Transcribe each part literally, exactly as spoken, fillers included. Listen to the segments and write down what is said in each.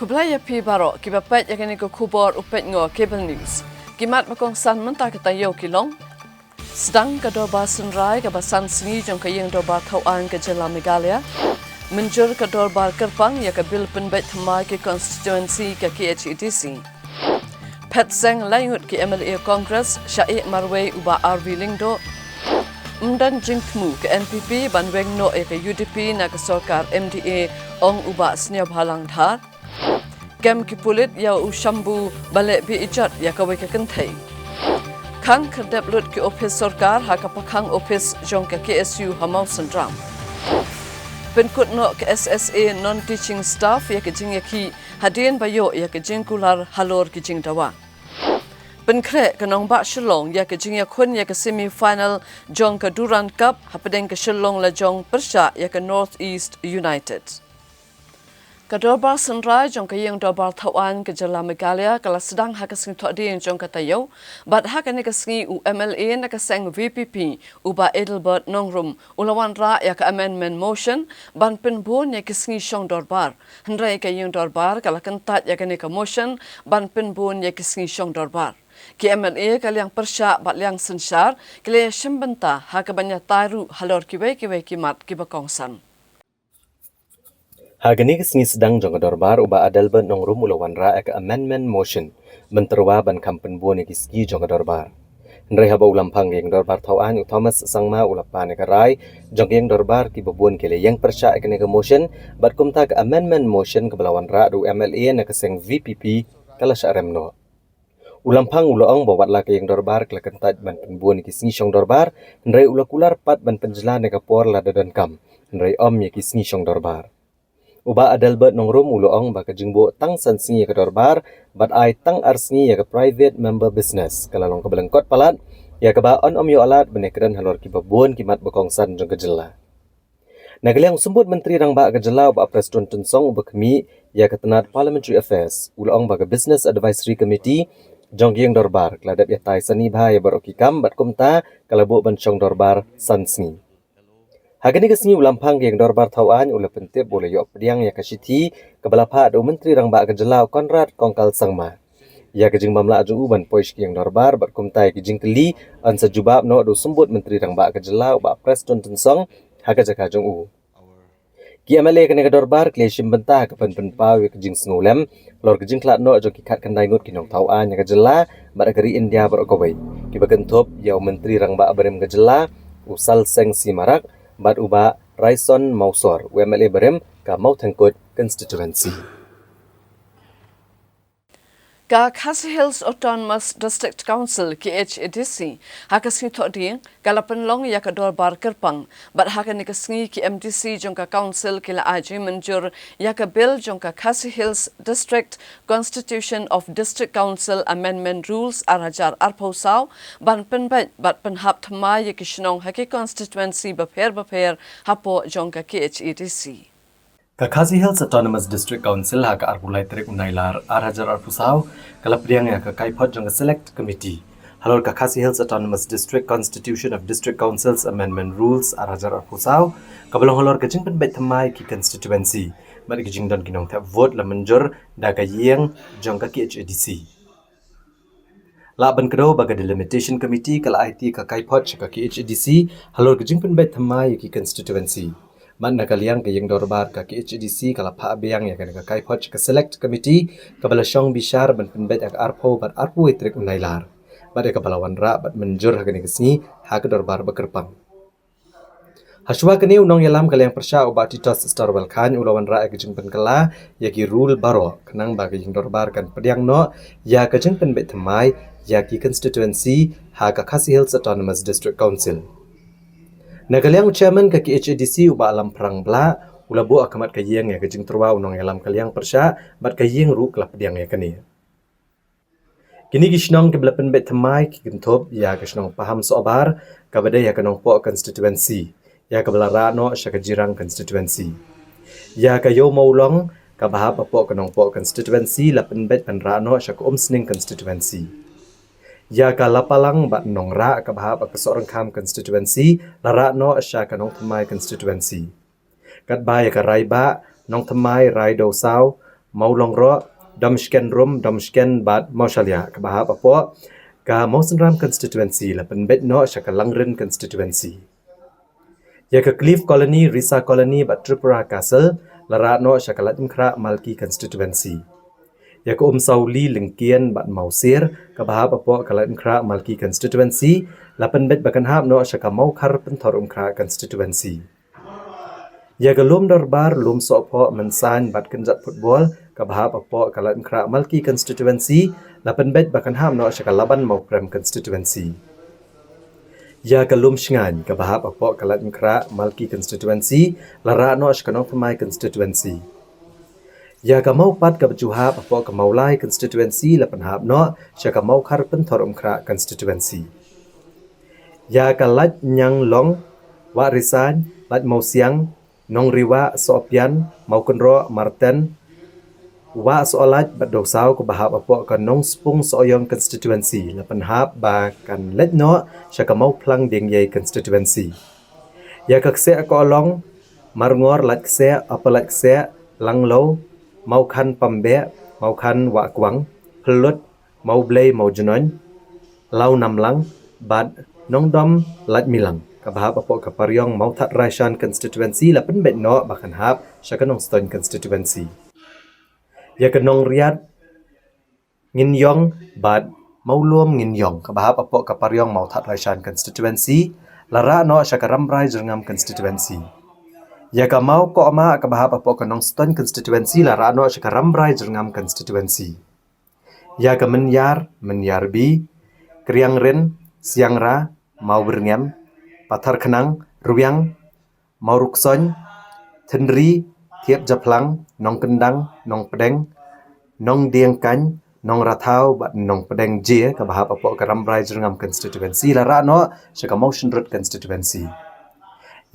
Khublei ïa phi baroh kiba peit ïa kane ka khubor u peit ngo Cable News. Ki mat ba kongsan mynta ka taïew ki long: Sdang ka dorbar synrai kaba san sngi jong ka ïing dorbar thaw aiñ ka jylla Meghalaya. Mynjur ka dorbar kyrpang ïa ka bill pynbeit thymmai ki constituency ka K H A D C. Phet seng lai ngut ki M L A Congress sha ïeh marwei u Bah R V Lyngdoh. Ym don jingthmu ka N P P ban weng noh ïa ka U D P na ka sorkar M D A, ong u Bah Sniawbhalang Dhar. Kem ki pulit ïa u Shambhu ba leh beh ijot ïa kawei ka kynthei. Khang khyrdep lut ki ophis sorkar ha ka pakhang ophis jong ka K S U ha Mawsynram. Pynkut noh ka S S A non-teaching staff ïa ka jingïakhih hadien ba ïoh ïa ka jingkular halor ki jingdawa. Pynkhreh ka nongbah Shillong ïa ka jingïakhun ïa ka semi-final jong ka Durand Cup hapdeng ka Shillong Lajong pyrshah ïa ka North East United. Ka dorbar synrai jong ka ïing dorbar thaw aiñ ka jylla Meghalaya ka la sdang ha ka sngi Thohdieng jong ka taïew, bad ha kane ka sngi u M L A na ka seng V P P u Bah Adelbert Nongrum u la wanrah ïa ka amendment motion ban pynbun ïa ki sngi shong dorbar. Hynrei ka ïing dorbar ka la kyntait ïa kane ka motion ban pynbun ïa ki sngi shong dorbar. Ki M L A ka liang pyrshah bad liang synshar ki la ïashim bynta ha kaban ïatai ruh halor kiwei kiwei ki mat kiba kongsan. Ha kane ka sngi sdang jong ka dorbar u Bah Adelbert Nongrum u la wanrah ïa ka amendment motion ban tyrwa ban kham pynbun ïa ki sngi jong ka dorbar. Hynrei haba u Lamphang ka ïing dorbar thaw aiñ u Thomas Sangma u la pan ïa ka rai jong ka ïing dorbar kiba bun ki la ïeng pyrshah ïa kane ka motion, bad kumta ka amendment motion kaba la wanrah da u M L A na ka seng V P P ka la shah rem noh. U Lamphang u la ong ba wat la ka ïing dorbar ka la kyntait ban pynbun ïa ki sngi shong dorbar, hynrei u la kular pat ban pynjlan ïa ka por lada donkam, hynrei ym ïa ki sngi shong dorbar. U Bah Adelbert Nongrum u la ong ba ka jingbuh tang san sngi ïa ka dorbar bad ai tang ar sngi ïa ka private member business ka la long kaba lyngkot palat, ïa kaba yn ym ïoh lad ban ïakren halor kiba bun ki mat ba kongsan jong ka jylla. Na ka liang u Symbud Myntri Rangbah ka jylla u Bah Prestone Tynsong uba khmih ïa ka tnat Parliamentary Affairs u la ong ba ka Business Advisory Committee jong ka ïing dorbar ka la dep ïatai sani bha ïa baroh ki kam bad kumta ka la buh ban shong dorbar san sngi. Ha kane ka sngi u Lamphang ka ïing dorbar thaw aiñ u la pyntip ba u la ïoh pdiang ïa ka shithi kaba la phah da u Myntri Rangbah ka jylla u Conrad Kongkal Sangma ïa ka jingbym lah jong u ban poi sha ka ïing dorbar bad kumta ïa ki jingkylli yn sa jubab noh da u Symbud Myntri Rangbah ka jylla u Bah Prestone Tynsong ha ka jaka jong u. Ki M L A kane ka dorbar ki la shim bynta ha ka ban pynpaw ïa ka jingsngewlem halor ka jingkhlad noh jong ki khatkhyndai ngut ki nongthaw aiñ ha ka jylla bad ha ka ri India baroh kawei, kiba kynthup ïa u Myntri Rangbah barim ka jylla u Salseng C Marak bad u Bah Raison Mawsor, u M L A barim ka Mawthengkut constituency. Ka Khasi Hills Autonomous District Council, K H A D C, ha ka sngi Thohdieng ka la pynlong ïa ka dorbar kyrpang, bad ha kane ka sngi ki M D C jong ka council ki la ai jingmynjur ïa ka bill jong ka Khasi Hills District Constitution of District Council Amendment Rules ar hajar arphew saw ban pynbeit bad pynhap thymmai ïa ki shnong ha ki constituency bapher bapher hapoh jong ka K H A D C. Ka Khasi Hills Autonomous District Council ha ka arphew lai tarik u Nailar ar hajar arphew saw ka la pdiang ïa ka kaiphod jong ka Select Committee halor ka Khasi Hills Autonomous District Constitution of District Councils Amendment Rules ar hajar arphew saw, kaba long halor ka jingpynbeit thymmai ki constituency bad ki jingdon ki nongthep vote la mynjur da ka ïing jong ka K H A D C. Lah ban kdew ba ka Delimitation Committee ka la aiti ka kaiphod sha ka K H A D C halor ka jingpynbeit thymmai ïa ki constituency. Bad na ka liang ka ïing dorbar ka K H A D C ka la phah biang ïa kane ka kaiphod sha ka Select Committee kaba la shong bishar ban pynbeit ha ka arphew bad arphew wei tarik u Nailar, bad ïa kaba la wanrah bad mynjur ha kane ka sngi ha ka dorbar ba kyrpang. Hashwa kane u nongïalam ka liang pyrshah u Bah Titos Starwell Chyne u la wanrah ïa ka jingpynkylla ïa ki rule baroh khnang ba ka ïing dorbar kan pdiang noh ïa ka jingpynbeit thymmai ïa ki constituency ha ka Khasi Hills Autonomous District Council. Na ka liang u chairman ka K H A D C u Bah Lamphrang Blah u la buh ha khmat ka ïing ïa ka jingtyrwa u nongïalam ka liang pyrshah bad ka ïing ruh ka la pdiang ïa kane. Kine ki shnong kiba la pynbeit thymmai ki kynthup ïa ka shnong Paham Sohbar kaba dei ha ka Nongpoh constituency, ïa kaba la rah noh sha ka Jirang constituency. Ïa ka Ïew Mawlong kaba hap hapoh ka Nongpoh constituency la pynbeit ban rah noh sha ka Umsning constituency. Ïa ka Lapalang bad Nongrah kaba hap ha ka Sohryngkham constituency la rah noh sha ka Nongthymmai constituency. Katba ïa ka Raibah, Nongthymmai, Raidew Saw, Mawlongroh, Domshken Rum, Domshken bad Mawshaliah kaba hap hapoh ka Mawsynram constituency la pynbeit noh sha ka Langrin constituency. Ïa ka Cliff Colony, Risa Colony bad Tripura Castle la rah noh sha ka Laitumkhrah Malki constituency. Ïa ka Umsawli, Lyngkien bad Mawsir kaba hap hapoh ka Laitumkhrah Malki constituency la pynbeit ba kan hap noh sha ka Mawkhar Pynthorumkhrah constituency. Ïa ka Lum Dorbar, Lum Sohphoh, Mynsain bad Kynjat Football kaba hap hapoh ka Laitumkhrah Malki constituency la pynbeit ba kan hap noh sha ka Laban Mawprem constituency. Ïa ka Lum Shngain kaba hap hapoh ka Laitumkhrah Malki constituency la rah noh sha ka Nongthymmai constituency. Ïa ka Mawpat kaba ju hap hapoh ka Mawlai constituency la pynhap noh sha ka Mawkhar Pynthorumkhrah constituency. Ïa ka Laitñianglong, Wahrisain, Laitmawsiang, Nongriwah, Sohpian, Mawkynroh, Marten, Wahsohlait bad Dewsaw kaba hap hapoh ka Nongspung Sohiong constituency la pynhap ba kan leit noh sha ka Mawphlang Diengiei constituency. Ïa ka Kseh Kohlong, Marngor, Laitksheh, Upper Laitksheh, Langlo, Mawkhan Pambeh, Mawkhan Wahkwang, Phyllud, Mawblei Mawjnong, Lawnamlang bad Nongdom Laitmilang kaba hap hapoh ka Pariong Mawthadraishan constituency la pynbeit noh ba kan hap sha ka Nongstoiñ constituency. Ïa ka Nongriat Nginiong bad Mawlum Nginiong kaba hap hapoh ka Pariong Mawthadraishan constituency la rah noh sha ka Rambrai Jyrngam constituency. Ïa ka Mawkohma kaba hap hapoh ka Nongstoiñ constituency la rah noh sha ka Rambrai Jyrngam constituency. Ïa ka Mynïar, Mynïar B, Kriangrin, Siangra, Mawbyrngem, Patharkhnang, Rwiang, Mawruksoiñ, Thyndri, Thiepjaphlang, Nongkyndang, Nongpdeng, Nongdiengkaiñ, Nongrathaw bad Nongpdeng J kaba hap hapoh ka Rambrai Jyrngam constituency la rah noh sha ka Mawshynrut constituency.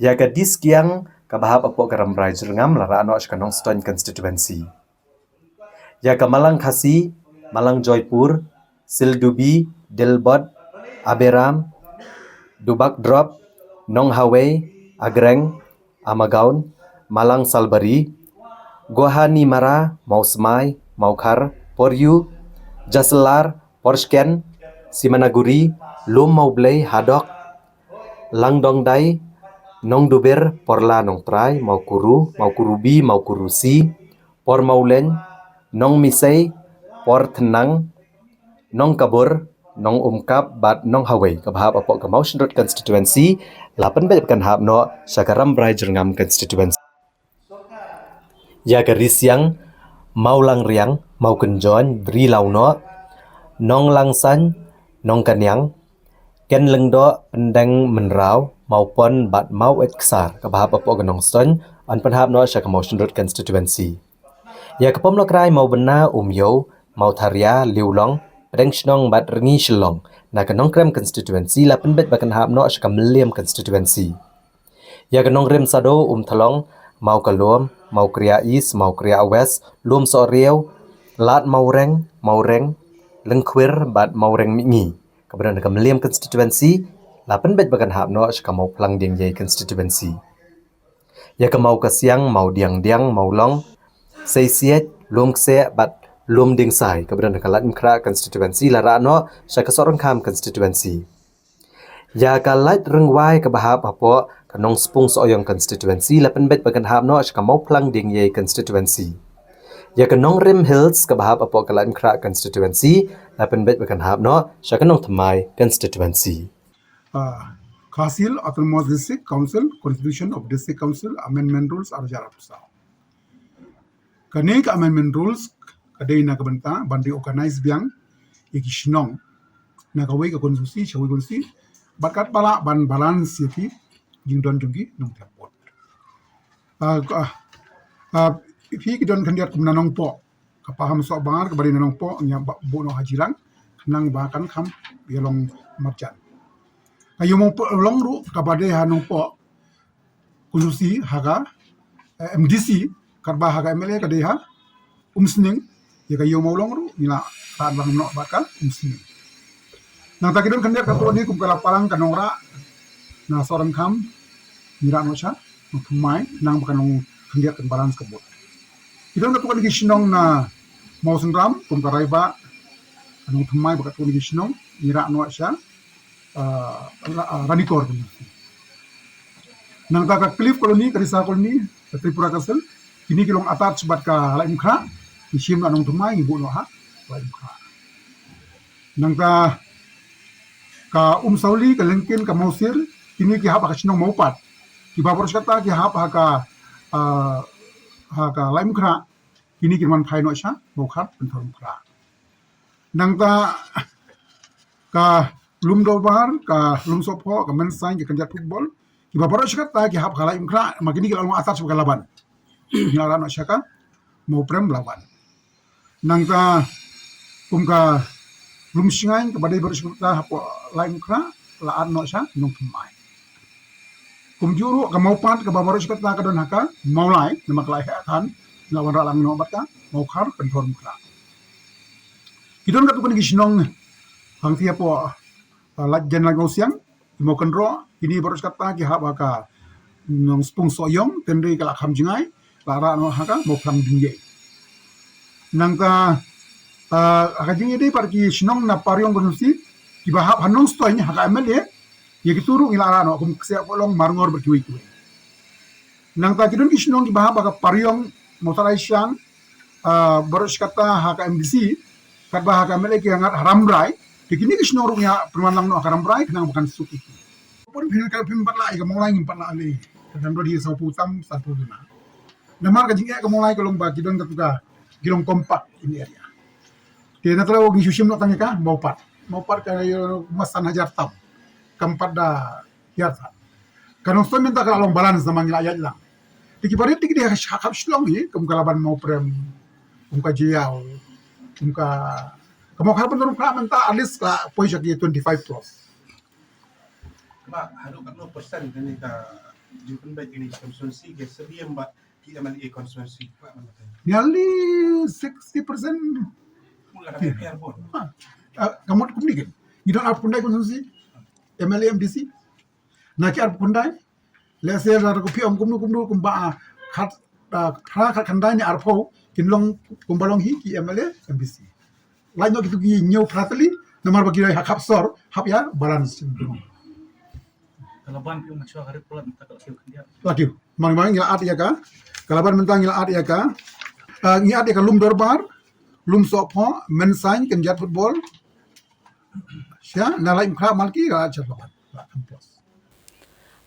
Ïa ka Diskiang kaba hap hapoh ka Rambrai Jyrngam la rah noh sha ka Nongstoiñ constituency. Ïa ka Malang Khasi, Malang Joypur, Sildubi, Dilbot, Aberam, Dubakdrop, Nonghawei, Agreng, Amagaon, Malang Salbari, Gohanimara, Mawsmai, Mawkhar, Poryu, Jaselar, Porshken, Simanaguri, Lum Mawblei, Hadok, Langdongdai, Nongdubir, Porla, Nongtrai, Mawkuru, Mawkuru B, Mawkuru C, Por Mawleng, Nongmisei, Por Thnang, Nongkabur, Nongumkap bad Nonghawei kaba hap hapoh ka Mawshynrut constituency la pynbeit ba kan hap noh sha ka Rambrai Jyrngam constituency. Ïa ka Risiang, Mawlangriang, Mawkynjoiñ, Dri Lawnoh, Nonglangsaiñ, Nongkaniang, Ken Lyngdoh, Pyndeng Mynraw, Mawpon bad Maweit Ksar kaba hap hapoh ka Nongstoiñ yn pynhap noh sha ka Mawshynrut constituency. Ïa ka Pomlokrai, Mawbynna, Umïew, Mawtharia, Liwlong, Pdeng Shnong bad Rngi Shillong na ka Nongkrem constituency la pynbeit ba kan hap noh sha ka Mylliem constituency. Ïa ka Nongrim Sado, Umthlong, Mawkalum, Mawkria East, Mawkria West, Lumsohriaw, Lad Mawreng, Mawreng Lyngkhwir bad Mawreng Mihngi kaba don ha ka Mylliem constituency la pynbeit ba kan hap noh sha ka Mawphlang Diengiei constituency. Ïa ka Mawkasiang, Mawdiangdiang, Mawlong, Seisiej, Lumkseh bad Lumdingsai kaba don ha ka Laitumkhrah constituency la rah noh sha ka Sohryngkham constituency. Ïa ka Laitrynghwai kaba hap hapoh ka Nongspung Sohiong constituency la pynbeit ba kan hap noh sha ka Mawphlang Diengiei constituency. Ïa ka Nongrim Hills kaba hap hapoh ka Laitumkhrah constituency la pynbeit ba kan hap noh sha ka Nongthymmai constituency. uh, Khasi Hills Autonomous District Council Constitution of District Council Amendment Rules ar hajar arphew saw. Kane ka Amendment Rules ka dei na ka bynta ban reorganize biang ïa ki shnong na kawei ka constituency sha kawei constituency bad katba lah ban balance ïa ki jingdon jong ki nongthiah vote. Uh, uh, uh, phi ki don khyndiat kum na Nongpoh, ka Pahamsohbar kaba dei na Nongpoh ngi ïa buh noh ha Jirang khnang ba kan kham ïa long marjan. Ka Ïew Mawlong ruh kaba dei ha Nongpoh constituency ha ka, eh, M D C, katba ha ka M L A ka dei ha Umsning, ïa ka Ïew Mawlong ruh ngi la rah lang noh bad ka Umsning. Nangta ki don khyndiat katto katne kum ka Lapalang, ka Nongrah, na Sohryngkham ngi rah noh sha Nongthymmai khnang ba kan long khyndiat kan balance ka vote. Ki don katto katne ki shnong na Mawsynram, kum ka Raibah, ka Nongthymmai bad katto katne ki shnong, ngi rah noh sha, ah, la, ah, Ranikor. Nangta ka Cliff Colony, ka Risa Colony, ka Tripura Castle, kine ki long attach bad ka Laitumkhrah, ngi shim na Nongthymmai, ngi buh noh ha Laitumkhrah. Nangta ka Umsawli, ka Lyngkyn, ka Mawsir, kine ki hap ha ka shnong Mawpat. Kiba baroh shi katta ki hap ha ka, ah, ha ka Laitumkhrah, kine kin wan phai noh sha Mawkhar, Pynthorumkhrah. Nangta ka Lumdorbar, ka Lumsohphoh, ka Mynsain, ka Kynjat Football, kiba baroh shi katta ki hap ha ka Laitumkhrah, ma kine ki la long attach bad ka Laban. Ngi la rah noh sha ka Mawprem Laban. Nangta kum ka Lumshngaiñ kaba dei baroh shi katta hapoh Laitumkhrah, la add noh sha Nongthymmai. Kumjuh ruh ka Mawpat kaba baroh shi katta ka don ha ka Mawlai, namar ka la heh than, la wanrah lang noh bad ka Mawkhar, Pynthorumkhrah. Ki don katto katne ki shnong hangtei hapoh, ah, Laitjaiñ, Laitmawsiang, ki Mawkynroh, kine baroh shi katta ki hap ha ka Nongspung Sohiong, hynrei ka la kham jngai, la rah noh ha ka Mawphlang Dyngiei. Nangta, ah, ha ka jingïadei bad ki shnong na Pariong constituency, kiba hap ha Nongstoiñ ha ka M L A, ïa kito ruh ngi la rah noh kum Ksiah Pohlong, Marngor bad kiwei kiwei. Nangta ki don ki shnong kiba hap ha ka Pariong, Mawthadraishan, ah, baroh shi katta ha ka M D C, katba ha ka M L A ki ngat ha Rambrai, te kine ki shnong ruh ngi pynwan lang noh ha ka Rambrai, khnang ba kan suk ïa ki. Pun phin ka phin pat lah ïa ka Mawlai, ngim pat lah lei. Ka dang dodi sawphew tam, sanphew lima. Namar ka jingeh ka Mawlai ka long ba ki don katto ka, ki long compact in area. Te na tlaw ngi shu shim noh tang ïa ka Mawpat. Mawpat ka ïa mas san hajar tam. Kam pat da hiar tam. Ka Nongstoiñ mynta ka la long balance namar ngi la ïaid lang. Te ki barit te ki dei ha khap Shillong hi, kum ka Laban Mawprem, kum ka Jaïaw, kum ka, ka Mawkhar Pynthorumkhrah mynta at least ka poi sha ki twenty-five plus. Ma, haduh katno percent kane ka jingpynbeit kane ka constituency ka syriem bad ki M L A constituency? Nearly sixty percent. Mula ka P R pun. Ha. Ah, ka mut kumne kan. Ngi don arphew khyndai constituency. M L A, M D C. Na ki arphew khyndai. Lehse lada ko phi ong kumno kumno kumba, ah, khat, ah, phra khat khyndai ne arphew kin long kumba long hi ki M L A, M D C. Lait noh kitu ki hynñiew phra tylli, namar ba ki dei ha khap sor, hap ïa balance. Ka Laban phi ong shuwa ka rit palat mynta ka la kiew khyndiat. La kiew. Mang mang ngi la add ïa ka. Ka Laban mynta ngi la add ïa ka. Ah, ngi add ïa ka Lumdorbar, Lumsohphoh, Mynsain, Kynjat Football. Sha, na Laitumkhrah Malki, la add sha Laban. La add plus.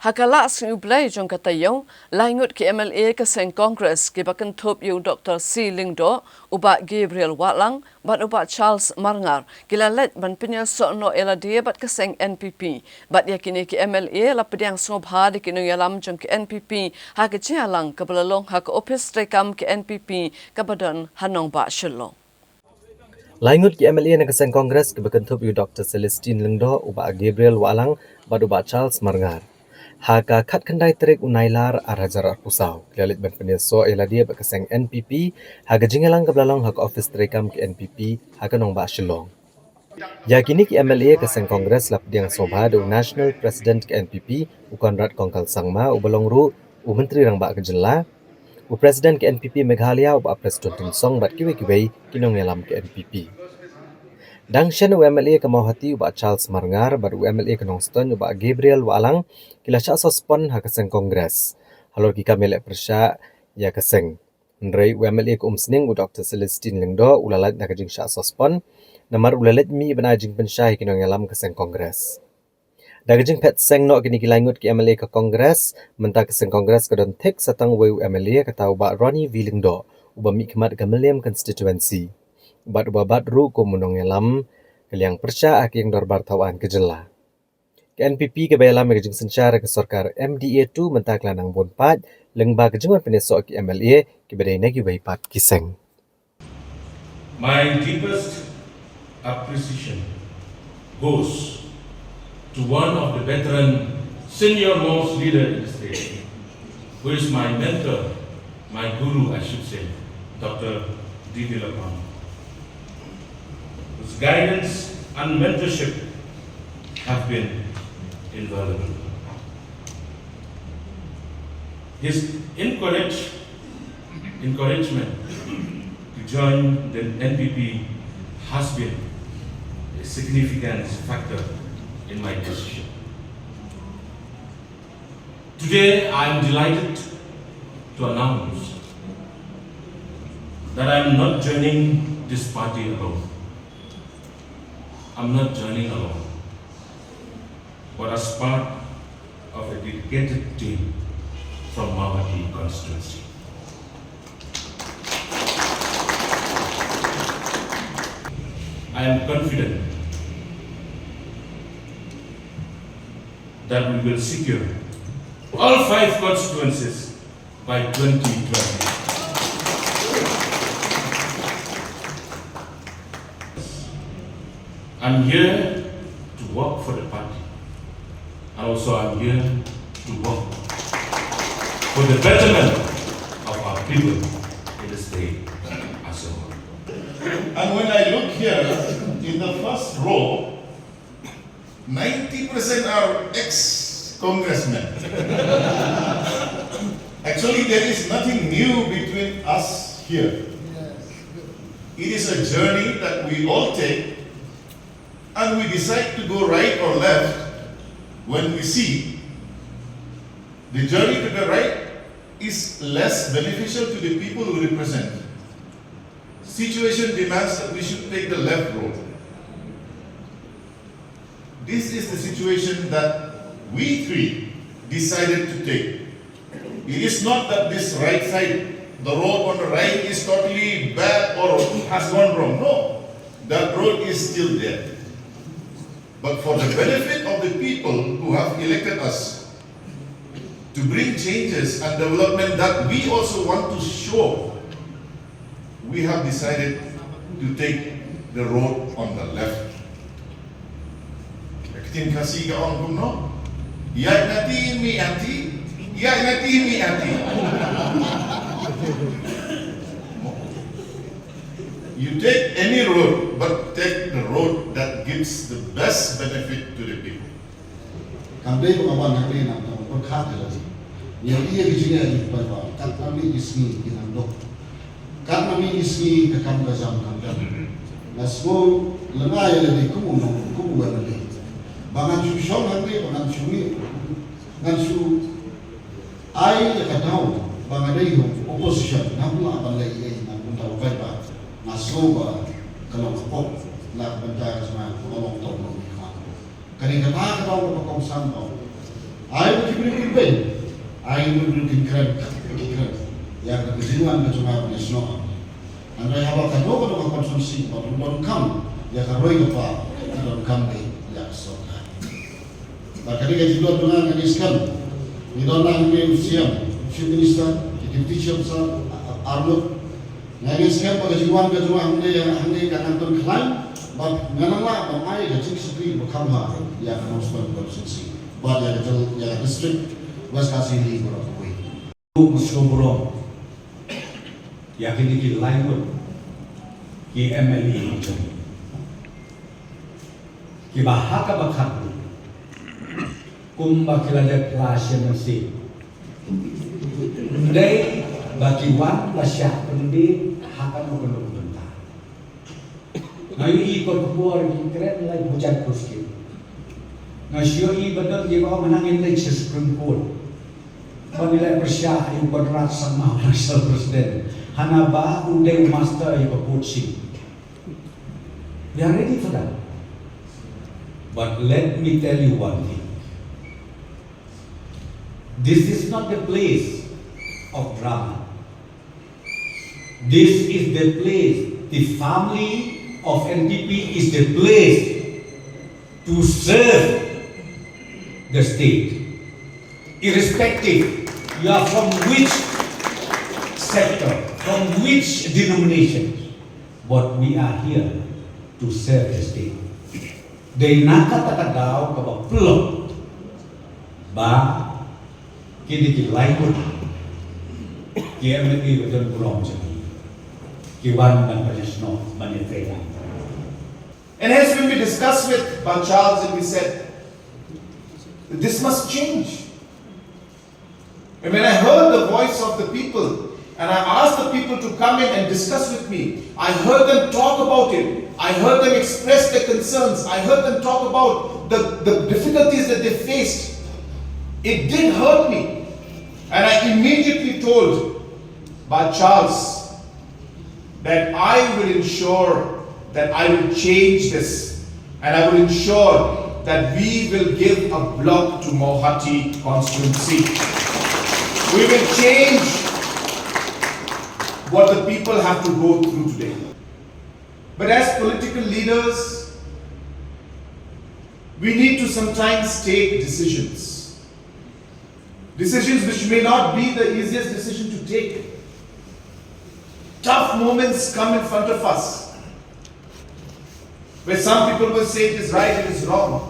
Ha ka Lah Sngi U Blei jong ka taïew, lai ngut ki M L A ka seng Congress kiba kynthup ïa u Doctor C Lyngdoh, u Bah Gabriel Wahlang, bad u Bah Charles Marngar, ki la leit ban pynïasoh noh ïa lade bad ka seng N P P. Bad ïa kine ki M L A la pdiang sngewbha da ki nongïalam jong ki N P P ha ka jingïalang kaba la long ha ka ophis treikam ki N P P kaba don ha nongbah Shillong. Lai ngut ki M L A na ka seng Congress kiba kynthup ïa u Doctor Celestine Lyngdoh, u Bah Gabriel Wahlang, bad u Bah Charles Marngar, ha ka khatkhyndai tarik u Nailar ar hajar arphew saw, ki la leit ban pynïasoh ïa lade bad ka seng N P P ha ka jingïalang kaba la long ha ka ophis treikam ki N P P ha ka nongbah Shillong. Ïa kine ki M L A ka seng Congress la pdiang sngewbha da u National President ka N P P, u Conrad Kongkal Sangma, uba long ruh u Myntri Rangbah ka jylla, u President ka N P P Meghalaya, u Bah Prestone Tynsong, bad kiwei kiwei ki nongïalam ka N P P. Dang shen u M L A ka Mawhati, u Bah Charles Marngar, bad u M L A ka Nongstoiñ, u Bah Gabriel Wahlang, ki la shah suspend ha ka seng Congress halor ki kam ïaleh pyrshah ïa ka seng. Hynrei u M L A ka Umsning, u Doctor Celestine Lyngdoh, u la lait na ka jingshah suspend namar u la leit mih ban ai jingpynshai ha ki nongïalam ka seng Congress. Da ka jingphet seng noh kine ki lai ngut ki M L A ka Congress, mynta ka seng Congress ka don thik sa tang uwei u M L A, kata u Bah Ronnie V Lyngdoh, uba mihkhmat ka Mylliem constituency, bad uba bat ruh kum u nongïalam ka liang pyrshah ha ka ïing dorbar thawaiñ ka jylla. Ka N P P kaba ïalam ïa ka jingsynshar ka sorkar M D A two mynta ka la nang bun paid lyngba ka jingwan pynïasoh ki M L A kiba dei na kiwei pat ki seng. My deepest appreciation goes to one of the veteran senior most leader in the state, who is my mentor, my guru, I should say, Doctor D V Lapang, whose guidance and mentorship have been invaluable. His encourage Encouragement to join the N P P has been a significant factor in my decision. Today, I am delighted to announce that I am not joining this party alone. I'm not joining alone, but as part of a dedicated team from Mawhati constituency. I am confident that we will secure all five constituencies by twenty twenty. I'm here to work for the party. And also I'm here to work for the betterment of our people in the state as a whole. And when I look here in the first row, ninety percent are ex-congressmen. Actually, there is nothing new between us here. It is a journey that we all take, and we decide to go right or left when we see the journey to the right is less beneficial to the people we represent. Situation demands that we should take the left road. This is the situation that we three decided to take. It is not that this right side, the road on the right is totally bad or has gone wrong. No, that road is still there. But for the benefit of the people who have elected us to bring changes and development that we also want to show, we have decided to take the road on the left. Ka ktien Khasi ka ong kumno? Ïaid na ti mih ha ti, ïaid na ti mih ha ti. You take any road, but take the road that gives the best benefit to the people. Kam dei ba nga wan hangne nangta ban pyrkhat ïa lade. Ngi ïohi ïa ki jingeh jong ki paidbah, katba mih ki sngi ki nang duk. Katba mih ki sngi ka kam ka jam kam jam. Nga sngew lyngngai ïa lade kum u nong, kum u M L A. Ba ngan shu shong hangne, ba ngan shu mih, ngan shu ai ïa ka daw ba nga dei u opposition, ngam lah ban leh ei ei na ka bynta u paidbah. Nga sngew ba ka long ka pop na ka bynta ka jingmut ka long tang long ni ka. Kane kata ka daw kaba kongsan ba ai ba ki briew kin beiñ, ai ba ki briew kin kren, ki kren ïa ka jingwan ka jong nga ba ngi snoh. Hynrei haba ka dei ka dei ka constituency ba don kam ïa ka roi ka par, ka don kam dei ïa ka sorkar. Bad ka dei ka jingdon jong nga, nga ngeit skhem ngi don lang hangne u C M, u Chief Minister, ki Deputy Chief Minister, a-, a-, arngut. Nga ngeit skhem ba ka jingwan ka jong nga hangne, hangne kan nang pynkhlaiñ bad ngan nang lah ban ai ka jingshakri ba kham bha ïa ka North East constituency bad ïa ka jylla, ïa ka district West Khasi Hills baroh kawei. Nga sngewburom ïa kine ki lai ngut ki M L A jong ngi, kiba ha kaba khatduh, kumba ki la dep phla sha mynsiem, ym dei ba ki wan ba shah pynbeit ha kano kano ka bynta. Nga ïohi ko ka por ki kren lai bujat ko skim. Nga shu ïohi ba don kiba ong hana ngin leit sha Supreme Court. Ba ngi leit pyrshah ïa u Conrad Sangma u Vice President. Hana ba u dei u master ïa ka court sheet. We are ready for that. But let me tell you one thing. This is not the place of drama. This is the place, the family of N P P is the place to serve the state. Irrespective, you are from which sector, from which denomination, but we are here to serve the state. Dei na kata ka daw kaba pynlong ba kine ki lai ngut ki M L A ba don burom jong ngi ki wan ban pynïasnoh ban ïatreilang. And as when we discussed with Bah Charles and we said, this must change. And when I heard the voice of the people, And I asked the people to come in and discuss with me. I heard them talk about it. I heard them express their concerns. I heard them talk about the, the difficulties that they faced. It did hurt me. And I immediately told Bah Charles that I will ensure that I will change this, and I will ensure that we will give a block to Mawhati constituency. We will change what the people have to go through today. But as political leaders, we need to sometimes take decisions. Decisions which may not be the easiest decision to take. Tough moments come in front of us, where some people will say it is right, it is wrong.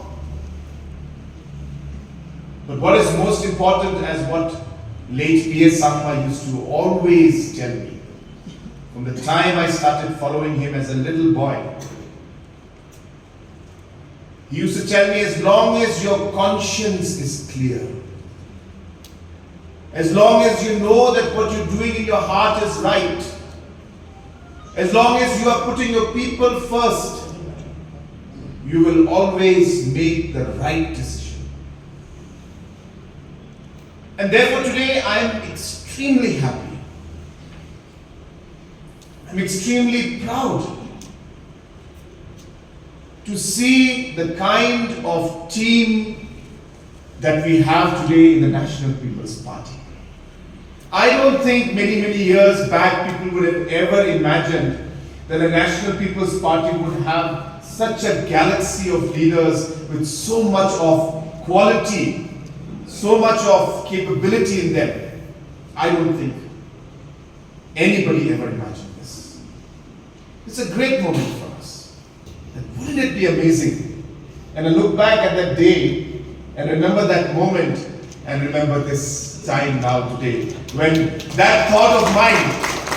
But what is most important, as what late P A Sangma used to always tell me, from the time I started following him as a little boy, he used to tell me, as long as your conscience is clear, as long as you know that what you're doing in your heart is right, as long as you are putting your people first, you will always make the right decision. And therefore, today I am extremely happy. I'm extremely proud to see the kind of team that we have today in the National People's Party. I don't think many, many years back people would have ever imagined that the National People's Party would have such a galaxy of leaders with so much of quality, so much of capability in them. I don't think anybody ever imagined this. It's a great moment for us. And wouldn't it be amazing? And I look back at that day and remember that moment and remember this time now today, when that thought of mine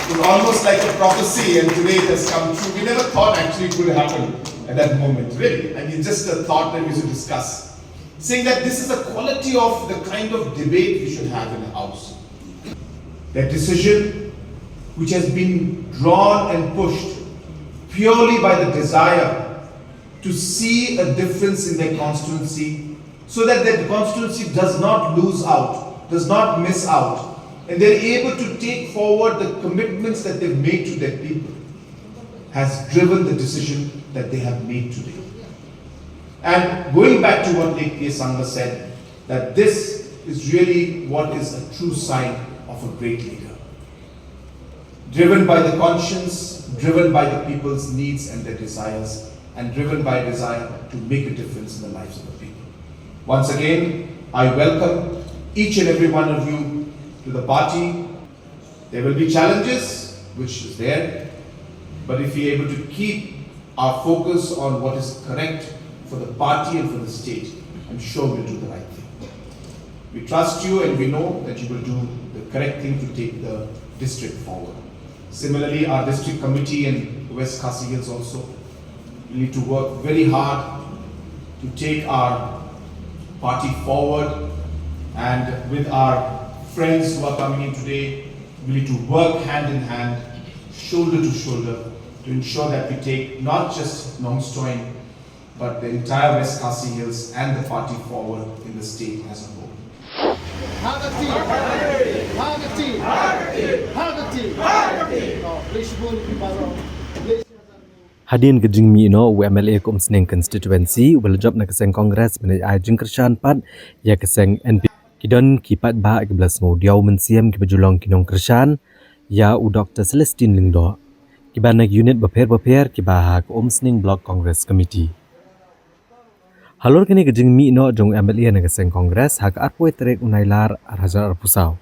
was almost like a prophecy, and today it has come true. We never thought actually it could happen at that moment, really. I mean, just a thought that we should discuss. Saying that this is a quality of the kind of debate we should have in the House. That decision which has been drawn and pushed purely by the desire to see a difference in their constituency, so that their constituency does not lose out, does not miss out, and they're able to take forward the commitments that they've made to their people, has driven the decision that they have made today. And going back to what Late P A Sangma said, that this is really what is a true sign of a great leader. Driven by the conscience, driven by the people's needs and their desires, and driven by a desire to make a difference in the lives of the people. Once again, I welcome each and every one of you to the party. There will be challenges, which is there, but if we are able to keep our focus on what is correct for the party and for the state, I'm sure we'll do the right thing. We trust you and we know that you will do the correct thing to take the district forward. Similarly, our district committee in West Khasi Hills also, we need to work very hard to take our party forward, and with our friends who are coming in today, we need to work hand in hand, shoulder to shoulder, to ensure that we take not just Nongstoin, but the entire West Khasi Hills and the party forward in the state as a whole. Hadien ka jingmih noh, u M L A ka Umsning constituency, u la jop na ka seng Congress, ban ai jingkyrshan pat ïa ka seng N P P. Ki don ki paidbah kiba la sngewdiaw mynsiem kiba ju long ki nongkyrshan ïa u Doktor Celestine Lyngdoh, kiba na ki unit bapher bapher kiba ha ka Umsning Block Congress Committee. Halor kane ka jingmih noh jong u M L A na ka seng Congress ha ka arphew tarik u Nailar ar hajar arphew saw,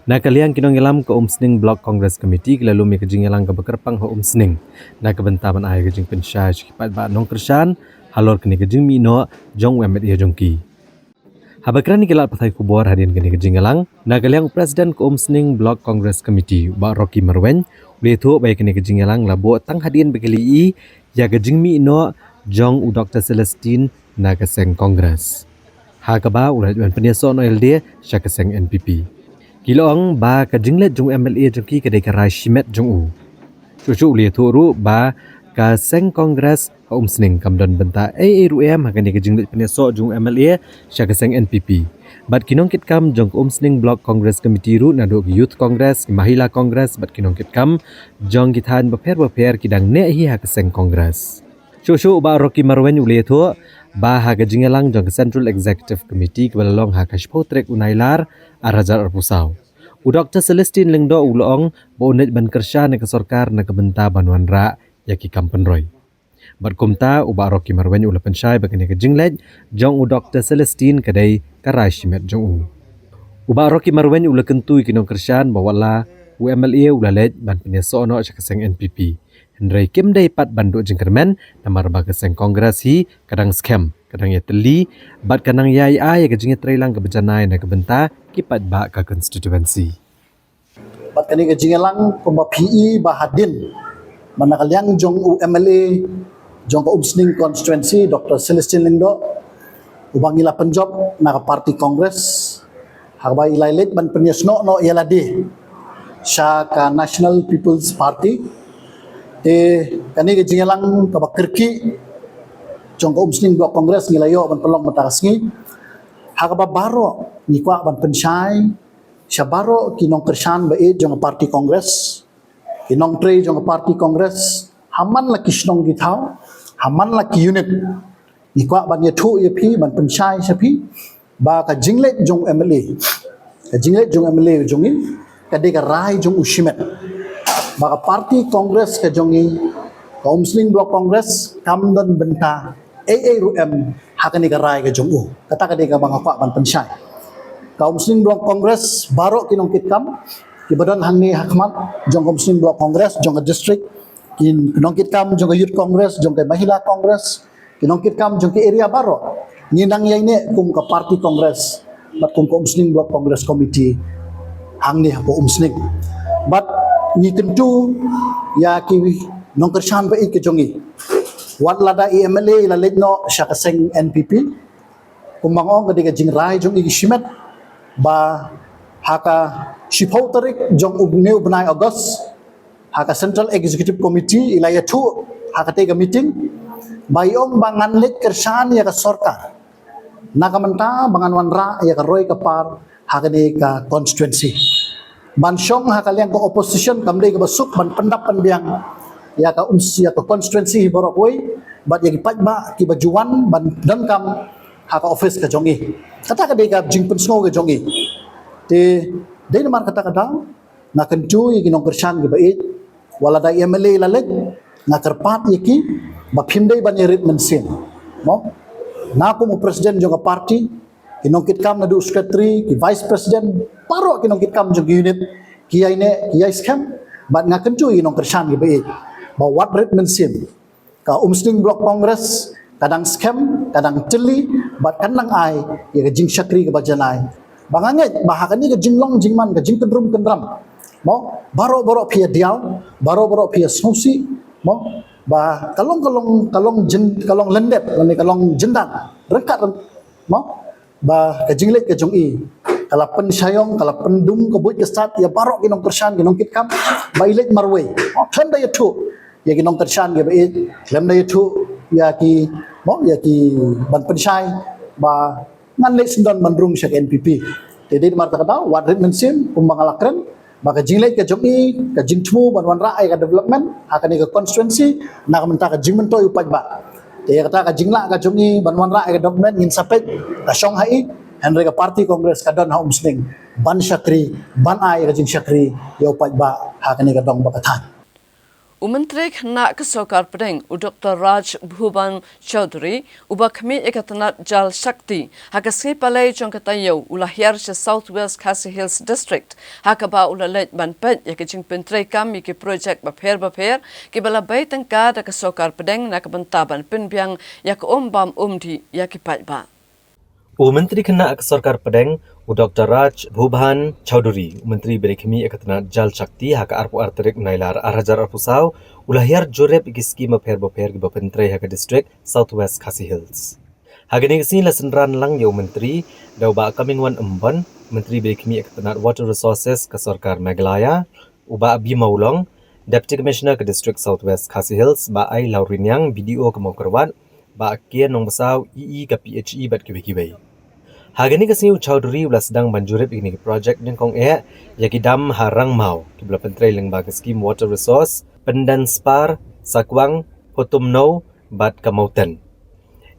na ka liang ki nongïalam ka Umsning Block Congress Committee ki la lum ïa ka jingïalang kaba kyrpang ha Umsning na ka bynta ban ai ka jingpynshai sha ki paidbah nongkyrshan halor kane ka jingmih noh jong u M L A jong ki. Haba kren ïa ki lad pathai khubor hadien kane ka jingïalang, na ka liang u President ka Umsning Block Congress Committee, u Bah Rocky Marwein, u la ïathuh ba ïa kane ka jingïalang la buh tang hadien ba ki la ïohi ïa ka jingmih noh jong u Doktor Celestine na ka seng Congress, ha kaba u la leit ban pynïasoh noh ïalade sha ka seng N P P. Ki la ong ba ka jingleit jong u M L A jong ki ka dei ka rai shimet jong u. Shuh shuh u la ïathuh ruh ba ka seng Congress ha Umsning kam don bynta ei ei ruh em ha kane ka jingleit pynïasoh jong u M L A sha ka seng N P P. Bad ki nongkitkam jong ka Umsning Block Congress Committee ruh naduh ki Youth Congress, ki Mahila Congress bad ki nongkitkam jong ki thaiñ bapher bapher ki dang neh hi ha ka seng Congress. Shuh shuh u Bah Rocky Marwein u la ïathuh ba ha ka jingïalang jong ka Central Executive Committee kaba la long ha ka shiphew tarik u Nailar ar hajar arphew saw, u Doktor Celestine Lyngdoh u la ong ba un leit ban kyrshan ïa ka sorkar na ka bynta ban wanrah ïa ki kam pynroi. Bad kumta u Bah Rocky Marwein u la pynshai ba kane ka jingleit jong u Doktor Celestine ka dei ka rai shimet jong u. U Bah Rocky Marwein u la kyntu ïa ki nongkyrshan ba wat la u M L A u la leit ban pynïasoh noh sha ka seng N P P, hynrei kim dei pat ban duh jingkyrmen namar ba ka seng Congress hi ka dang skhem, ka dang ïatylli bad ka nang ïai ai ïa ka jingïatreilang kaba janai na ka bynta ki paidbah ka constituency. Bad kane ka jingïalang kumba phi i ba hadien, ba na ka liang jong u M L A jong ka Umsning constituency, Doktor Celestine Lyngdoh, uba ngi la pynjop na ka party Congress, haba i la leit ban pynïasnoh noh ïa lade sha ka National People's Party. Te kane ka jingïalang kaba kyrkieh jong ka Umsning Block Congress ngi la ïoh ban pynlong mynta ka sngi. Ha kaba baroh ngi kwah ban pynshai sha baroh ki nongkyrshan ba ïeit jong ka party Congress, ki nongtrei jong ka party Congress ha man la ki shnong ki thaw, ha man la ki unit. Ngi kwah ban ïathuh ïa phi, ban pynshai sha phi ba ka jingleit jong u M L A, ka jingleit jong u M L A jong ngi ka dei ka rai jong u shimet. Ba ka party Congress ka jong ngi, ka Umsning Block Congress kam don bynta ei ei ruh em ha kane ka rai ka jong u. Kata ka dei kaba nga kwah ban pynshai. Ka Umsning Block Congress, baroh ki nongkitkam kiba don hangne ha khmat jong ka Umsning Block Congress jong ka district, ki nongkitkam jong ka Youth Congress, jong ka Mahila Congress, ki nongkitkam jong ki area baroh, ngi nang ïaineh kum ka party Congress bad kum ka Umsning Block Congress Committee hangne hapoh Umsning. Bad ngi kyntu ïa ki nongkyrshan ba ïeit ka jong ngi, wat lada i M L A i la leit noh sha ka seng N P P, kumba nga ong ka dei ka jingrai jong i ki shimet, ba ha ka shiphew tarik jong une u bnai August, ha ka Central Executive Committee i la ïathuh ha katei ka meeting ba i ong ba ngan leit kyrshan ïa ka sorkar na ka bynta ba ngan wanrah ïa ka roi ka par ha kane ka constituency. Ban shong ha ka liang ka opposition kam dei kaba suk ban pyndap pynbiang ïa ka Ums-, ïa ka constituency hi baroh kawei bad ïa ki paidbah kiba ju wan ban donkam ha ka office ka jong i. Kata ka dei ka jingpynsngew ka jong i. Te dei namar kata ka daw nga kyntu ïa ki nongkyrshan kiba ïeit, wat lada i M L A i la leit, nga kyrpad ïa ki ba phim dei ban ïarit mynsiem. Mo? Nga kum u president jong ka party, ki nongkitkam naduh u secretary, ki vice president, baroh ki nongkitkam jong ki unit, ki ïaineh, ki ïai skhem, bad nga kyntu ïa ki nongkyrshan kiba ïeit ba wat rit mynsiem. Ka Umsning Block Congress ka dang skhem, ka dang tylli bad kan nang ai ïa ka jingshakri kaba janai. Ba nga ngeit ba ha kane ka jinglong jingman, ka jingkyndrum kyndram, mo, baroh baroh phi ïa diaw, baroh baroh phi ïa sngewsih, mo, ba ka long, ka long, ka long jin, ka long lyndet lane ka long jyndan ryngkat, mo, ba ka jingleit ka jong i ka la pynshai ong, ka la pyndum ka buit ka stad ïa baroh ki nongkyrshan, ki nongkitkam ba i leit marwei. Mo, khlem da ïathuh ïa ki nongkyrshan kiba ïeit, khlem da ïathuh ïa ki, mo, ïa ki ban pynshai ba ngan leit syndon ban rung sha ka N P P. Te dei namar kata ka daw wat rit mynsiem kumba nga la kren, ba ka jingleit ka jong i, ka jingthmu ban wanrah ïa ka development ha kane ka constituency na ka bynta ka jingmyntoi u paidbah. Te ïa kata ka jinglah ka jong i ban wanrah ïa ka development ngin sa peit, ka shong ha i, hynrei ka party Congress ka don ha Umsning ban shakri, ban ai ïa ka jingshakri ïa u paidbah ha kane ka dong bad ka thaiñ. U Myntri Khynnah ka Sorkar Pdeng, u Doktor Raj Bhuban Chaudhary, uba khmih ïa ka tnat Jal Shakti ha ka sngi Palei jong ka taïew, u la hiar sha South West Khasi Hills District, ha kaba u la leit ban peit ïa ka jingpyntreikam ïa ki projek bapher bapher kiba la bei tyngka da ka Sorkar Pdeng na ka bynta ban pynbiang ïa ka um bam um dih ïa ki paidbah. U Myntri Khynnah ka Sorkar Pdeng, u Doktor Raj Bhuban Chaudhary, u Myntri ba dei khmih ïa ka tnat Jal Shakti, ha ka arphew ar tarik Nailar ar hajar arphew saw, u la hiar jurip ïa ki skim bapher bapher kiba pyntrei ha ka district South West Khasi Hills. Ha kane ka sngi la synran lang ïa u Myntri da u Bah Comingone Ymbon, Myntri ba dei khmih ïa ka tnat Water Resources ka Sorkar Meghalaya, u Bah B. Mawlong, Deputy Commissioner ka District South West Khasi Hills, Bah I. Lawriniang, B D O ka Mawkyrwat, Bah K. Nongbasaw, E E ka P H E bad kiwei kiwei. Ha kane ka sngi u Chowdhury u la sdang ban jurip ïa kine ki project nyngkong eh ïa ki dam ha Rangmaw kiba la pyntrei lyngba ka skim Water Resource, Pyndenspar, Sakwang, Photumnaw bad ka Mawten.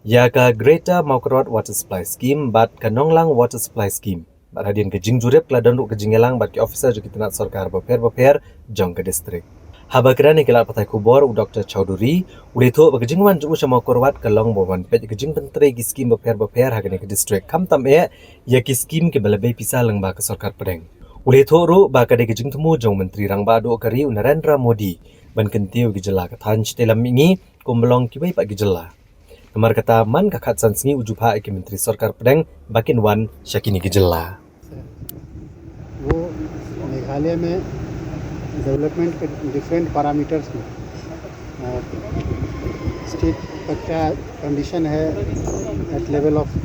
Ïa ka Greater Mawkyrwat Water Supply Scheme bad ka Nonglang Water Supply Scheme. Bad hadien ka jingjurip ka la don ruh ka jingïalang bad ki officer jong ki tnat sorkar bapher bapher jong ka district. Haba kren ïa ki lad pathai khubor u Doktor Chowdhury u la ïathuh ba ka jingwan jong u sha Mawkyrwat ka long ba wan peit ka jingpyntrei ki skim bapher bapher ha kane ka district, khamtam eh ïa ki skim kiba la bei pisa lyngba ka sorkar pdeng. U la ïathuh ruh ba ka dei ka jingthmu jong u Myntri Rangbah Duh ka ri u Narendra Modi ban kyntiew ïa ka jylla ka thaiñ shatei lam mihngi kumba long kiwei pat ki jylla. Namar kata man ka khatsan sngi u ju phah ïa ki myntri sorkar pdeng ba kin wan sha kine ki jylla. वो मेघालय में डेवलपमेंट के डिफरेंट पैरामीटर्स में, अ, स्टेट का क्या कंडीशन है, एट लेवल ऑफ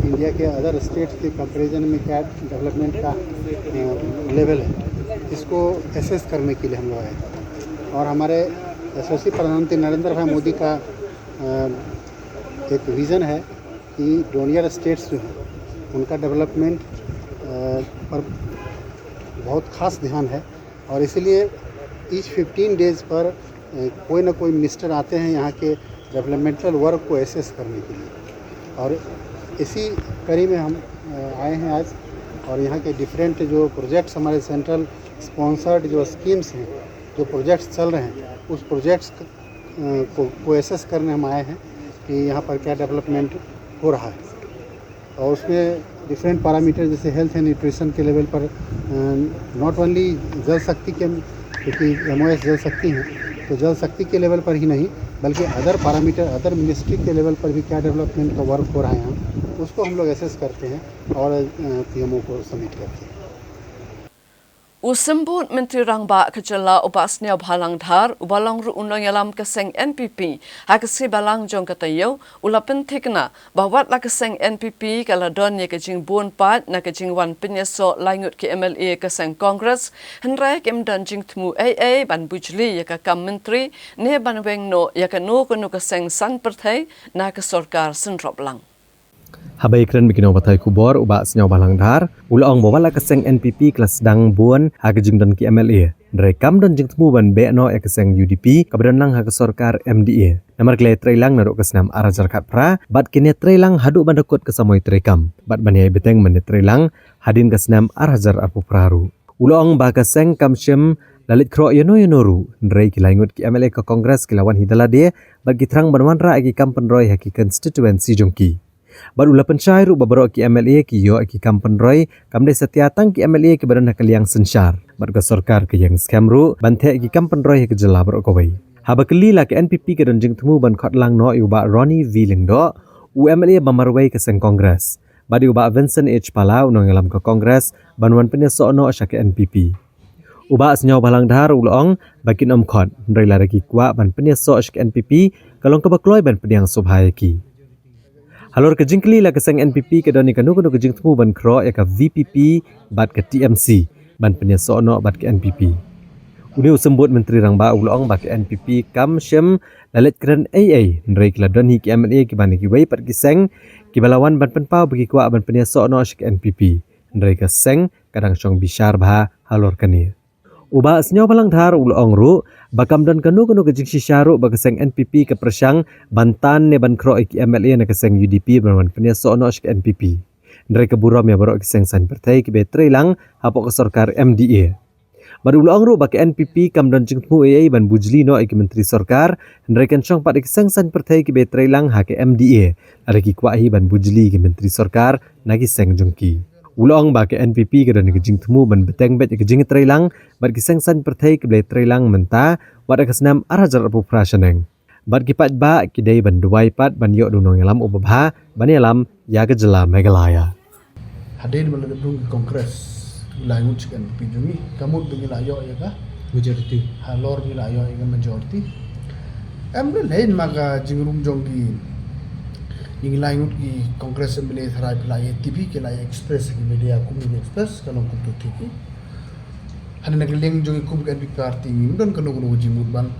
इंडिया के अदर स्टेट्स के कंपैरिजन में क्या डेवलपमेंट का, अ, लेवल है, इसको एसेस करने के लिए हम लोग आए। और हमारे यशस्वी प्रधानमंत्री नरेंद्र भाई मोदी का, अ, एक विज़न है कि डोनियर स्टेट्स जो हैं, उनका डेवलपमेंट, अ, पर बहुत खास ध्यान है और इसीलिए ईच फिफ्टीन डेज पर, अ, कोई ना कोई मिनिस्टर आते हैं यहाँ के डेवलपमेंटल वर्क को एसेस करने के लिए। और इसी कड़ी में हम, अ, आए हैं आज और यहाँ के डिफरेंट जो प्रोजेक्ट्स, हमारे सेंट्रल स्पॉन्सर्ड जो स्कीम्स हैं, जो प्रोजेक्ट्स चल रहे हैं, उस प्रोजेक्ट्स क-, अ, को, को एसेस करने हम आए हैं कि यहाँ पर क्या डेवलपमेंट हो रहा है। और उसमें डिफरेंट पैरामीटर जैसे हेल्थ एंड न्यूट्रिशन के लेवल पर, अ, नॉट ओनली जल शक्ति के, क्योंकि एमओएस जल शक्ति हैं, तो जल शक्ति के लेवल पर ही नहीं, बल्कि अदर पैरामीटर, अदर मिनिस्ट्री के लेवल पर भी क्या डेवलपमेंट का वर्क हो रहा है यहाँ, उसको हम लोग एसेस करते हैं और, अ, पीएमओ को सबमिट करते हैं। U Symbud Myntri Rangbah ka jylla u Bah Sniawbhalang Dhar, uba long ruh u nongïalam ka seng N P P ha ka sngi Balang jong ka taïew, u la pynthikna ba wat la ka seng N P P ka la don ïa ka jingbun paid na ka jingwan pynïasoh lai ngut ki M L A ka seng Congress, hynrei kim don jingthmu ei ei ban bujli ïa ka kam myntri ne ban weng noh ïa kano kano ka seng saiñ pyrthei na ka sorkar synrop lang. Haba ïakren bad ki nongpathai khubor, u Bah Sniawbhalang Dhar u la ong ba wat la ka seng N P P ka la sdang bun ha ka jingdon ki M L A, hynrei kam don jingthmu ban beh noh ïa ka seng U D P kaba don lang ha ka sorkar M D A. Namar ki la ïatrei lang naduh ka snem ar hajar khatphra bad kin ïatrei lang haduh ban da kut ka samoi treikam bad ban ïai bteng ban ïatrei lang hadien ka snem ar hajar arphew phra ruh. U la ong ba ka seng kam shym la leit khroh ïano ïano ruh, hynrei ki lai ngut ki M L A ka Congress ki la wan hi da lade bad ki thrang ban wanrah ïa ki kam pynroi ha ki constituency jong ki. Bad u la pynshai ruh ba baroh ki M L A ki ïoh ïa ki kam pynroi, kam dei satia tang ki M L A kiba don ha ka liang synshar. Bad ka sorkar ka ïeng skhem ruh ban theh ïa ki kam pynroi ha ka jylla baroh kawei. Haba kylli la ka N P P ka don jingthmu ban khot lang noh ïa u Bah Ronnie V Lyngdoh, u M L A ba marwei ka seng Congress, bad ïa u Bah Vincent H Pala, u nongïalam ka Congress, ban wan pynïasoh noh sha ka N P P. U Bah Sniawbhalang Dhar u la ong ba kin ym khot, hynrei lada ki kwah ban pynïasoh sha ka N P P, ka long kaba kloi ban pdiang sngewbha ïa ki. Halor ka jingkylli la ka seng N P P ka don ïa kano kano ka jingthmu ban khroh ïa ka V P P bad ka T M C ban pynïasoh noh bad ka N P P. Une u Symbud Myntri Rangbah u la ong ba ka N P P kam shym la leit kren ei ei, hynrei ki la don hi ki M L A kiba na kiwei pat ki seng kiba la wan ban pynpaw ba ki kwah ban pynïasoh noh sha ka N P P, hynrei ka seng ka dang shong bishar bha halor kane. U Bah Sniawbhalang Dhar u la ong ruh ba kam don kano kano ka jingshisha ruh ba ka seng N P P ka pyrshang ban tan ne ban khroh ïa ki M L A na ka seng U D P ban wan pynïasoh noh sha ka N P P. Hynrei ka burom ïa baroh ki seng saiñ pyrthei kiba ïatrei lang hapoh ka sorkar M D A. Bad u la ong ruh ba ka N P P kam don jingthmu ei ei ban bujli noh ïa ki myntri sorkar, hynrei kan shong pat ïa ki seng saiñ pyrthei kiba ïatrei lang ha ka M D A lada ki kwah hi ban bujli ïa ki myntri sorkar na ki seng jong ki. U la ong ba ka N P P ka don ïa ka jingthmu ban bteng beit ïa ka jingïatrei lang bad ki seng saiñ pyrthei kiba la ïatrei lang mynta wat ha ka snem ar hajar arphew phra shaneng. Bad ki paidbah ki dei ban duwai pat ban ïoh da u nongïalam uba bha ban ïalam ïa ka jylla Meghalaya. Hadien ba la dep rung ka Congress lai ngut sha ka N P P jong ngi, ka mut ba ngi la ïoh ïa ka majority. Halor ngi la ïoh ïa ka majority. Em lei lei ma ka jingrung jong ki Ngi lai ngut ki Congress M L A tharai phi la ïa T V ki la ïa express ki media kum ngi express ka long kum tu thiki. Hana na ka liang jong ngi kum ka N P P party ngim don kano kano ka jingmut ban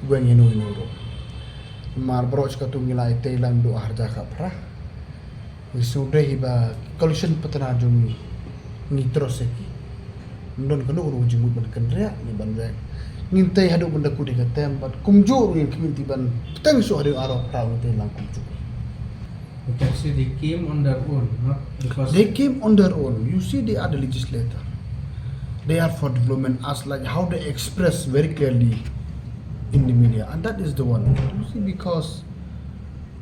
weng ïa no ïa no ruh. Mar baroh shi katta ngi la ïa tei lang du ar ja ka phra. Ngi sngewdei hi ba coalition partner jong ngi ngi trust ïa ki. Ym don kano kano ka jingmut ban kynriah ne ban weng. Ngin tei haduh ban da kut ïa ka term bad kumjuh ruh ngin khmih ti ban pteng shuh haduh arphew phra ngin tei lang kumjuh. You can see they came on their own, not because They came on their own. You see, they are the legislator. They are for development as like how they express very clearly in the media. And that is the one. You see, because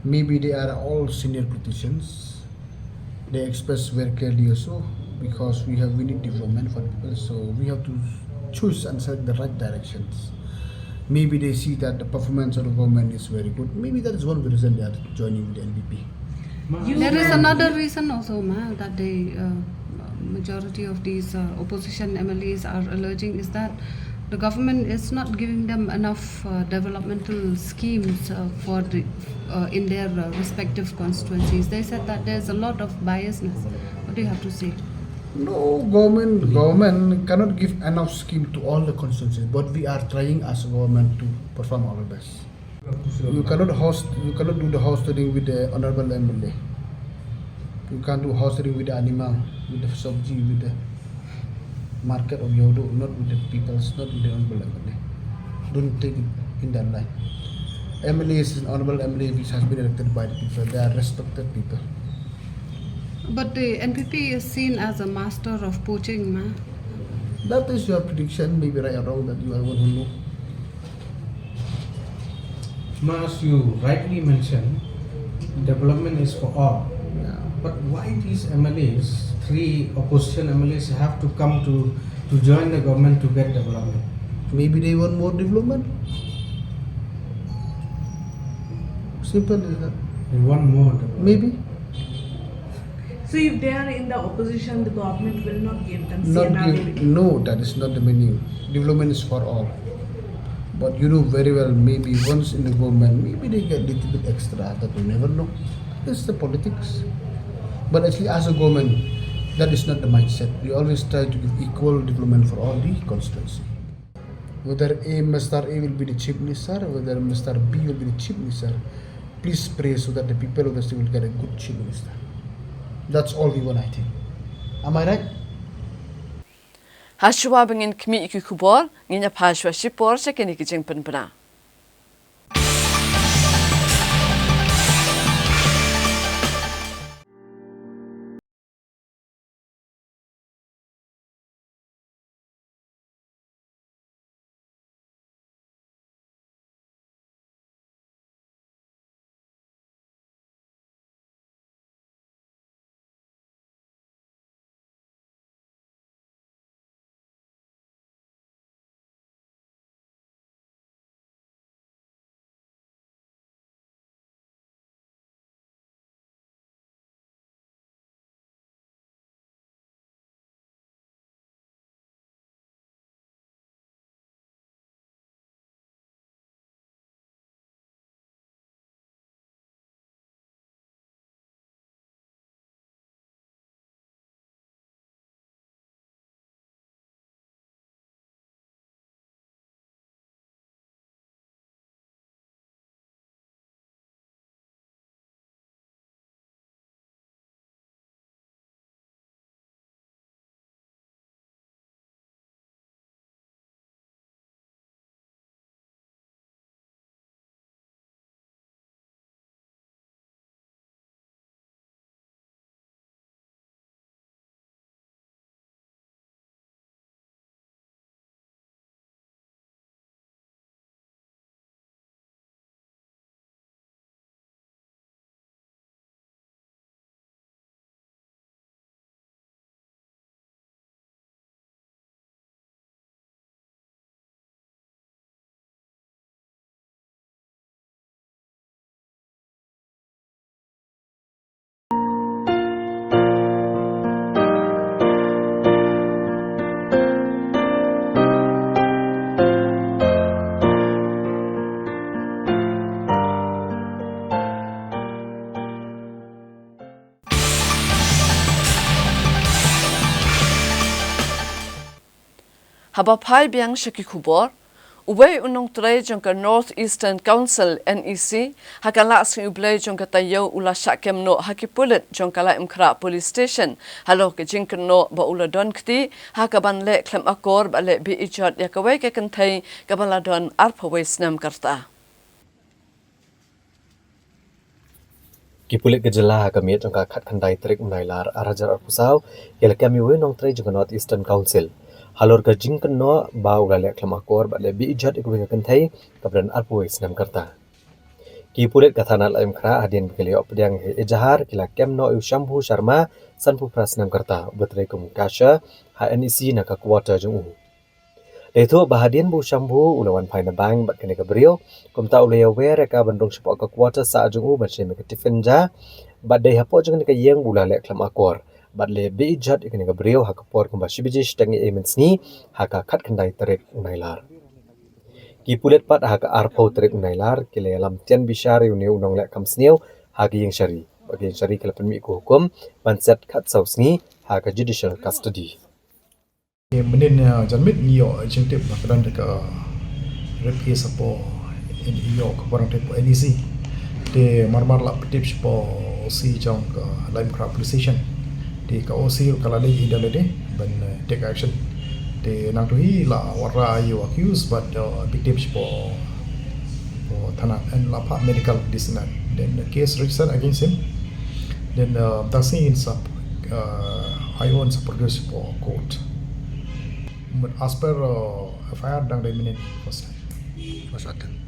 maybe they are all senior politicians. They express very clearly also because we have, we need development for people, so we have to choose and select the right directions. Maybe they see that the performance of the government is very good. Maybe that is one of the reason they are joining with the N P P. There is another reason also, ma, that the uh, majority of these uh, opposition M L As are alleging is that the government is not giving them enough uh, developmental schemes uh, for the uh, in their uh, respective constituencies. They said that there's a lot of biasness. What do you have to say? No, government government cannot give enough scheme to all the constituencies, but we are trying as a government to perform our best. You cannot host, you cannot do the hosting with the honorable M L A. You can't do hosting with the animal, with the sabji, with the market of Yodo, not with the peoples, not with the honorable M L A. Don't take it in that line. M L A is an honorable M L A which has been elected by the people. They are respected people. But the N P P is seen as a master of poaching, ma. That is your prediction, maybe right or wrong, that you are one who know. Ma, as you rightly mentioned, development is for all. Yeah. But why these M L As, three opposition M L As, have to come to, to join the government to get development? Maybe they want more development. Simple as that. They want more development. Maybe. So if they are in the opposition, the government will not give them Not C N R give, no, that is not the meaning. Development is for all. But you know very well, maybe once in the government, maybe they get little bit extra, that we never know. It's the politics. But actually, as a government, that is not the mindset. We always try to give equal development for all the constituency. Whether A, Mister A will be the chief minister, whether Mister B will be the chief minister, please pray so that the people of the state will get a good chief minister. That's all we want, I think. Am I right? Ha shuwa ba ngin khmih ïa ki khubor, ngin ïa phai shuwa shipor sha kine ki jingpynbna. Haba phai biang sha ki khubor, uwei u nongtrei jong ka North Eastern Council, N E C, ha ka Laisngi U Blei jong ka taïew u la shah kem noh ha ki pulit jong ka Laitumkhrah Police Station halor ka jingkynnoh ba u la don kti ha kaban leh khlem akor bad leh beijot ïa kawei ka kynthei kaba la don arphew wei snem ka rta. Ki pulit ka jylla ha ka miet jong ka khatkhyndai tarik u Nailar arhajar arphew saw ki la kem ïa uwei u nongtrei jong ka North Eastern Council halor ka jingkynnoh ba u la leh khlem akor bad leh beijot ïa kawei ka kynthei kaba don arphew wei snem ka rta. Ki pulit ka thana Laitumkhrah hadien ba ki la ïoh pdiang ha ejahar ki la kem noh ïa u Shambhu Sharma, sanphew phra snem ka rta, uba trei kum u cashier ha N E C na ka quarter jong u. La ïathuh ba hadien ba u Shambhu u la wan phai na bank bad kane ka briew, kumta u la ïawer ïa ka ban rung shapoh ka quarter sah jong u ban shim ïa ka tiffin ja, bad dei hapoh jong kane ka ïing ba u la leh khlem akor bad leh beijot ïa kane ka briew ha ka por kumba shi baje shiteng eiei mynsngi ha ka khatkhyndai tarik u Nailar. Ki pulit pat ha ka arphew tarik u Nailar ki la ïalam tian bishar ïa une u nongleh kam sniew ha ka ïing shari bad ka ïing shari ka la pynmih ka hukum ban set khatsaw sngi ha ka judicial custody. Mynnin, uh, janmiet ngi ïoh jingtip ba ka don da ka rape case hapoh, ngi ïoh ka por ngi tip hapoh N E C. Te mar mar la pyntip shapoh O C jong ka Laitumkhrah Police Station. Te ka O C ka la leit hi da lade ban, uh, take action. Te nangtu hi la wanrah ïa u accused bad, uh, victim shapoh, uh, thana, and la phah medical this and that. Then the case registered against him. Then, uh, that's in sub, uh, I O in sub produce shapoh court. But as per, uh, F I R dang dei mynnin first time. First attempt.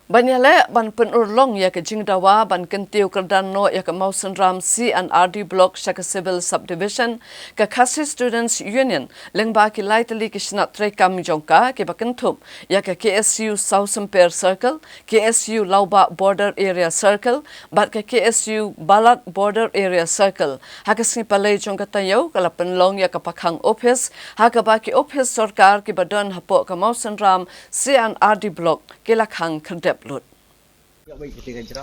Ban ïaleh ban pynurlong ïa ka jingdawa ban kyntiew kyrdan noh ïa ka Mawsynram C and R D Block sha ka Civil Subdivision, ka Khasi Students Union lyngba ki lai tylli ki shnat treikam jong ka kiba kynthup ïa ka K S U Sawsymper Circle, K S U Lawbah Border Area Circle bad ka K S U Balat Border Area Circle ha ka sngi Palei jong ka taïew ka la pynlong ïa ka pakhang ophis ha kaba ki ophis sorkar kiba don hapoh ka Mawsynram C and R D Block ki la khang khyrdep lut.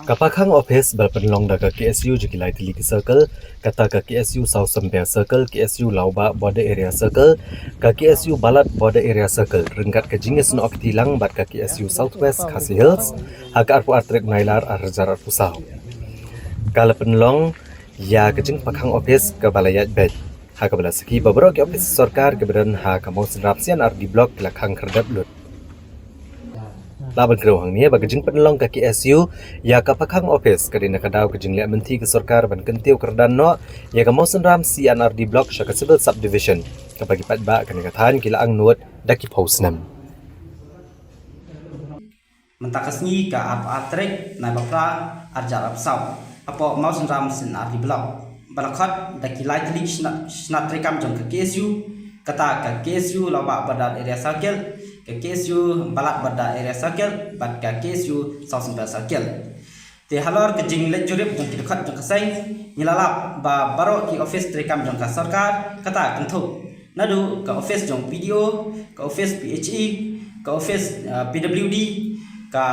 Ka pakhang ophis ba la pynlong da ka K S U jong ki lai tylli ki circle, kata ka K S U Sawsymper Circle, K S U Lawbah Border Area Circle, ka K S U Balat Border Area Circle, ryngkat ka jingïasnoh kti lang bad ka K S U South West Khasi Hills ha ka arphew ar tarik Nailar arhajar arphew saw. Ka la pynlong ïa ka jingpakhang ophis kaba la ïaid beit ha kaba la sakhi ba baroh ki ophis sorkar kiba don ha ka Mawsynram C and R D Block ki la khang khyrdep lut. La ban kynmaw hangne ba ka jingpynlong ka K S U ïa ka pakhang ophis ka dei na ka daw ka jingleh mynthi ka sorkar ban kyntiew kyrdan noh ïa ka Mawsynram C and R D Block sha ka Civil Subdivision, kaba ki paidbah kane ka thaiñ ki la angnud da ki phew snem. Mynta ka sngi ka arphew ar tarik Nailar arhajar arphew saw, hapoh Mawsynram C and R D Block, ba la khot da ki lai tylli ki shnat, shnat treikam jong ka K S U, kata ka K S U Lawbah Border Area Circle, ka K S U Balat Border Area Circle bad ka K S U Sawsymper Circle. Te halor ka jingleit jurip jong ki dkhot jong ka seng, ngi la lap ba baroh ki ophis treikam jong ka sorkar, kata kynthup naduh ka ophis jong P D O, ka ophis P H E, ka ophis, uh, P W D, ka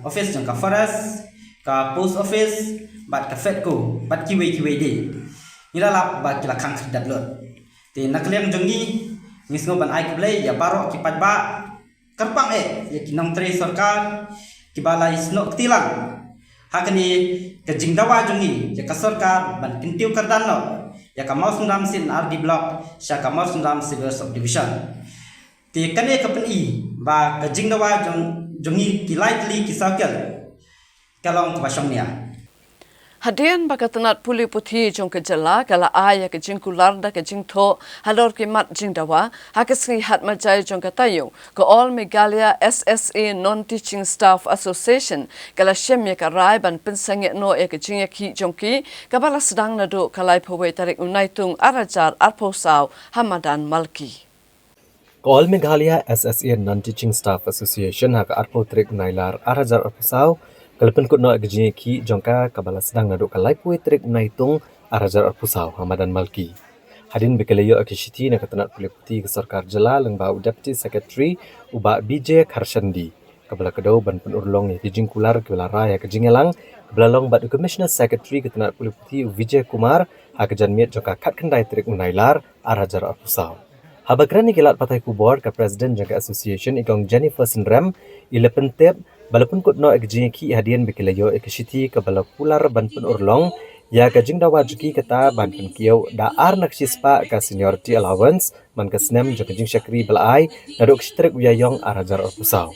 ophis jong ka Forest, ka Post Office bad ka FEDCO bad kiwei kiwei de. Ngi la lap ba ki la khang khyrdep lut. Te na ka liang jong ngi, ngi sngew ban ai khublei ïa baroh ki paidbah, kyrpang eh ïa ki nongtrei sorkar kiba la ïasnoh kti lang ha kane ka jingdawa jong ngi ïa ka sorkar ban kyntiew kyrdan noh ïa ka Mawsynram C and R D Block sha ka Mawsynram Civil Subdivision. Te kane ka pyni ba ka jingdawa jong, jong ngi ki lai tylli ki circle ka long kaba shongnia. Hadien ba ka tnat pule puthi jong ka jylla ka la ai ïa ka jingkular da ka jingthoh halor ki mat jingdawa, ha ka sngi Hatmajai jong ka taïew, ka All Meghalaya S S A Non-Teaching Staff Association ka la shim ïa ka rai ban pynsangeh noh ïa ka jingïakhih jong ki, kaba la sdang naduh ka laiphew wei tarik u Naitung arhajar arphew saw ha madan Malki. Ka All Meghalaya S S A Non-Teaching Staff Association ha ka arphew tarik Nailar arhajar arphew saw ka la pynkut noh ïa ka jingïakhih jong ka, kaba la sdang naduh ka laiphew wei tarik Naitung arhajar arphew saw ha madan Malki. Hadien ba ki la ïoh ïa ka shithi na ka tnat pule puthi ka sorkar jylla lyngba u Deputy Secretary u Bah B J Kharshandi, kaba la kdew ban pynurlong ïa ka jingkular kaba la rai ha ka jingïalang kaba la long bad u Commissioner Secretary ka tnat pule puthi u Vijay Kumar ha ka janmiet jong ka khatkhyndai tarik u Nailar arhajar arphew saw. Haba kren ïa ki lad pathai khubor, ka President jong ka Association, i Kong Jennifer Synrem, i la pyntip ba la pynkut noh ïa ka jingïakhih hadien ba ki la ïoh ïa ka shithi kaba la kular ban pynurlong ïa ka jingdawa jong ki kata ban pynkiew da ar na ka shispah ka seniority allowance man ka snem jong ka jingshakri ba la ai naduh ka shi tarik u Ïaïong ar hajar arphew saw.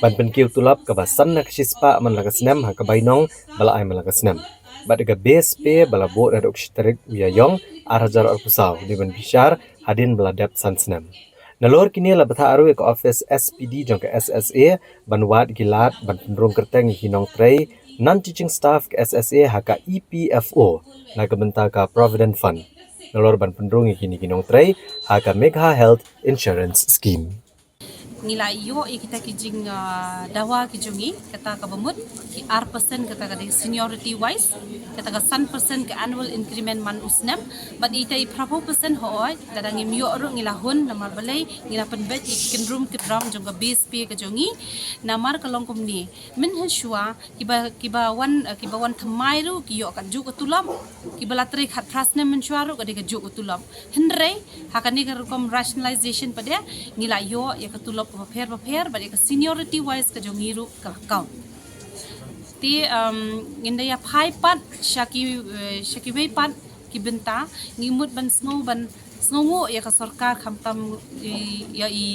Ban pynkiew tulop kaba san na ka shispah man la ka snem ha ka bainong ba la ai man la ka snem. Bad ka base pay ba la buh naduh ka shi tarik u Ïaïong ar hajar arphew saw, dei ban bishar hadien ba la dep san snem. Nalor kine la bthah ruh ïa ka office S P D jong ka S S A ban wad ïa ki lad ban pynrung kyrteng ïa ki nongtrei, non-teaching staff ka S S A ha ka E P F O na ka bynta ka Provident Fund. Nalor ban pynrung ïa kine ki nongtrei ha ka Megha Health Insurance Scheme. Ngi la ïoh ïa kita ki jing, ah, dawa ki jong ngi, kata kaba mut ki ar percent kata ka dei seniority wise, kata ka san percent ka annual increment man u snem, bad ita i phraphew percent hooid, lada ngim ïoh ruh ngi la hun, namar balei ngi la pynbeit ïa ki kynrum kynram jong ka base pay ka jong ngi, namar ka long kumne, mynhynshwa kiba, kiba wan, eh, kiba wan thymmai ruh ki ïoh kajuh ka tulop, kiba la trei khatphra snem mynshwa ruh ka dei kajuh ka tulop. Hynrei ha kane ka rukom rationalization pat de ngi la ïoh ïa ka tulop bapher bapher bad ïa ka seniority wise ka jong ngi ruh ka la khaw. Te, um, ngin da ïa phai pat sha ki, eh, sha kiwei pat ki bynta, ngi mut ban sngew, ban sngewnguh ïa ka sorkar, khamtam i, ïa i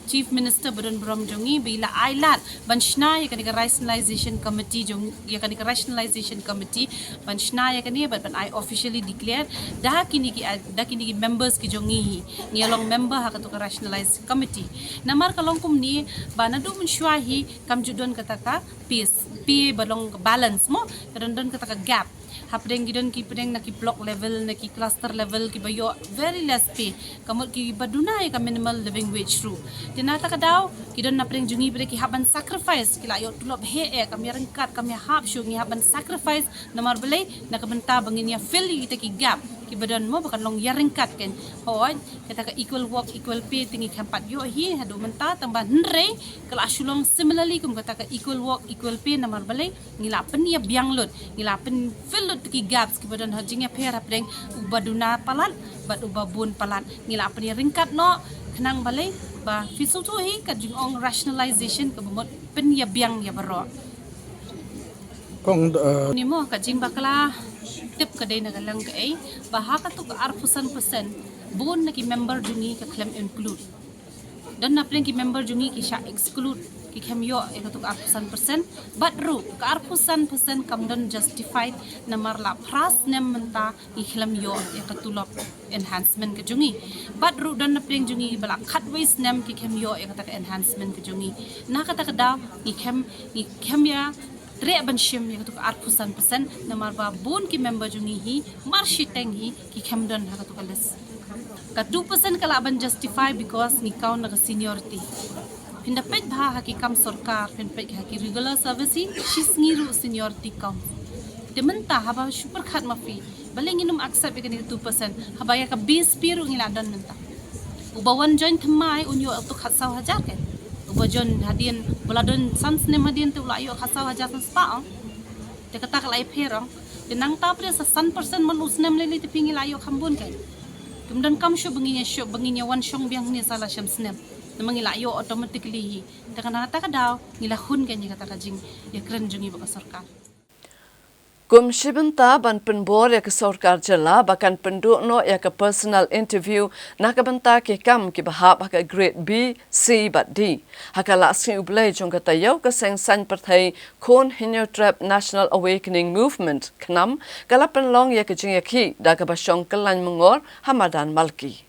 Chief Minister ba don burom jong ngi ba i la ai lad ban shna ïa kane ka rationalization committee jong, ïa kane ka rationalization committee ban shna ïa kane bad ban ai officially declare da kine ki, da kine ki members ki jong ngi hi. Ngi ïa long member ha katu ka rationalized committee. Namar ka long kumne ba naduh mynshwa hi kam ju don kata ka pay, pay ba long balance mo, ka don, don kata ka gap. Hapdeng ki don ki pdeng na ki block level, na ki cluster level kiba ïoh very less pay. Ka mut kiba duna ïa ka minimum living wage ruh. Te na kata ka daw ki don na pdeng jong ngi ba dei ki hap ban sacrifice, ki la ïoh tulop heh eh, kam ïa ryngkat, kam ïa hap shuh, ngi hap ban sacrifice. Namar balei? Na ka bynta ba ngin ïa fill ïa kita ki gap kiba don mo, ba kan long ïa ryngkat kan. Hooid, kata ka equal work, equal pay te ngi khlem pat ïoh hi haduh mynta, tang ba hynrei ka la shu long similarly kum kata ka equal work, equal pay, namar balei? Ngi la pynïabiang lut, ngi la pynfill lut ki gaps kiba don ha jingïapher hapdeng uba duna palat bad uba bun palat. Ngi la pynïaryngkat noh, khnang balei? Ba phi sngewthuh hi ka jingong rationalization kaba mut pynïabiang ïa baroh. Kong, eh, ni mo ka jingbakla tip ka dei na ka liang kaei, ba ha katu ka arphew san percent bun na ki member jong ngi ka khlem include. Don na pdeng ki member jong ngi ki shah exclude, ki khlem ïoh ïa katu ka arphew san percent. Bad ruh ka arphew san percent kam don justified namar la phra snem mynta ki khlem ïoh ïa ka tulop enhancement ka jong ngi. Bad ruh don na pdeng jong ngi ba la khatwei snem ki khlem ïoh ïa kata ka enhancement ka jong ngi. Na kata ka daw ngi khlem, ngi khlem ïa treh ban shim ïa katu ka arphew san percent namar ba bun ki member jong ngi hi mar shiteng hi ki khlem don ha katu ka list. Ka two percent ka lah ban justify because ngi count na ka seniority. Phin da peit bha ha ki kam sorkar, phin peit ha ki regular service hi, shisngi ruh seniority count. Te mynta haba shu pyrkhat ma phi, balei ngin ym accept ïa kane ka two percent? Haba ïa ka base pay ruh ngi la don mynta. Uba wan join thymmai un ïoh tu khatsaw hajar kan. Uba join hadien, ba la don san snem hadien te u la ïoh khatsaw hajar san spah ong. Te kata ka la ïapher ong. Te nangta pat sa san percent man u snem lei lei te phi ngi la ïoh kham bun kan. Kim donkam shuh ba ngin ïa shuh, ba ngin ïa wan shong biang hangne sa la shem snem. Namar ngi la ïoh automatically hi. Te kane kata ka daw ngi la hun kan ïa kata ka jingïakren jong ngi bad ka sorkar. Kum shi bynta ban pynbor ïa ka sorkar jylla ba kan pynduh noh ïa ka personal interview na ka bynta ki kam kiba hap ha ka grade B, C bad D. Ha ka Lashai U Blei jong ka taïew, ka seng saiñ pyrthei Khun Hynñiewtrep National Awakening Movement, KHNAM, ka la pynlong ïa ka jingïakhih da kaba shong kyllaiñ myngor ha madan Malki.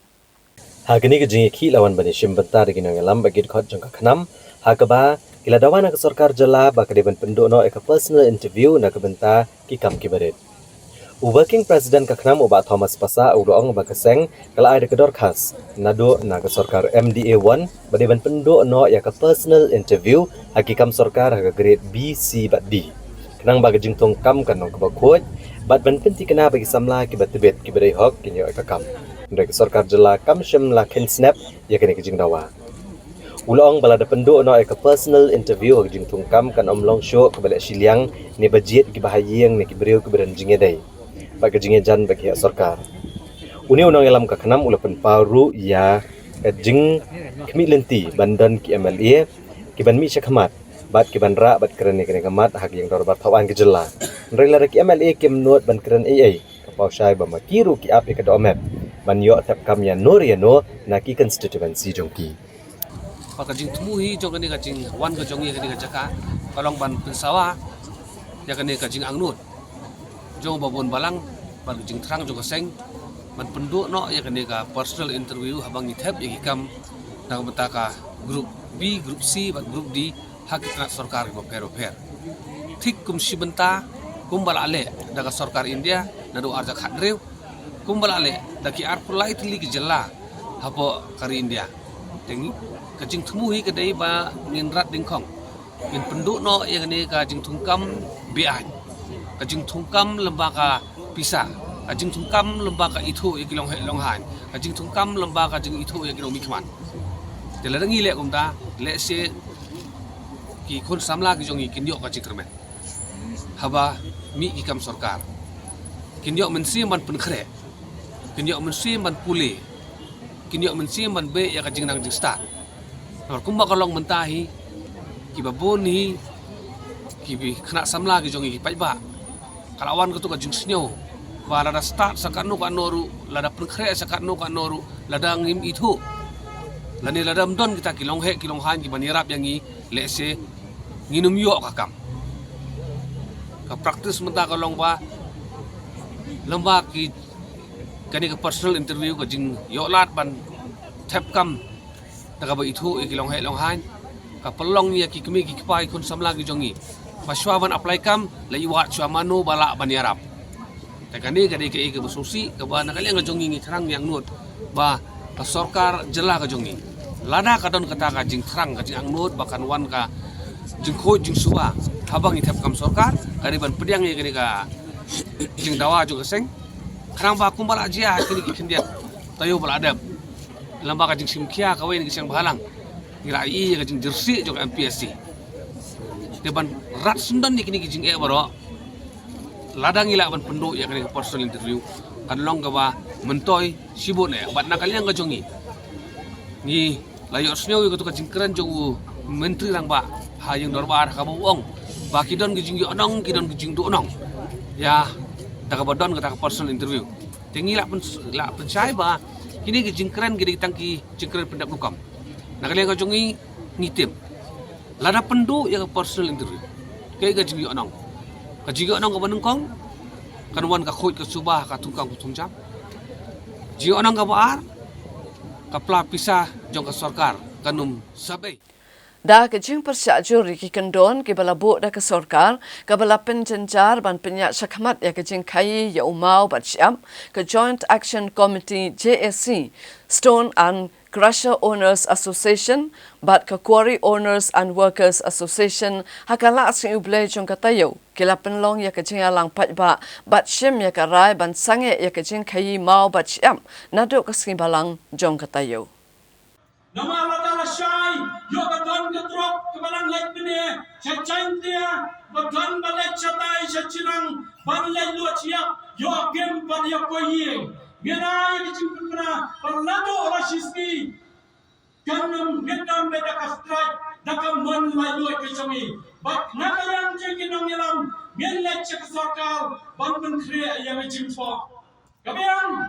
Ha kane ka jingïakhih la wan ban ïashim bynta da ki nongïalam bad ki dkhot jong ka KHNAM, ha kaba ki la dawa na ka sorkar jylla ba ka dei ban pynduh noh ïa ka personal interview na ka bynta ki kam kiba rit. U Working President ka KHNAM, u Bah Thomas Passah, u la ong ba ka seng ka la ai da ka dorkhas naduh na ka sorkar M D A one ba dei ban pynduh noh ïa ka personal interview ha ki kam sorkar ha ka grade B, C bad D, khnang ba ka jingthung kam kan long kaba khuid bad ban pynthikna ba ki samla kiba tbit kiba dei hok kin ïoh ïa ka kam. Hynrei ka sorkar jylla kam shym la kheiñ snep ïa kane ka jingdawa. U la ong ba lada pynduh noh ïa ka personal interview ha ka jingthung kam kan ym long shuh kaba leh shiliang ne ba jied kiba ha ïing ne ki briew kiba don jingïadei bad ka jingïajan bad ki heh sorkar. Une u nongïalam ka KHNAM u la pynpaw ruh ïa ka jingkhmih lynti ban don ki MLA ki ban mih shakhmat bad ki ban rah bad kren ïa kane ka mat ha ka ïing dorbar thawaiñ ka jylla. Hynrei lada ki MLA kim nud ban kren ei ei, ka paw shai ba ma ki ruh ki ap ïa ka dohmap ban ïoh thep kam ïa no re ïa no na ki constituency jong ki. Bad ka jingthmu hi jong kane ka jingwan ka jong ngi ha kane ka jaka ka long ban pynsawa ïa kane ka jingangnud jong u babun balang bad ka jingthrang jong ka seng ban pynduh noh ïa kane ka personal interview haba ngi thep ïa ki kam na ka bynta ka group B, group C bad group D ha ki tnat sorkar kiba pher bapher. Thik kum shi bynta kumba la leh da ka sorkar India naduh arhajar khathynriew, kumba la leh da ki arphew lai tylli ki jylla hapoh ka ri India. Te ngi, ka jingthmu hi ka dei ba ngin rat dyngkhong, ngin pynduh noh ïa kane ka jingthungkam beaiñ, ka jingthungkam lyngba ka pisa, ka jingthungkam lyngba ka ithuh ïa ki longheh longhain, ka jingthungkam lyngba ka jingithuh ïa ki nongmihkhmat. Te lada ngi leh kumta, lehse ki khun samla ki jong ngi kin ïoh ka jingkyrmen haba mih ki kam sorkar. Kin ïoh mynsiem ban pynkhreh, kin ïoh mynsiem ban pule, kin ïoh mynsiem ban beh ïa ka jingnang jingstad. Namar kumba ka long mynta hi, kiba bun hi ki khynnah samla ki jong ngi ki paidbah, ka la wan katu ka jingsngew ba lada stad sa katno katno ruh, lada pynkhreh sa katno katno ruh, lada ngim ithuh lane lada ym don kita ki longheh ki longhain kiban ïarap ïa ngi, lehse ngin ym ïoh ka kam. Ka practice mynta ka long ba lyngba ki, kane ka personal interview, ka jingïoh lad ban thep kam da kaba ithuh ïa ki longheh longhain, ka pynlong ïa ki kmie ki kpa, ki khun samla ki jong ngi ba shuwa ban apply kam la ïoh wad shuwa mano ba lah ban ïarap. Te kane ka dei kaei kaba sngewsih kaba na ka liang ka jong ngi ngi thrang ngi angnud ba ka sorkar jylla ka jong ngi, lada ka don kata ka jingthrang ka jingangnud ba kan wan ka jingkhuid jingsuba haba ngi thep kam sorkar, ka dei ban pdiang ïa kane ka jingdawa jong ka seng. Khnang ba kumba la jia ha kine ki khyndiat taïew ba la dep, lyngba ka jingshim khia kawei na ki seng bhalang, ngi la ïohi ïa ka jingjyrsieh jong ka MPSC. Te ban rat syndon ïa kine ki jingeh baroh, lada ngi lah ban pynduh ïa kane ka personal interview, kan long kaba myntoi shibun eh. Bad na ka liang ka jong ngi, ngi la ïohsngew ïa katu ka jingkren jong u Myntri Rangbah ha ïing dorbar, ha kaba u ong ba ki don ki jingïohnong, ki don ki jingduhnong ïa da kaba don kata ka personal interview. Te ngi lah pyn, lah pynshai ba kine ki jingkren ki dei tang ki jingkren pyndep rukom. Na ka liang ka jong ngi, ngi tim, lada pynduh ïa ka personal interview, kaei ka jingïohnong? Ka jingïohnong kaba nyngkong, kan wan ka khuid ka suba ha ka thungkam ka thungjam. Jingïohnong kaba ar, ka pla pisa jong ka sorkar kan ym sah bei. Da ka jingpyrshah jur ïa ki kyndon kiba la buh da ka sorkar kaba la pynjynjar ban pynïaid shakhmat ïa ka jingkhaïi ïa u maw bad shyiap, ka Joint Action Committee, JAC, Stone and Crusher Owners Association bad ka Quarry Owners and Workers Association ha ka Lah Sngi U Blei jong ka taïew ki la pynlong ïa ka jingïalang paidbah bad shim ïa ka rai ban sangeh ïa ka jingkhaïi maw bad shyiap naduh ka sngi Balang jong ka taïew. Namar lada la shai ïoh ka don ka trok kaba nang leit mynne sha Jaintia, ba don ba leit shatai sha Chirang ban leit luid shyiap, ïoh kim ban ïa poi ïing. Ngin ai ka jingpynbna ba naduh la shi sngi kan ym, ngin ym leit da ka strike, da ka mon laitluid ka jong ngi. Bad na ka liang jong ki nongïalam ngin leit sha ka sorkar ban pynkhreh ïa ka jingthoh. Ka biang.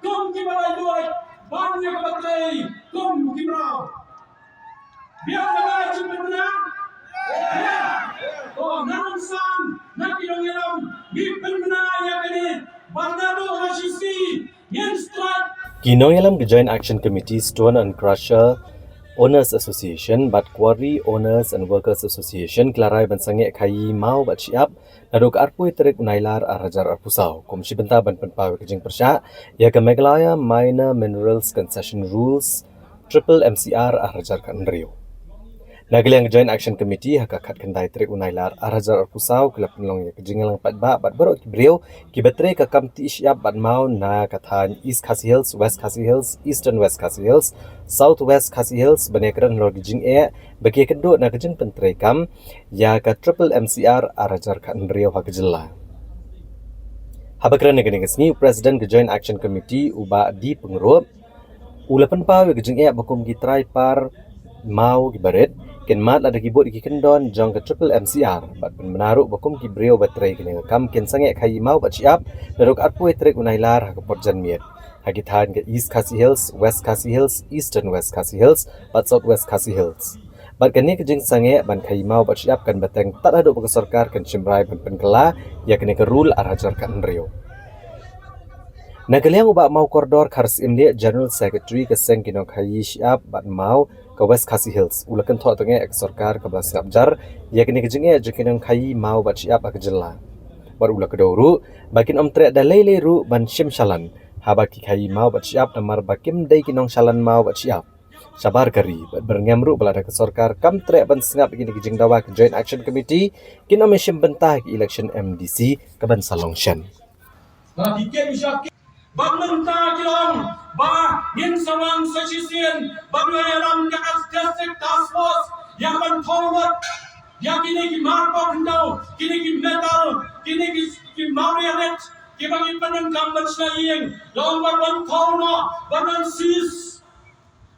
Kum kiba laitluid ban ïa kaba trei kum ki mraw. Biang kaba jingpynbna. Biang. To, na nongsan, na ki nongïalam, ngi pynbna ïa kane ba naduh la shi sngi ngin strike. Ki nongïalam ka Joint Action Committee, Stone and Crusher Owners Association bad Quarry Owners and Workers Association ki la rai ban sangeh khaïi maw bad shyiap naduh ka arphew tarik u Nailar arhajar arphew saw, kum shi bynta ban pynpaw ïa ka jingpyrshah ïa ka Meghalaya Minor Minerals Concession Rules, Triple M C R arhajar khathynriew. Na ka liang ka Joint Action Committee, ha ka khatkhyndai tarik u Nailar arhajar arphew saw ki la pynlong ïa ka jingïalang paidbah bad baroh ki briew kiba trei ka kam tih shyiap bad maw na ka thaiñ East Khasi Hills, West Khasi Hills, Eastern West Khasi Hills, South West Khasi Hills ban ïakren halor ki jingeh ba ki ïakynduh na ka jingpyntreikam ïa ka Triple M C R arhajar khathynriew ha ka jylla. Haba kren ha kane ka sngi, u President ka Joint Action Committee, u Bah D Pyngrope, u la pynpaw ïa ka jingeh ba kum ki trai par maw kiba rit kin mad lada ki bud ïa ki kyndon jong ka Triple M C R bad pynbna ruh ba kum ki briew ba trei kane ka kam kin sangeh khaïi maw bad shyiap naduh ka arphew tarik u Nailar ha ka por janmiet ha ki thaiñ ka East Khasi Hills, West Khasi Hills, Eastern West Khasi Hills bad South West Khasi Hills. Bad kane ka jingsangeh ban khaïi maw bad shyiap kan bteng tad haduh ba ka sorkar kan shim rai ban pynkylla ïa kane ka rule ar hajar khathynriew. Na ka liang u Bah Mawkordor Kharsyiemlieh, General Secretary ka seng ki nongkhaïi shyiap bad maw ka West Khasi Hills, u la kynthoh tyngeh ïa ka sorkar kaba la sngap jar ïa kane ka jingeh jong ki nongkhaïi maw bad shyiap ha ka jylla. Bad u la kdew ruh ba kin ym treh da lei lei ruh ban shim shalan haba ki khaïi maw bad shyiap, namar ba kim dei ki nongshalan maw bad shyiap shabar ka ri, bad byrngem ruh ba lada ka sorkar kam treh ban sngap ïa kine ki jingdawa ka Joint Action Committee, kin ym ïashim bynta ha ka election M D C kaban sa long shen. Ba mynta ki long ba ngin sa wan sa shisien ban ïalam da ka District Task Force ïa ban thaw lut ïa kine ki marpok hynñiew, kine ki metal, kine ki, ki mawrianet kiba ngi pyndonkam ban shna ïing, long ba ban thaw noh, ban seize,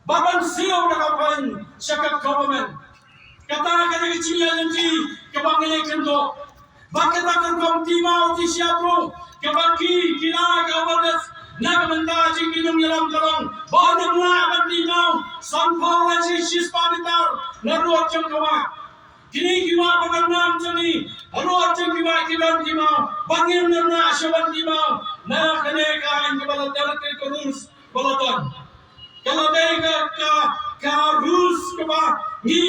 ba ban siew da ka fine sha ka government. Kata ka dei ka jingïaid lynti kaba ngi ïakynduh. Bad kata ka rukom ti maw ti shyiap ruh kaba ki, ki la ka awareness na ka bynta jong ki nongïalam ka long ba ym lah ban ti maw sanphew lane shispah mitar na rud jong ka wah. Kine ki wah ba kan nam jong ngi, halor jong ki wah ki don ki maw, ba ngim nang nang shuh ban ki maw. Na kane ka aiñ kaba la don, ka rules ba la don, ka la dei ka, ka, ka rules kaba ngi,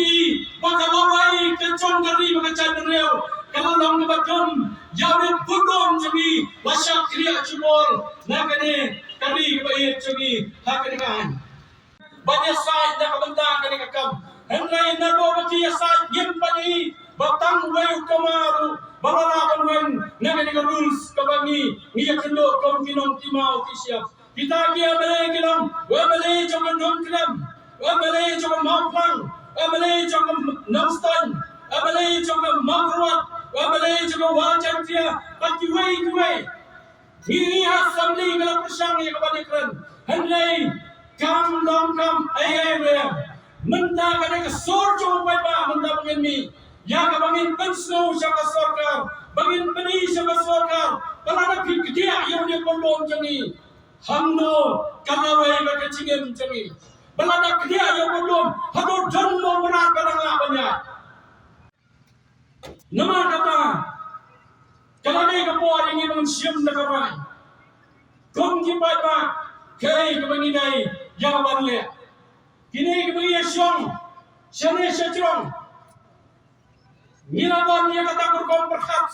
ba ka lawei ka jong ka ri bad ka jaitbynriew, ka la long kaba don ïa u burom jong ngi ba shah khlieh jubor na kane ka ri kaba ïeit jong ngi ha kane ka aiñ. Ban ïasaid na ka bynta kane ka kam. Hynrei naduh ba ki ïasaid ngim pat i ba tang uwei u kama ruh ba la lah ban wan na kane ka rules kaba ngi, ngi ïakynduh kum ki nongti maw ti shyiap. Kita ki M L A ki long, u M L A jong ka Nongkrem, u M L A jong ka Mawphlang, u M L A jong ka Nongstoiñ, u M L A jong ka Mawkyrwat, u M L A jong ka Wahjaiñtia, bad kiwei kiwei. Ngi, ngi ha Assembly ngi la pyrshang ïa kaba dei kren. Hynrei kam long kam ei ei ruh. Mynta ka dei ka sur jong u paidbah mynta ba ngin mih ïa kaba ngin pynsngew sha ka sorkar, ba ngin pyni sha ka sorkar ba lada phi kdiah ïa une u pynlong jong ngi, hangno ka lawei bad ka jingim jong ngi? Ba lada kdiah ïa u pynlong, hato don mo mrad ba dang lah ban ïaid? Namar kata ka la dei ka por ïa ngi ban shim da ka rai kum ki paidbah kaei kaba ngi dei ïa ban leh. Kine kiba ngi ïashong shane shajrong, ngi la don ïa kata ka rukom pyrkhat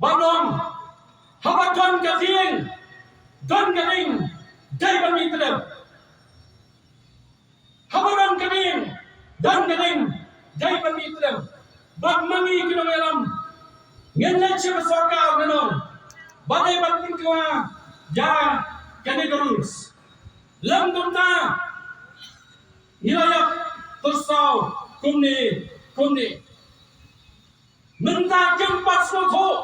ba long, haba don ka dieng, don ka ding, dei ban mih tyrem. Haba don ka ding, don ka ding, dei ban mih tyrem. Bad ma ngi ki nongïalam, ngin leit sha ka sorkar, ngi ong ba dei ban pynkylla ïa kane ka rules. Lem kumta ngi la ïap pyrsaw kumne kumne. Mynta kim pat sngewthuh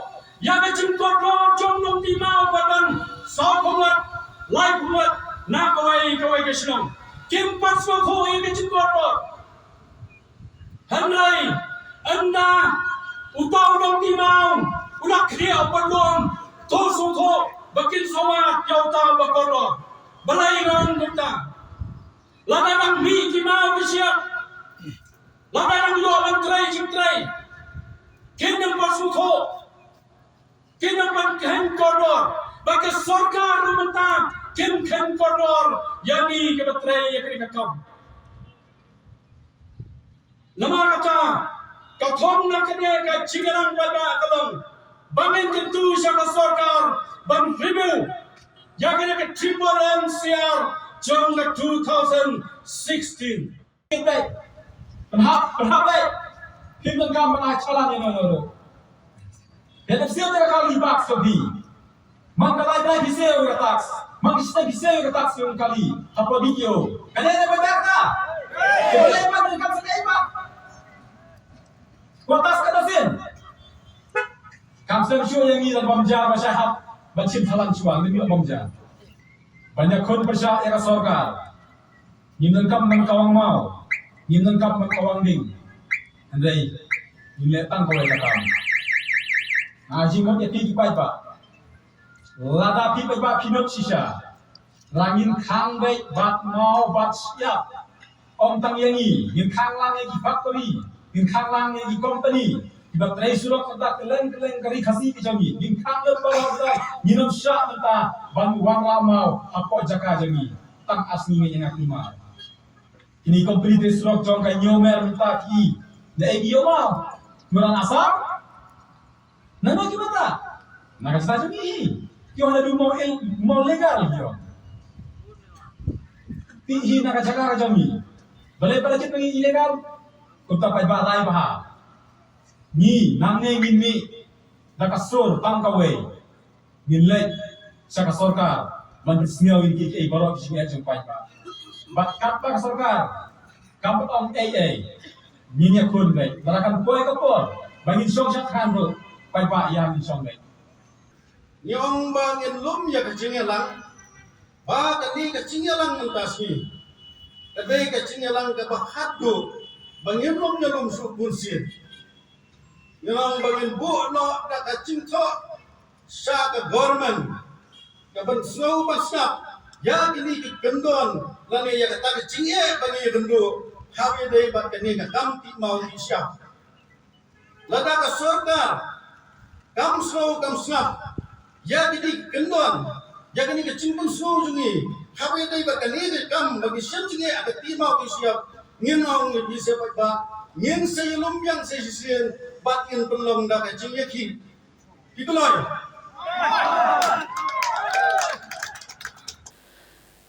ïa ka jingkordor jong nongti maw ba don sawphew ngut, laiphew ngut na kawei kawei ka shnong. Kim pat sngewthuh ïa ka jingkordor. Hynrei ynda uta u nongti maw u la khlieh u pynlong, to sngewthuh ba kin sa wad ïa uta uba kordor. Balei ngan kumta? Lada dang mih ki maw ki shyiap, lada dang ïoh ban trei jingtrei, kin ym pat sngewthuh, kin ym pat kheiñ kordor. Ba ka sorkar ruh mynta kim kheiñ kordor ïa ngi kiba trei ïa kane ka kam. Namar kata ka thong na kane ka jingïalang paidbah ka long ba ngin kyntu sha ka sorkar ban review ïa kane ka Triple M C R jong ka two thousand sixteen. Pynhap, pynhap dei. Phim donkam ban ai shalan ïa no no no. Ïa ka siew ïa ka kali bak sabi. Man ka lai blai phi siew ïa ka tax. Man ka shisnem phi siew ïa ka tax ïa ka kali. Hapa B T O. Ka dei ne ba dak ka? Ka dei ba donkam sa dei ba. Kwa tax ka da sien. Sdang shuh ïa ngi la bam ja ba shah hap ba chim thalang shuwa ngi la bam ja. Ban ïakhun pyrshah ïa ka sorkar. Ngim donkam man ka wang maw. Ngim donkam man ka wang ding. Hynrei ngim leh tang kawei ka kam. Nga jingmut ïa phi ki paidbah. Lada phi paidbah phi nud shisha. La ngin khang beit bad maw bad shyiap. Ym tang ïa ngi, ngin khang lang ïa ki factory, ngin khang lang ïa ki company kiba trei surok mynta kylleng kylleng ka ri Khasi ka jong ngi. Ngin khang lem ba la ba ngin ym shah mynta ban wanrah maw hapoh jaka jong ngi. Tang ar sngi ngin ïa nga khlem. Kine company trei surok jong ka Ñiewmer mynta ki. Na ei ki ïoh maw? Ki wan Assam? Na no ki mynta? Na ka jaka jong ngi hi. Ki wan na du maw il-, maw legal ki wan. Ti hi na ka jaka ka jong ngi. Balei ba la kit ba ngi illegal? Kumta paidbah rai bha. Ngi nangne ngin mih da ka sur tang kawei. Ngin leit sha ka sorkar ban pynsngew ïa kiei kiei baroh ki jingeh jong paidbah. Bad katba ka sorkar kam pat ong ei ei, ngin ïakhun beit. Lada kan poi ka por ba ngin shong shad than ruh, paidbah ïa ngin shong beit. Ngi ong ba ngin lum ïa ka jingïalang, ba kane ka jingïalang mynta sngi ka dei ka jingïalang kaba khatduh ba ngin lum ïalum shuh bunsien. Ngi ong ba ngin buh noh da ka jingthoh sha ka government ka ban sngew ban sngap ïa kine ki kyndon lane ïa kata ka jingeh ba ngi ïakynduh, haba ïadei bad kane ka kam tih maw tih shyiap. Lada ka sorkar kam sngew kam sngap ïa kine ki kyndon, ïa kine ki jingpynsngew jong ngi, haba ïadei bad kane ka kam ba ngi shem jingeh ha ka tih maw tih shyiap, ngin ong ïa phi sha paidbah, ngin sa ïalum biang sa shisien bad ngin pynlong da ka jingïakhih. Ki kloi.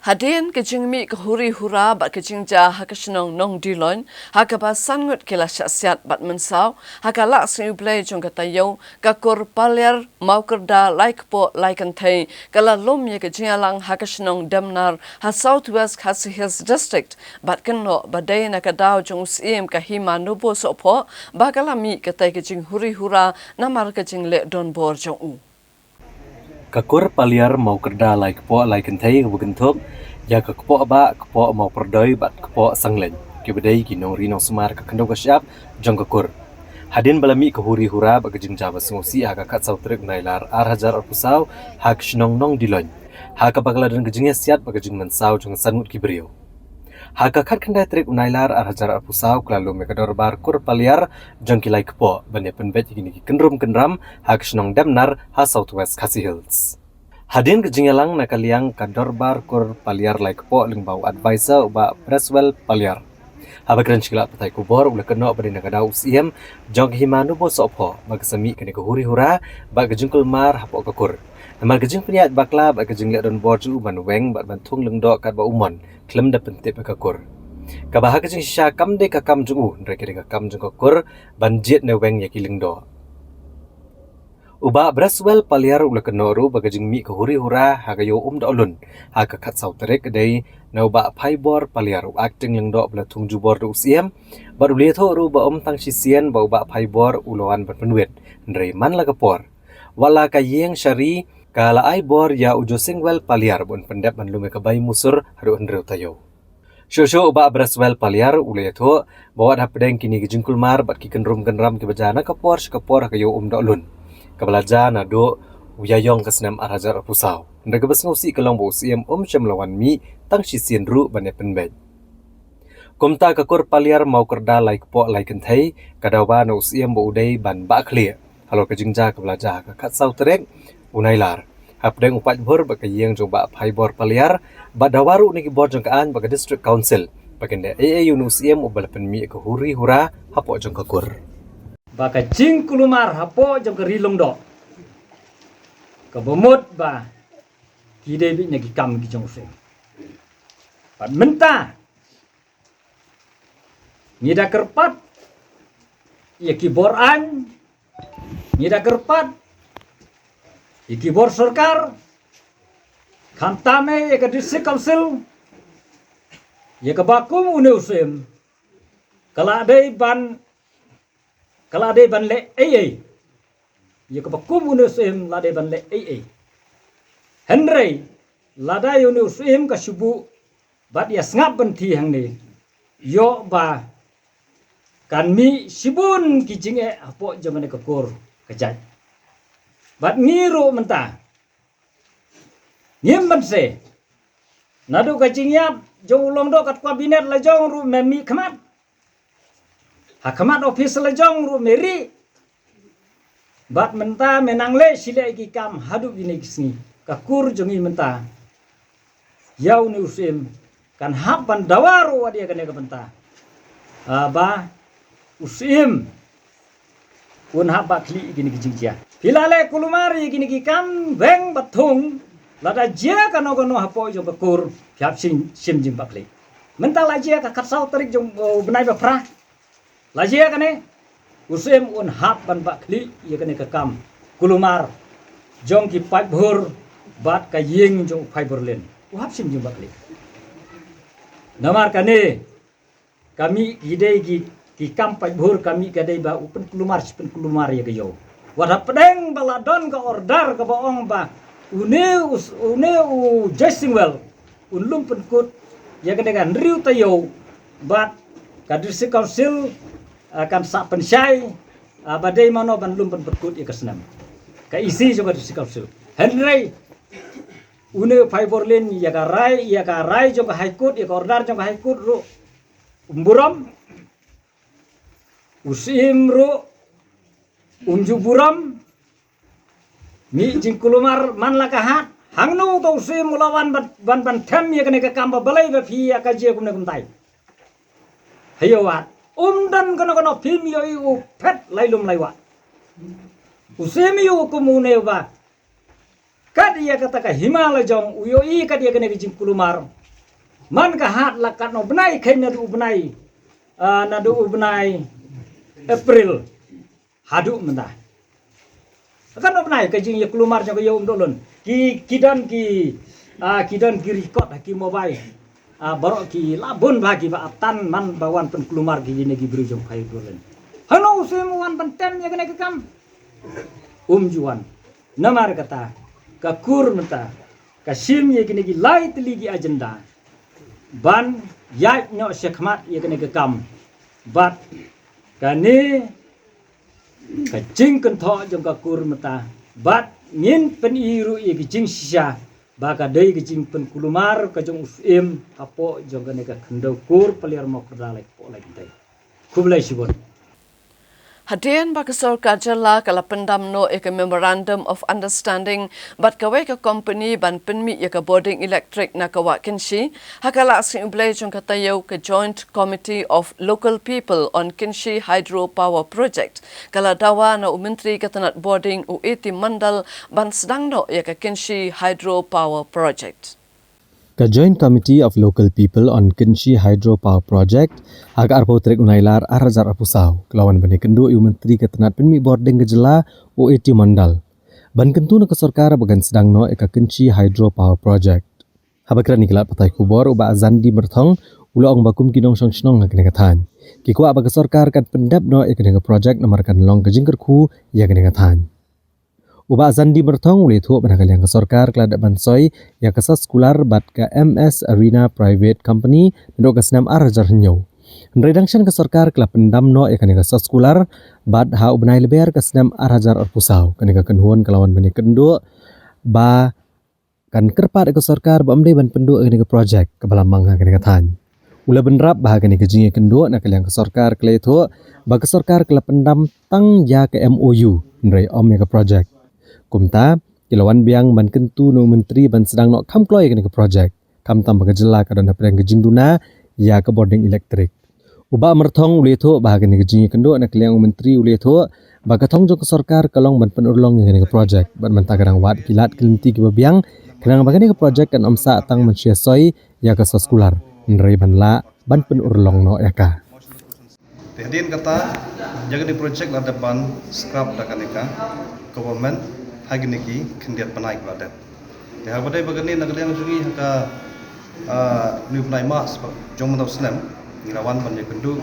Hadien ka jingmih ka huri hura bad ka jingjia ha ka shnong Nongdiloin, ha kaba san ngut ki la shah siat bad mynsaw, ha ka Lah Sngi U Blei jong ka taïew, ka kur Paliar Mawkyrda Laikpoh Laikynthei ka la lum ïa ka jingïalang ha ka shnong Demnar ha South West Khasi Hills District, bad kynnoh ba dei na ka daw jong u Syiem ka Hima Nubbo Sohphoh ba ka la mih katei ka jinghuri hura namar ka jingleh donbor jong u. Ka kur Paliar Mawkyrda Laikpoh Laikynthei kaba kynthup ïa ka kpoh Bah, kpoh Mawpyrdoi bad kpoh Sangleiñ, kiba dei ki nongri nongsumar ka khyndew ka shyiap jong ka kur. Hadien ba la mih ka huri hura bad ka jingjia ba sngewsih ha ka khatsaw tarik u Nailar ar hajar arphew saw ha ka shnong Nongdiloin, ha kaba ka la don ka jingïasiat bad ka jingmynsaw jong ka san ngut ki briew. Ha ka khatkhyndai tarik u Nailar ar hajar arphew saw ka la lum ïa ka dorbar kur Paliar jong ki lai kpoh ban ïa pynbeit ïa kine ki kynrum kynram ha ka shnong Demnar ha South West Khasi Hills. Hadien ka jingïalang na ka liang ka dorbar kur Paliar Laikpoh lyngba u advisor u Bah Breswell Paliar, haba kren sha ki lad pathai khubor u la kynnoh ba dei na ka daw u Syiem jong ka Hima Nubbo Sohphoh ba ka sa mih kane ka huri hura bad ka jingkulmar hapoh ka kur. Namar ka jingpynïaid bakla bad ka jingleh donbor jong u ban weng bad ban thung lyngdoh katba u mon khlem da pyntip ïa ka kur. Kaba ha ka jingshisha kam dei ka kam jong u, hynrei ka dei ka kam jong ka kur ban jied ne weng ïa ki lyngdoh. U Bah Breswell Paliar u la kynnoh ruh ba ka jingmih ka huri hura ha ka Ïew Umdohlun ha ka khatsaw tarik ka dei na u Bah Phaibor Paliar, u acting lyngdoh ba la thung jubor da u Syiem, bad u la ïathuh ruh ba ym tang shisien ba u Bah Phaibor u la wan ban pynwit, hynrei man la ka por, wat la ka ïing shari ka la ai bor ïa u Josingwell Paliar ba un pyndep ban lum ïa ka bai musur haduh hynriew taïew. Shuh shuh u Bah Breswell Paliar u la ïathuh ba wat hapdeng kine ki jingkulmar bad ki kynrum kynram kiba jia na ka por sha ka por ha ka Ïew Umdohlun, kaba la jia naduh u Ïaïong ka snem ar hajar arphew saw, hynrei kaba sngewsih ka long ba u Syiem um shym la wan mih tang shisien ruh ban ïa pynbeit. Kumta ka kur Paliar Mawkyrda Laikpoh Laikynthei ka dawa na u Syiem ba u dei ban bah khlieh halor ka jingjia kaba la jia ha ka khatsaw tarik u Nailar hapdeng u paidbah bad ka ïing jong u Bah Phaibor Paliar, bad dawa ruh na ki bor jong ka aiñ bad ka District Council ba kin leh ei ei ïa u Syiem uba la pynmih ïa ka huri hura hapoh jong ka kur. Ba ka jingkulmar hapoh jong ka Ri Lyngdoh kaba mut ba ki dei beit na ki kam ki jong u Syiem. Bad mynta ngi da kyrpad ïa ki bor aiñ, ngi da kyrpad ïa ki bor sorkar, khamtam eh ïa ka District Council, ïa kaba kum une u Syiem ka la dei ban, ka la dei ban leh ei ei ïa kaba kum une u syiem la dei ban leh ei ei. Hynrei lada ïa une u syiem ka shu buh bad ïa sngap ban thi hangne, ïoh ba kan mih shibun ki jingeh hapoh jong kane ka kur ka jait. Bad ngi ruh mynta ngim ban se. Naduh ka jingïap jong u long doh kat kabinet la jong ruh me mih khmat. Ha khmat office la jong ruh me ri. Bad mynta me nang leh shi leh ki kam haduh kine ki sngi. Ka kur jong ngi mynta, ïa une u syiem kan hap ban dawa ruh wat ïa kane ka bynta. Ah, ba u syiem un hap ba khlieh ïa kine ki jingjia. Phi la leh kulmar ïa kine ki kam weng bad thung, lada jia kano kano hapoh jong ka kur, phi hap shim, shim jingbakhlieh. Mynta la jia ka khatsaw tarik jong, uh, u bnai ba phra. La jia kane, u syiem un hap ban bakhlieh ïa kane ka kam kulmar jong ki paidbhur bad ka ïing jong u Phaiborlin. U hap shim jingbakhlieh. Namar kane ka mih ki dei ki, ki kam paidbhur ka mih ka dei ba u pynkulmar shi pynkulmar ïa ka ïew. Wat hapdeng ba la don ka order kaba ong ba une u s-, une u Joyce Singwell un lum pynkut ïa kane ka hynriew taïew bad ka District Council, ah, kan sa pynshai, ah, ba dei mano ban lum pynpynkut ïa ka snem. Ka E C jong ka District Council. Hynrei une u Phaiborlin ïa ka rai, ïa ka rai jong ka High Court, ïa ka order jong ka High Court ruh um burom. U syiem ruh um ju burom. Mih jingkulmar man la ka hat. Hangno to u syiem u la wan ban, ban, ban them ïa kane ka kam ba balei ba phi ïa ka jia kumne kumtai. Hayo wat. Um don kano kano phim ïohi u phet lai lum lai wah. U syiem ïoh kum une ba kat ïa kata ka hima la jong u ïohi kat ïa kane ka jingkulmar. Man ka hat la katno bnai khein naduh u bnai, ah, naduh u bnai April haduh mynta. Katno bnai ka jingïakulmar jong ka ïew um doh lun. Ki, ki don ki, ah, ki don ki record ha ki mobile. Ah, baroh ki la bun bha kiba ap tan man ba wan pynkulmar ki kine ki briew jong Phaiborlin. Hangno u syiem u wan ban tem ïa kane ka kam. Um ju wan. Namar kata ka kur mynta ka shim ïa kine ki lai tylli ki agenda ban ïaid noh shakhmat ïa kane ka kam. Bad kane ka jingkynthoh jong ka kur mynta bad ngin pyni ruh ïa ka jingshisha ba ka dei ka jingpynkulmar ka jong u syiem hapoh jong kane ka khyndew kur Paliar Mawkyrda lai kpoh lai kynthei. Khublei shibun. Hadien ba ka sorkar jylla ka la pyndam noh ïa ka Memorandum of Understanding bad kawei ka company ban pynmih ïa ka bording elektrik na ka Wah Kynshi, ha ka la sngi U Blei jong ka taïew ka Joint Committee of Local People on Kynshi Hydro Power Project ka la dawa na u Myntri ka tnat bording u A T Mondal ban sdang noh ïa ka Kynshi Hydro Power Project. Ka Joint Committee of Local People on Kynshi Hydro Power Project, ha ka arphew tarik u Nailar ar hajar arphew saw, ka la wan ban ïakynduh ïa u Myntri ka tnat pynmih bording ka jylla u A T Mondal ban kyntu na ka sorkar ba kan sdang noh ïa ka Kynshi Hydro Power Project. Haba kren ïa ki lad pathai khubor u Bah Azandi Myrthong u la ong ba kum ki nongshong shnong ha kane ka thaiñ ki kwah ba ka sorkar kan pyndep noh ïa kane ka project namar kan long ka jingkyrkhu ïa kane ka thaiñ. U Bah Azandi Myrthong u la ïathuh ba na ka liang ka sorkar ka la dep ban soi ïa ka Saskular bad ka M S Arena Private Company naduh ka snem ar hajar hynñiew. Hynrei dang shen ka sorkar ka la pyndam noh ïa kane ka Saskular bad ha u bnai Lber ka snem ar hajar arphew saw. Kane ka kynhun ka la wan ban ïakynduh ba kan kyrpad ïa ka sorkar ba ym dei ban pynduh ïa kane ka project kaba la mang ha kane ka thaiñ. U la bynrap ba ha kane ka jingïakynduh na ka liang ka sorkar ka la ïathuh ba ka sorkar ka la pyndam tang ïa ka M O U hynrei ym ïa ka project. Kumta ki la wan biang ban kyntu na u Myntri ban sdang noh kham kloi ïa kane ka project khamtam ba ka jylla ka don hapdeng ka jingduna ïa ka bording elektrik. U Bah Myrthong u la ïathuh ba ha kane ka jingïakynduh na ka liang u Myntri u la ïathuh ba ka thong jong ka sorkar ka long ban pynurlong ïa kane ka project bad mynta ka dang wad ki lad ki lynti kiba biang khnang ba kane ka project kan ym sah tang ban shu ïa soi ïa ka Saskular hynrei ban lah ban pynurlong noh ïa ka. Te hadien kata ïa kane ka project la dep ban scrap da kane ka government ha kine ki khyndiat bnai ba la dep. Te haba dei ba kane na ka liang jong ngi ha ka, ah, une u bnai March ba jong mynta u snem ngi la wan ban ïakynduh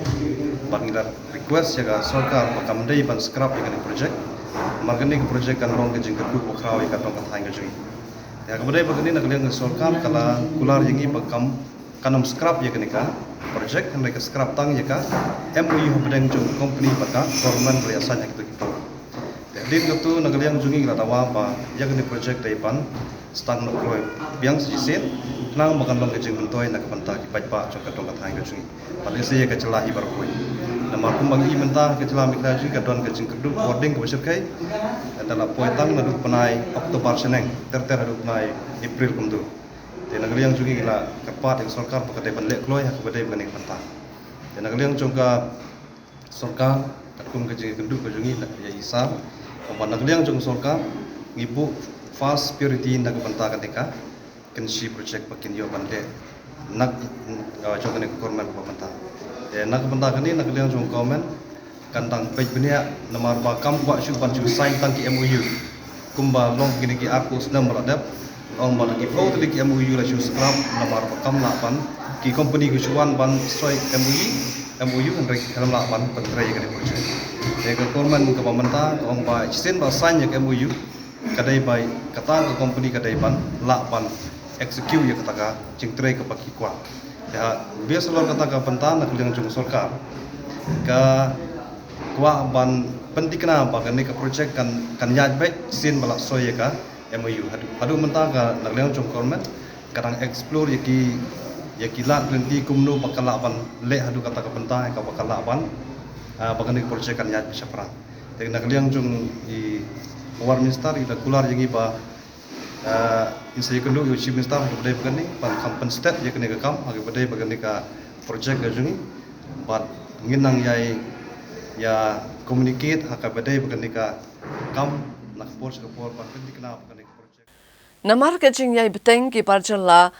bad ngi la request ïa ka sorkar ba kam dei ban scrap ïa kane ka project. Namar kane ka project kan long ka jingkyrduh bakhraw ïa ka dong ka thaiñ ka jong ngi. Te ha kaba dei ba kane, na ka liang ka sorkar ka la kular ïa ngi ba kam, kan ym scrap ïa kane ka project, hynrei ka scrap tang ïa ka M O U hapdeng jong ka company bad ka government ba la ïasain ha kito ki por. Te hadien kata, na ka liang jong ngi la dawa ba ïa kane ka project dei ban sdang noh kloi biang sa shisien, khnang ba kan long ka jingmyntoi na ka bynta ki paidbah jong ka dong ka thaiñ ka jong ngi. Bad lehse ïa ka jylla hi baroh kawei. Namar kumba ngi i mynta, ka jylla Meghalaya jong ngi ka don ka jingkyrduh, ka war ding kaba shyrkhei. Te la poi tang naduh u bnai October shaneng ter ter haduh u bnai April kumto. Te na ka liang jong ngi la kyrpad ïa ka sorkar ba ka dei ban leh kloi ha kaba dei ba kane ka bynta. Te na ka liang jong ka sorkar, katkum ka jingïakynduh ka jong ngi ïa i Sir, kumba na ka liang jong ka sorkar ngi buh first priority na ka bynta kane ka kynshi project ba kin ïoh ban leh na, ah, jong kane ka government ba mynta. Te na ka bynta kane, na ka liang jong ka government kan dang peit bniah, namar ba kam kwah shuh ban shu sign tang ki M O U. Kumba long kine ki arphew snem ba la dep, ong ba la ki phew tylli ki M O U la shu scrap, namar ba kam lah ban, ki company ki shu wan ban soi M O U, M O U, hynrei kim lah ban pyntrei ïa kane ka project. Te ka government kaba mynta ka ong ba shisien ba sign ïa ka M O U, ka dei ba kata ka company ka dei ban lah ban execute ïa kata ka jingtrei kaba ki kwah. Te ha bad halor kata ka bynta, na ka liang jong ka sorkar ka kwah ban pynthikna ba kane ka project kan, kan ïaid beit shisien ba la soi ïa ka M O U. Haduh, haduh mynta ka, na ka liang jong ka government ka dang explore ïa ki, ïa ki lad ki lynti kumno ba ka lah ban leh haduh kata ka bynta, ïa kaba ka lah ban, ah, ba kane ka project kan ïaid beit shaphrang. Te na ka liang jong i Power Minister i la kular ïa ngi ba, ah, in sa ïakynduh ïa u Chief Minister ha kaba dei ba kane, ban kham pynstet ïa kane ka kam ha kaba dei ba kane ka project ka jong ngi. Bad ngin nang ïai, ïa communicate ha kaba dei ba kane ka kam na ka por sha ka por ban pynthikna ba kane ka project. Namar ka jingïai bteng ki bar jylla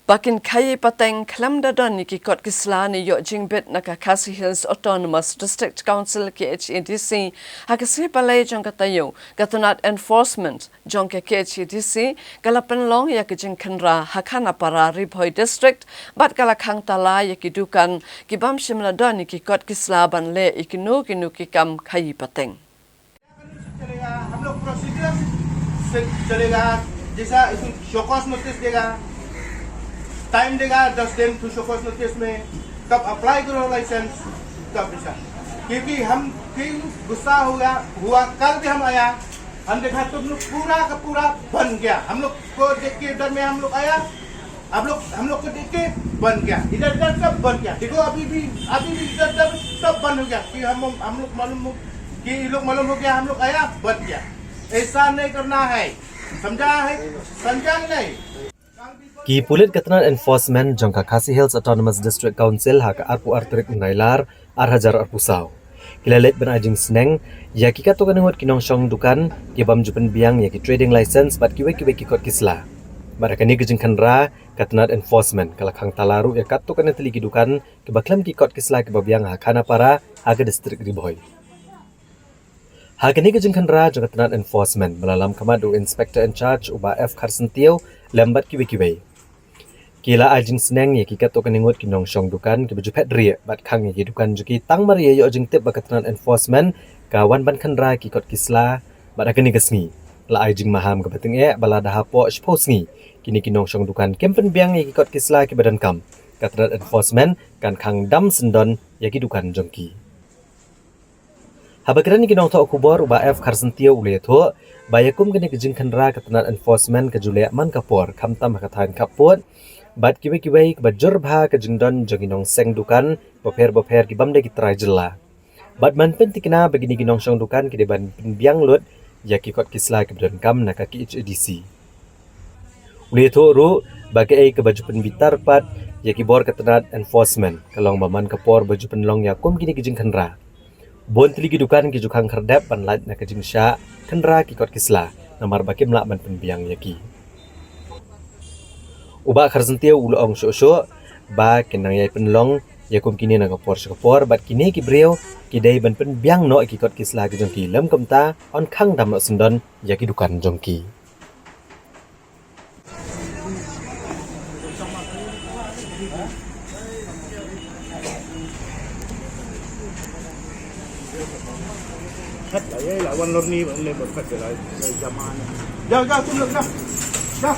ba kin khaïi pateng khlem da don ïa ki kot ki sla ne ïoh jingbit na ka Khasi Hills Autonomous District Council, K H A D C, ha ka sngi Palei jong ka taïew, ka tnat enforcement jong ka K H A D C ka la pynlong ïa ka jingkhynra ha Khanapara, Ri Bhoi District, bad ka la khang tala ïa ki dukan ki bym shym la don ïa ki kot ki sla ban leh ïa kino kino ki kam khaïi pateng. चलेगा, हम लोग प्रोसीजर से चलेगा। जैसा इसमें शो कॉज नोटिस देगा, टाइम देगा दस दिन, तो शो कॉज नोटिस में कब अप्लाई करो लाइसेंस, तब ऐसा। क्योंकि हम फिर गुस्सा हुआ, हुआ, कल भी हम आया, हम देखा तुम लोग पूरा का पूरा बन गया। हम लोग को देख के डर में हम लोग आया, आप लोग, हम लोग को देख के बन गया, इधर इधर सब बन गया। देखो अभी भी, अभी भी इधर इधर सब बंद हो गया कि हम, हम लोग मालूम हो, कि ये लोग मालूम हो गया हम लोग आया, बन गया। ऐसा नहीं करना है, समझा है, समझा कि नहीं? Ki pulit ka tnat enforcement jong ka Khasi Hills Autonomous District Council ha ka arphew ar tarik u Nailar ar hajar arphew saw ki la leit ban ai jingsneng ïa ki katto katne ngut ki nongshong dukan ki bym ju pynbiang ïa ki trading license bad kiwei kiwei ki kot ki sla. Bad ha kane ka jingkhynra, ka tnat enforcement ka la khang tala ruh ïa katto katne tylli ki dukan kiba khlem ki kot ki sla kiba biang ha Khanapara, ha ka district Ri Bhoi. Ha kane ka jingkhynra jong ka tnat enforcement ba la lam khmat da u Inspector in charge u Bah F Kharsyntiew lem bad kiwei kiwei, ki la ai jingsneng ïa ki katto katne ngut ki nongshong dukan kiba ju phet rieh bad khang ïa ki dukan jong ki tang mar ïa ïoh jingtip ba ka tnat enforcement ka wan ban khynra ki kot ki sla. Bad ha kane ka sngi la ai jingmaham kaba tyngeh ba lada hapoh shiphew sngi kine ki nongshong dukan kim pynbiang ïa ki kot ki sla kiba donkam, ka tnat enforcement kan khang dam syndon ïa ki dukan jong ki. Haba kren ïa ki nongthoh khubor, u Bah F Kharsyntiew u la ïathuh ba ïa kum kane ka jingkhynra ka tnat enforcement ka ju leh man ka por, khamtam ha ka thaiñ khappud bad kiwei kiwei, kaba jur bha ka jingdon jong ki nongseng dukan bapher bapher ki bym dei ki trai jylla. Bad ban pynthikna ba kine ki nongshong dukan ki dei ban pynbiang lut ïa ki kot ki sla kiba donkam na ka K H A D C. U la ïathuh ruh ba kaei kaba ju pynbitar pat ïa ki bor ka tnat enforcement ka long ba man ka por ba ju pynlong ïa kum kine ki jingkhynra, bun tylli ki dukan ki ju khang khyrdep ban lait na ka jingshah khynra ki kot ki sla namar ba kim lah ban pynbiang ïa ki. U Bah Kharsyntiew u la ong shuh shuh ba kin nang ïai pynlong ïa kum kine na ka por sha ka por bad kine ki briew ki dei ban pynbiang noh ïa ki kot ki sla ki jong ki, lym kumta yn khang dam noh syndon ïa ki dukan jong ki. ये लावन लोग नहीं, बंदे बरकत चला, जमा नहीं। जा, जा, तुम लोग जा। जा।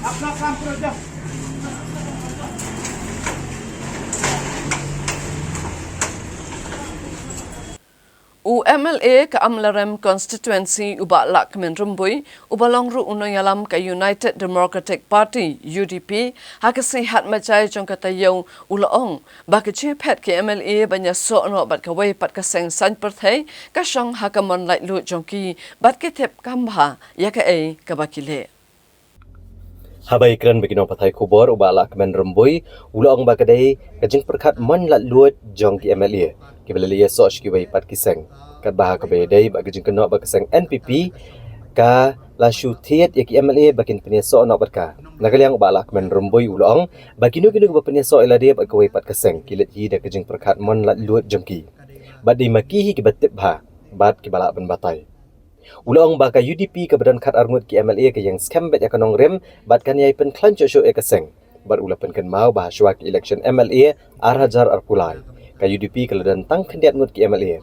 अपना काम करो, जा। U M L A ka Amlarem Constituency u Bah Lahkmen Rymbui, uba long ruh u nongïalam ka United Democratic Party, U D P, ha ka sngi Hatmajai jong ka taïew u la ong ba ka jingphet ki M L A ban ïasoh noh bad kawei pat ka seng saiñ pyrthei ka shong ha ka mon laitluid jong ki bad ki tip kham bha ïa kaei kaba ki leh. Haba ïakren bad ki nongpathai khubor, u Bah Lahkmen Rymbui u la ong ba ka dei ka jingpyrkhat mon laitluid jong ki M L A kiba la leit ïasoh sha kiwei pat ki seng. Katba ha kaba ïadei bad ka jingkynnoh ba ka seng N P P ka la shu thied ïa ki M L A ba kin pynïasoh noh bad ka. Na ka liang u Bah Lahkmen Rymbui u la ong ba kino kino kiba pynïasoh ïa lade bad kawei pat ka seng ki leit hi da ka jingpyrkhat mon laitluid jong ki. Bad dei ma ki hi kiba tip bha bad kiba lah ban batai. U la ong ba ka U D P kaba don khatar ngut ki M L A ka ïeng skhem beit ïa ka nongrim bad kan ïai pynkhlaiñ shuh shuh ïa ka seng. Bad u la pynkynmaw ba hashuwa ka election M L A ar hajar arphew lai, ka U D P ka la don tang khyndiat ngut ki M L A.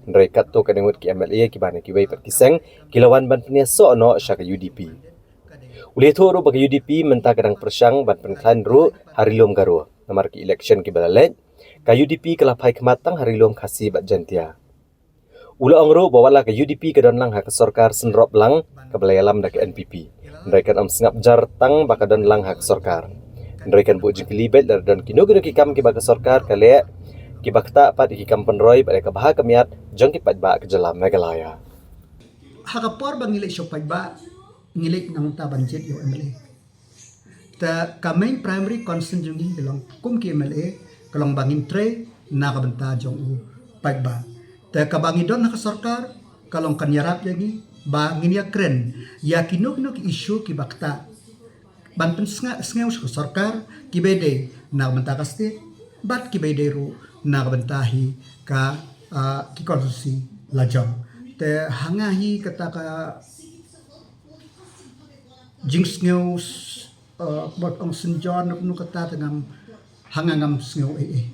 Hynrei katto katne ngut ki M L A kiba na kiwei pat ki seng ki la wan ban pynïasoh noh sha ka U D P. U la ïathuh ruh ba ka U D P mynta ka dang pyrshang ban pynkhlaiñ ruh ha Ri Lum Garo. Namar ki election kiba la leit, ka U D P ka la phai khmat tang ha Ri Lum Khasi bad Jaintia. U la ong ruh ba wat la ka U D P ka don lang ha ka sorkar synrop lang kaba la ïalam da ka N P P, hynrei kan ym sngap jar tang ba ka don lang ha ka sorkar. Hynrei kan buh jingkylli beit lada don kino kino ki kam kiba ka sorkar ka leh kiba ktah pat ïa ki kam pynroi bad ïa ka bha ka miat jong ki paidbah ka jylla Meghalaya. Ha ka por ba ngi leit sha u paidbah, ngi leit nangta ban jied ïa u M L A. Te ka main primary concern jong ngi ka long kum ki M L A ka long ba ngin trei na ka bynta jong u paidbah. Te kaba ngi don ha ka sorkar ka long kan ïarap ïa ngi ba ngin ïakren ïa kino kino ki issue kiba ktah ban pynsngew, sngew sha ka sorkar, kiba dei na ka bynta ka state bad kiba dei ruh na ka bynta hi ka, ah, ki constituency la jong. Te ha nga hi kata ka jingsngew, eh, bad ong synjor na kumno kata te ngam, ha nga ngam sngew ei ei.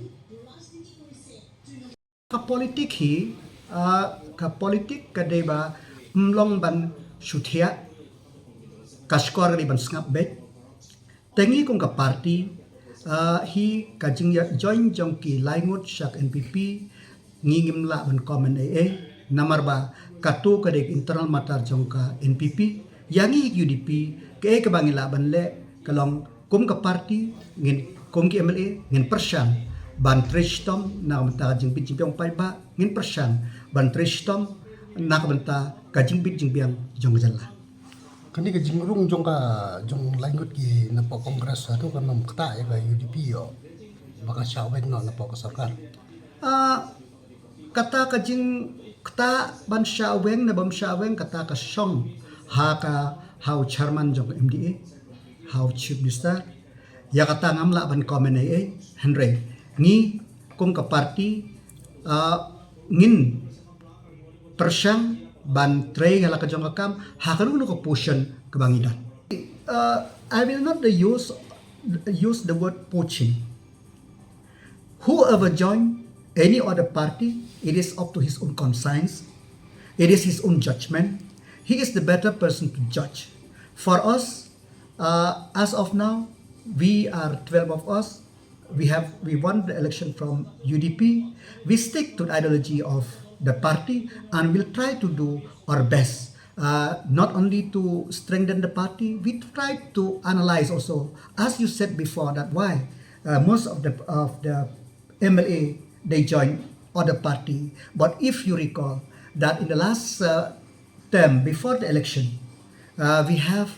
Ka politik hi, ah, ka politik ka dei ba ym long ban shu thiah, ka shkor ka dei ban sngap beit. Te ngi kum ka party, ah, hi ka jingïa join jong ki lai ngut sha ka N P P, ngi ngim lah ban comment ei ei. Namar ba kato ka dei internal matter jong ka N P P. Ïa ngi U D P, kaei kaba ngi lah ban leh ka long kum ka party, ngin kum ki M L A ngin pyrshang ban trei shitom na ka bynta ka jingbit jingbiang paidbah, ngin pyrshang ban trei shitom na ka bynta ka jingbit jingbiang jong ka jylla. Kane ka jingrung jong ka, jong lai ngut ki na pdeng Congress, hato kan ym ktah ïa ka U D P ïoh ba ka shah weng noh na pdeng ka sorkar? Ah, kata ka jingktah ban shah weng ne bym shah weng, kata ka shong ha ka, ha u chairman jong ka M D A, ha u chief minister. Ïa kata ngam lah ban comment ei ei, hynrei ngi kum ka party, ah, ngin pyrshang ban trei ïa la ka jong ka kam ha kano kano ka position kaba ngi don. Uh, I will not use, use the word poaching. Whoever join any other party, it is up to his own conscience. It is his own judgment. He is the better person to judge. For us, uh, as of now, we are twelve of us. We have, we won the election from U D P. We stick to the ideology of the party and will try to do our best, uh, not only to strengthen the party, we try to analyze also, as you said before, that why, uh, most of the, of the M L A, they join other party. But if you recall that in the last, uh, term before the election, uh, we have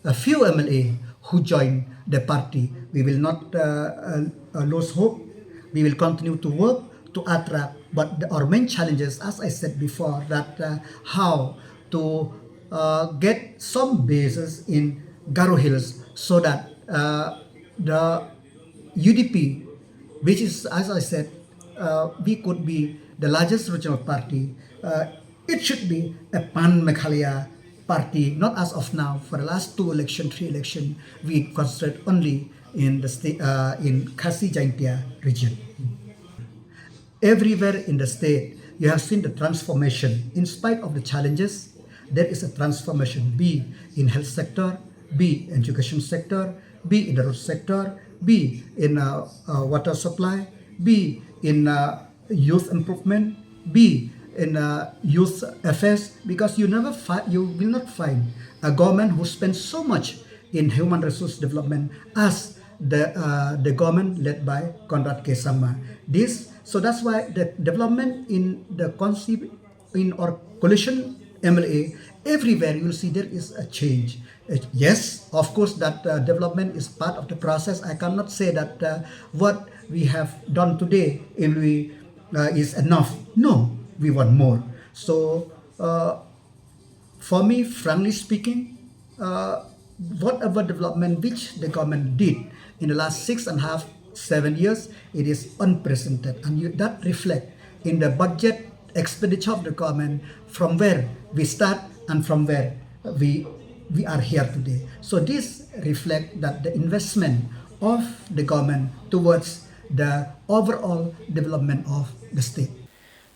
a few M L A who join the party. We will not, uh, uh, uh, lose hope. We will continue to work to attract. But the, our main challenges, as I said before, that, uh, how to, uh, get some bases in Garo Hills so that, uh, the U D P, which is, as I said, uh, we could be the largest regional party. Uh, it should be a pan-Meghalaya party, not as of now. For the last two election, three election, we concentrate only in the state, uh, in Khasi Jaintia region. Everywhere in the state, You have seen the transformation. In spite of the challenges, there is a transformation, be in health sector, be education sector, be in the road sector, be in uh, uh, water supply, be in uh, youth improvement, be in uh, youth affairs, because you never fi- you will not find a government who spends so much in human resource development as the uh, the government led by Conrad K Sangma. This so that's why the development in the concept in our coalition M L A, everywhere you will see there is a change. Uh, yes, of course, that uh, development is part of the process. I cannot say that uh, what we have done today in we uh, is enough. No, we want more. So, uh, for me, frankly speaking, uh, whatever development which the government did in the last six and a half, seven years, it is unprecedented, and you, that reflect in the budget expenditure of the government from where we start and from where we we are here today. So this reflect that the investment of the government towards the overall development of the state.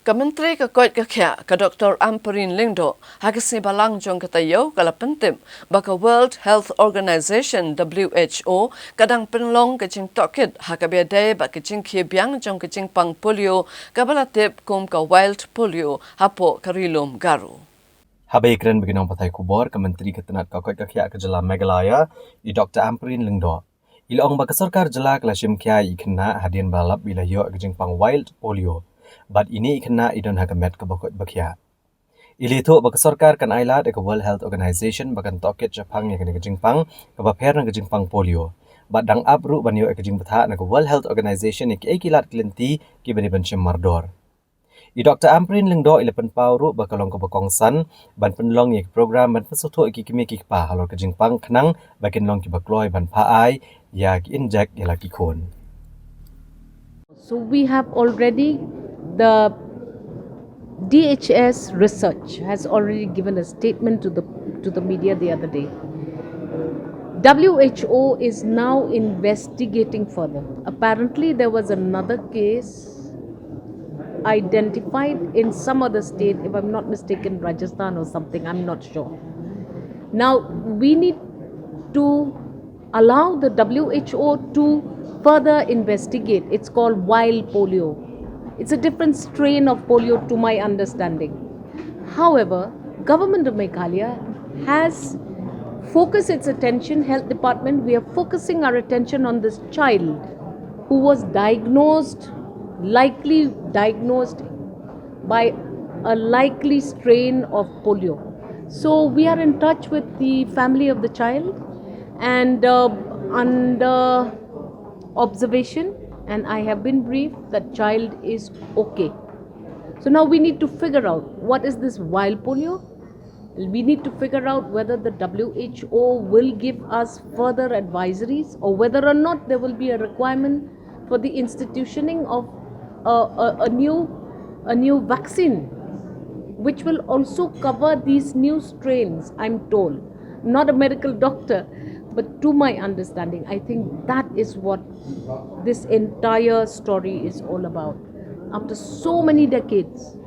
Ka Myntri ka Koit ka Khiah, ka Doctor Ampareen Lyngdoh, ha ka sngi Balang jong ka taïew ka la pyntip ba ka World Health Organization, W H O, ka dang pynlong ka jingtohkit ha kaba ïadei bad ka jingkhie biang jong ka jingpang polio kaba la tip kum ka wild polio hapoh ka Ri Lum Garo. Haba ïakren bad ki nongpathai khubor, ka Myntri ka tnad ka Koit ka Khiah ka jylla Meghalaya, i Doctor Ampareen Lyngdoh, i la ong ba ka sorkar jylla ka la shim khia ïa i khynnah hadien ba la lap ba i la ïoh ïa ka jingpang wild polio, bad ine i khynnah i don ha ka met kaba koit ba khiah. I la ïathuh ba ka sorkar kan ailad ïa ka World Health Organization ba kan tohkit shaphang ïa kane ka jingpang kaba pher na ka jingpang polio, bad dang ap ruh ban ïoh ïa ka jingbthah na ka World Health Organization ïa kiei ki lad ki lynti kiba dei ban shim mardor. I Doctor Ampareen Lyngdoh i la pynpaw ruh ba ka long kaba kongsan ban pynlong ïa ki program ban pynsngewthuh ïa ki kmie ki kpa halor ka jingpang khnang ba kin long kiba kloi ban phah ai ïa ki injek ïa la ki khun. So we have already, the D H S research has already given a statement to the to the media the other day. W H O is now investigating further. Apparently, there was another case identified in some other state, if I'm not mistaken, Rajasthan or something, I'm not sure. Now, we need to allow the W H O to further investigate. It's called wild polio. It's a different strain of polio, to my understanding. However, Government of Meghalaya has focused its attention, health department, we are focusing our attention on this child who was diagnosed, likely diagnosed by a likely strain of polio. So we are in touch with the family of the child, and uh, under observation, and I have been briefed that child is okay. So now we need to figure out what is this wild polio. We need to figure out whether the W H O will give us further advisories, or whether or not there will be a requirement for the institutioning of a, a, a new a new vaccine, which will also cover these new strains, I'm told. Not a medical doctor, but to my understanding, I think that is what this entire story is all about. After so many decades,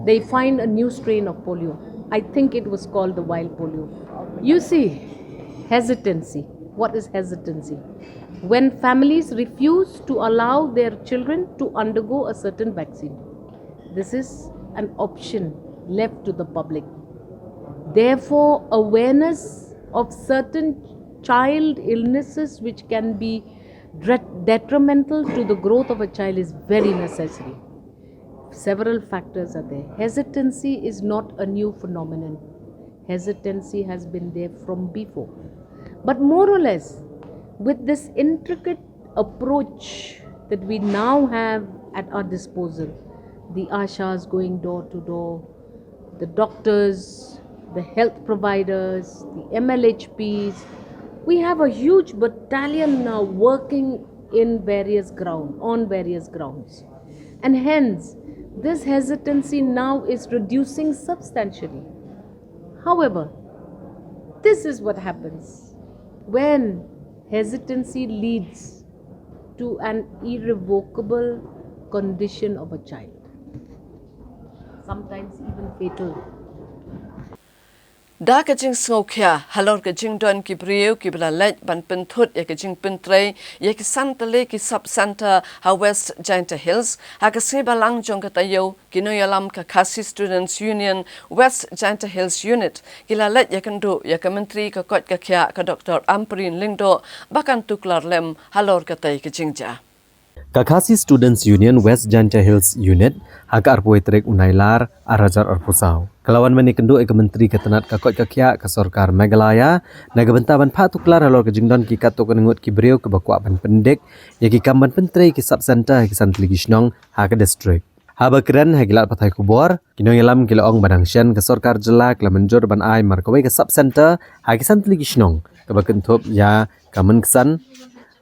they find a new strain of polio. I think it was called the wild polio. You see, hesitancy. What is hesitancy? When families refuse to allow their children to undergo a certain vaccine, this is an option left to the public. Therefore, awareness of certain child illnesses which can be detrimental to the growth of a child is very necessary. Several factors are there. Hesitancy is not a new phenomenon. Hesitancy has been there from before. But more or less, with this intricate approach that we now have at our disposal, the ashas going door to door, the doctors, the health providers, the M L H Ps, we have a huge battalion now working in various ground, on various grounds. And hence, this hesitancy now is reducing substantially. However, this is what happens when hesitancy leads to an irrevocable condition of a child. sometimes even fatal. Da ka jingsngewkhia halor ka jingdon ki briew kiba la leit ban pynthut ïa ka jingpyntrei ïa ki san tylli ki sub-centre ha West Jaintia Hills, ha ka sngi Balang jong ka taïew, ki nongïalam ka Khasi Students Union West Jaintia Hills Unit ki la leit ïakynduh ïa ka Myntri ka koit ka khiah, ka Doctor Ampareen Lyngdoh, ba kan tuklar lem halor katei ka jingjia. Ka Khasi Students Union West Jaintia Hills Unit, ha ka arphew tarik u Nailar ar hajar arphew saw, ka la wan ban ïakynduh ïa ka Myntri ka tnat ka koit ka khiah ka Sorkar Meghalaya, na ka bynta ban phah tuklar halor ka jingdon ki katto katne ngut ki briew kiba kwah ban pyndik ïa ki kam ban pyntrei ki sub-centre ha ki san tylli ki shnong ha ka district. Haba kren ha ki lad pathai khubor, ki nongïalam ki la ong ba dang shen ka Sorkar Jylla ka la mynjur ban ai mar kawei ka sub-centre ha ki san tylli ki shnong, kaba kynthup ïa ka Mynksan,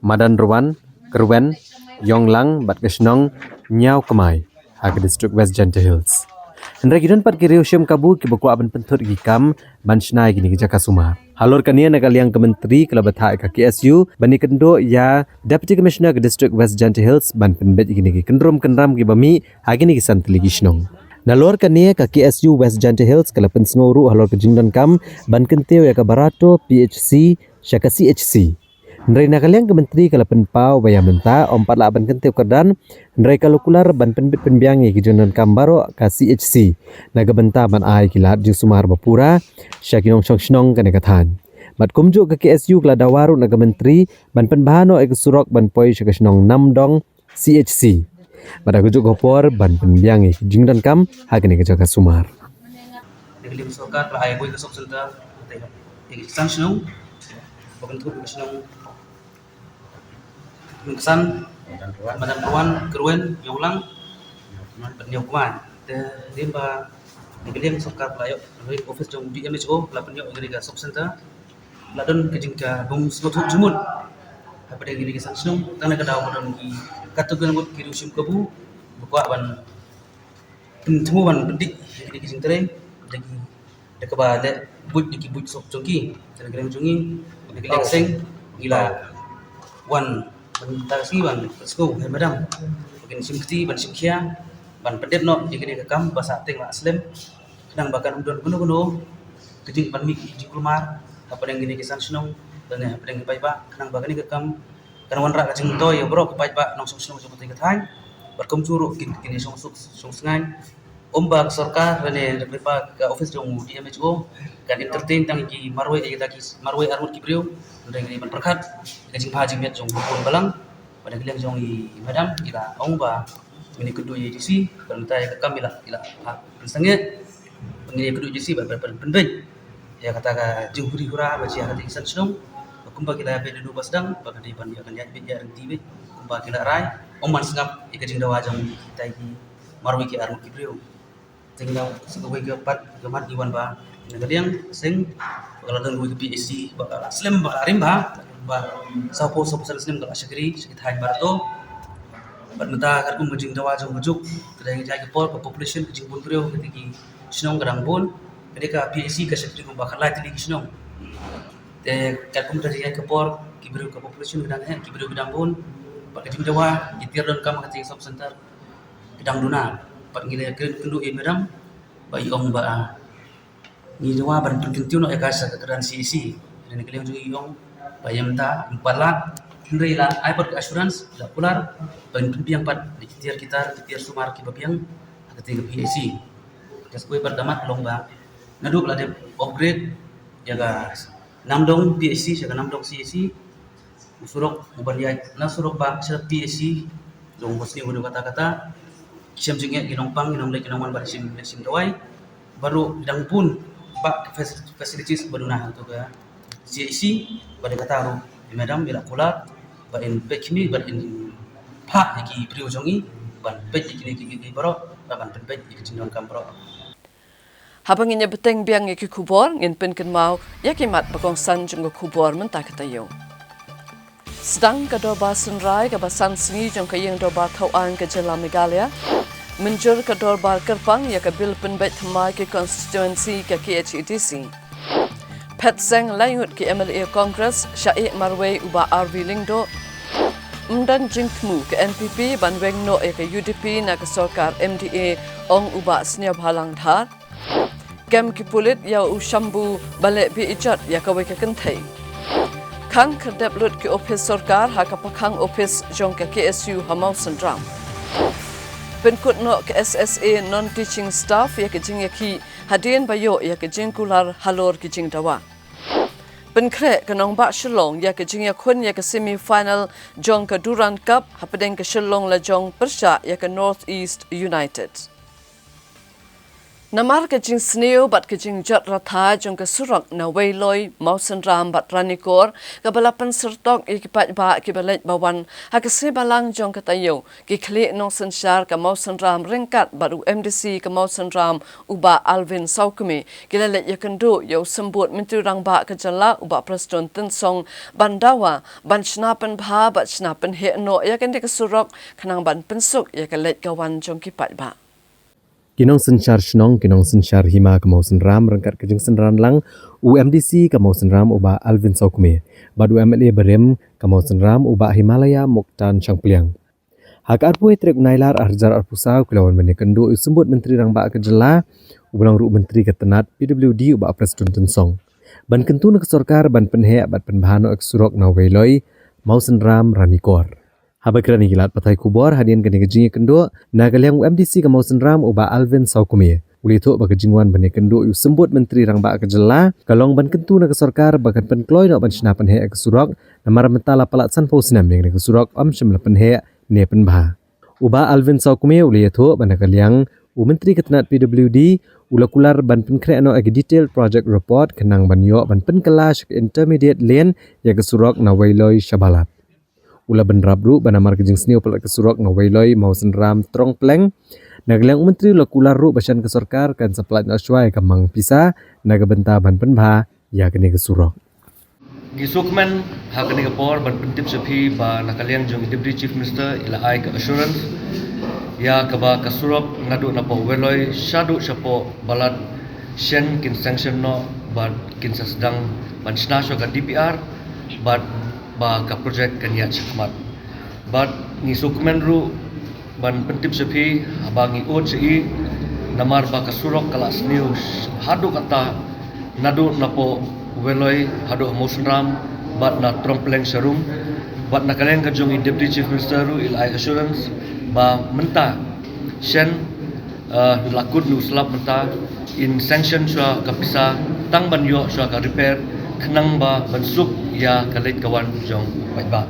Madanrwan, Kyrwen, Ïonglang bad ka shnong Ñiawkmai ha ka district West Jaintia Hills. Hynrei ki don pat ki riewshim kabu kiba kwah ban pynthut ïa ki kam ban shna ïa kine ki jaka sumar. Halor kane, na ka liang ka Myntri ka la bthah ïa ka K S U ban ïakynduh ïa Deputy Commissioner ka district West Jaintia Hills ban pynbeit ïa kine ki kyndrum kyndram kiba mih ha kine ki san tylli ki shnong. Nalor kane, ka K S U West Jaintia Hills ka la pynsngew ruh halor ka jingdonkam ban kyntiew ïa ka Barato P H C sha ka C H C. Hynrei na ka liang ka Myntri ka la pynpaw ba ïa mynta ym pat lah ban kyntiew kyrdan, hynrei ka la kular ban pynbit pynbiang ïa ki jingdonkam baroh ka C H C, na ka bynta ban ai ki lad jingsumar ba pura sha ki nongshong shnong kane ka thaiñ. Bad kumjuh, ka K S U ka la dawa ruh na ka Myntri ban pynbha noh ïa ka surok ban poi sha ka shnong Namdong C H C. Bad ha kajuh ka por ban pynbiang ïa ki jingdonkam ha kane ka jaka sumar. Ïa ka liang sorkar ka la ai kawei ka sub-centre, te ïa ki san shnong, ba kynthup ka shnong Mynksan, Madanrwan, Kyrwen, Ïonglang bad Ñiawkmai. Te ïa ka liang sorkar ka la ïoh, office jong D M H O ka la pynïoh ïa kane ka sub-centre. La don ka jingkabym sngewthuh jingmut hapdeng kine ki san shnong, tang na ka daw ba don ki katto katne ngut ki riewshim kabu ba kwah ban pynthmu ban pyndik ïa kine ki jingtrei da ki, da kaba leh buit da ki buit sop jong ki. Te na ka liang jong ngi, na ka liang seng, ngi la wan ban ta ka sngi ban pynsngew, hai madam, ba kin shim kti ban shim khia ban pyndep noh ïa kine ki kam ba sah teng ba slem. Khnang ba kan ym don kano kano ka jingpynmih jingkulmar hapdeng kine ki san shnong lane hapdeng ki paidbah, khnang ba kane ka kam kan wanrah ka jingmyntoi ïa baroh ki paidbah nongshong shnong jong kata ka thaiñ. Bad kumjuh ruh kin, kine shong suk shong sngain, ym ba ka sorkar lane ka office jong D M H O kan entertain tang ki marwei, kita ki marwei arngut ki briew, hynrei ngi ban pyrkhat ka jingbha jingmiat jong u khun balang. Bad na ka liang jong i madam, i la ong ba ngin ïakynduh ïa i D C, bad mynta ïa ka kam i la, i la pynsangeh. Ngin ïakynduh ïa i D C bad, bad, bad pynbeit ïa kata ka jinghuri hura ba jia ha kata ki san shnong, ba kumba ki la ïabeit naduh ba sdang, ba ka dei ban ïa, kan ïabeit ïa ryntih beit kumba ki la rai. Ym ban sngap ïa ka jingdawa jong kita ki marwei ki arngut ki briew. Te ngi la, sa kawei ka pat ka mat ngi wan ba na ka liang seng, ba ka la don kawei ka P H C ba ka la slem, ba ka la rim bha, ba sawphew, sawphew san snem ka la shakri sha ki thaiñ Barato. Bad mynta katkum ka jingdawa jong ka juk, ka dei ka jait ka por ka population, ka jingbun briew ha kata ki shnong ka dang bun. Ka dei ka P H C ka shakri kumba khatlai tylli ki shnong. Te katkum ka jait ka por, ki briew, ka population ka dang heh, ki briew ki dang bun. Bad ka jingdawa ki tiar donkam ha kata ki sub-centre ka dang duna. Bad ngi la ïakren kynduh ïa i madam ba i ong ba, ah, ngi dawa ban pynkyntiew noh ïa ka sha ka kyrdan C H C. Hynrei na ka liang jong ngi i ong ba ïa mynta ym pat lah, hynrei i la ai pat ka assurance, i la kular ba ngin pynbiang pat da ki tiar ki tar, ki tiar sumar kiba biang ha kata ka P H C. Ka sa kawei pat ka mat ka long ba naduh ba la dep upgrade ïa ka Namdong P H C sha ka Namdong C H C, u surok uba ïaid na surok ba sha P H C, long ba sniew ba dei kata kata. Ki shem jingeh, ki nongpang, ki nongleit ki nongwan ba shim, shim dawai. Baroh dang bun ba ka fac-, facilities ba duna ha kata ka C H C, bad ïa kata ruh i madam i la kular ba in peit khmih, ba in phah ïa ki briew jong i ban peit ïa kine ki, ki, ki baroh, ba ban pynpeit ïa ki jingdonkam baroh. Haba ngin ïa bteng biang ïa ki khubor, ngin pynkynmaw ïa ki mat ba kongsan jong ka khubor mynta ka taïew. Sdang ka Dorbar Synrai kaba san sngi jong ka Ïing Dorbar Thawaiñ ka Jylla Meghalaya. Mynjur ka Dorbar Kyrpang ïa ka Bill pynbeit thymmai ki constituency ka K H A D C. Phet seng lai ngut ki M L A Congress sha ïeh marwei u Bah R V Lyngdoh. Ym don jingthmu ka N P P ban weng noh ïa ka U D P na ka sorkar M D A, ong u Bah Sniawbhalang Dhar. Kem ki pulit ïa u Shambhu ba leh beh ijot ïa kawei ka kynthei. Khang khyrdep lut ki ophis sorkar ha ka pakhang ophis jong ka K S U ha Mawsynram. Pynkut noh ka S S A non-teaching staff ïa ka jingïakhih hadien ba ïoh ïa ka jingkular halor ki jingdawa. Pynkhreh ka nongbah Shillong ïa ka jingïakhun ïa ka semi final jong ka Durand Cup hapdeng ka Shillong Lajong pyrshah ïa ka North East United. Namar ka jingsniew bad ka jingjot ratha jong ka surok na Weiloi, Mawsynram bad Ranikor, kaba la pynsyrtok ïa ki paidbah kiba leit ba wan ha ka sngi Balang jong ka taïew, ki khlieh nongsynshar ka Mawsynram ryngkat bad u M D C ka Mawsynram u Bah Alvin Sawkmie, ki la leit ïakynduh ïa u Symbud Myntri Rangbah ka jylla u Bah Prestone Tynsong ban dawa ban shna pynbha bad shna pynheh noh ïa kane ka surok khnang ban pynsuk ïa ka leit ka wan jong ki paidbah. Ki nongsynshar shnong, ki nongsynshar hima ka Mawsynram ryngkat ka jingsynran lang u M D C ka Mawsynram u Bah Alvin Sawkmie bad u M L A barim ka Mawsynram u Bah Himalaya Muktan Shangpliang. Ha ka arphew tarik Nailar arhajar arphew saw ki la wan ban ïakynduh ïa u Symbud Myntri Rangbah ka jylla uba long ruh u Myntri ka tnat P W D u Bah Prestone Tynsong ban kyntu na ka sorkar ban pynheh bad pynbha noh ïa ka surok na Weiloi, Mawsynram, Ranikor. Haba kren ïa ki lad pathai khubor hadien kane ka jingïakynduh, na ka liang u M D C ka Mawsynram u Bah Alvin Sawkmie u la ïathuh ba ka jingwan ban ïakynduh ïa u Symbud Myntri Rangbah ka jylla ka long ban kyntu na ka sorkar ba kan pynkloi noh ban shna pynheh ïa ka surok, namar mynta la palat sanphew snem ïa kane ka surok ym shym la pynheh ne pynbha. U Bah Alvin Sawkmie u la ïathuh ba na ka liang u Myntri ka tnat P W D u la kular ban pynkhreh noh ïa ka detailed project report khnang ban ïoh ban pynkylla sha ka intermediate lane ïa ka surok na Weiloi sha Balat. U la bynrap ruh ba namar ka jingsniew palat ka surok na Weiloi, Mawsynram, Trongpleng, na ka liang u Myntri u la kular ruh ba shen ka sorkar kan sa pynlait noh shuwa ïa ka mang pisa na ka bynta ban pynbha ïa kane ka surok. Ngi sngewkmen ha kane ka por ban pyntip sha phi ba na ka liang jong i Deputy Chief Minister i la ai ka assurance ïa kaba ka surok naduh napoh Weiloi shaduh shapoh Balat shen kin sanction noh bad kin sa sdang ban shna shuwa ka D P R bad ba ka project kan ïaid shakhmat. Bad ngi sngewkmen ruh ban pyntip sha phi haba ngi ud sha i namar ba ka surok ka la sniew haduh katta naduh napoh Weiloi haduh Mawsynram bad na Trongpleng sha Rum. Bad na ka liang ka jong i Deputy Chief Minister ruh i la ai assurance ba mynta shen, eh, la kut nu slap mynta in sanction shuwa ka pisa tang ban ïoh shuwa ka repair khnang ba ban suk ïa ka leit ka wan jong paidbah.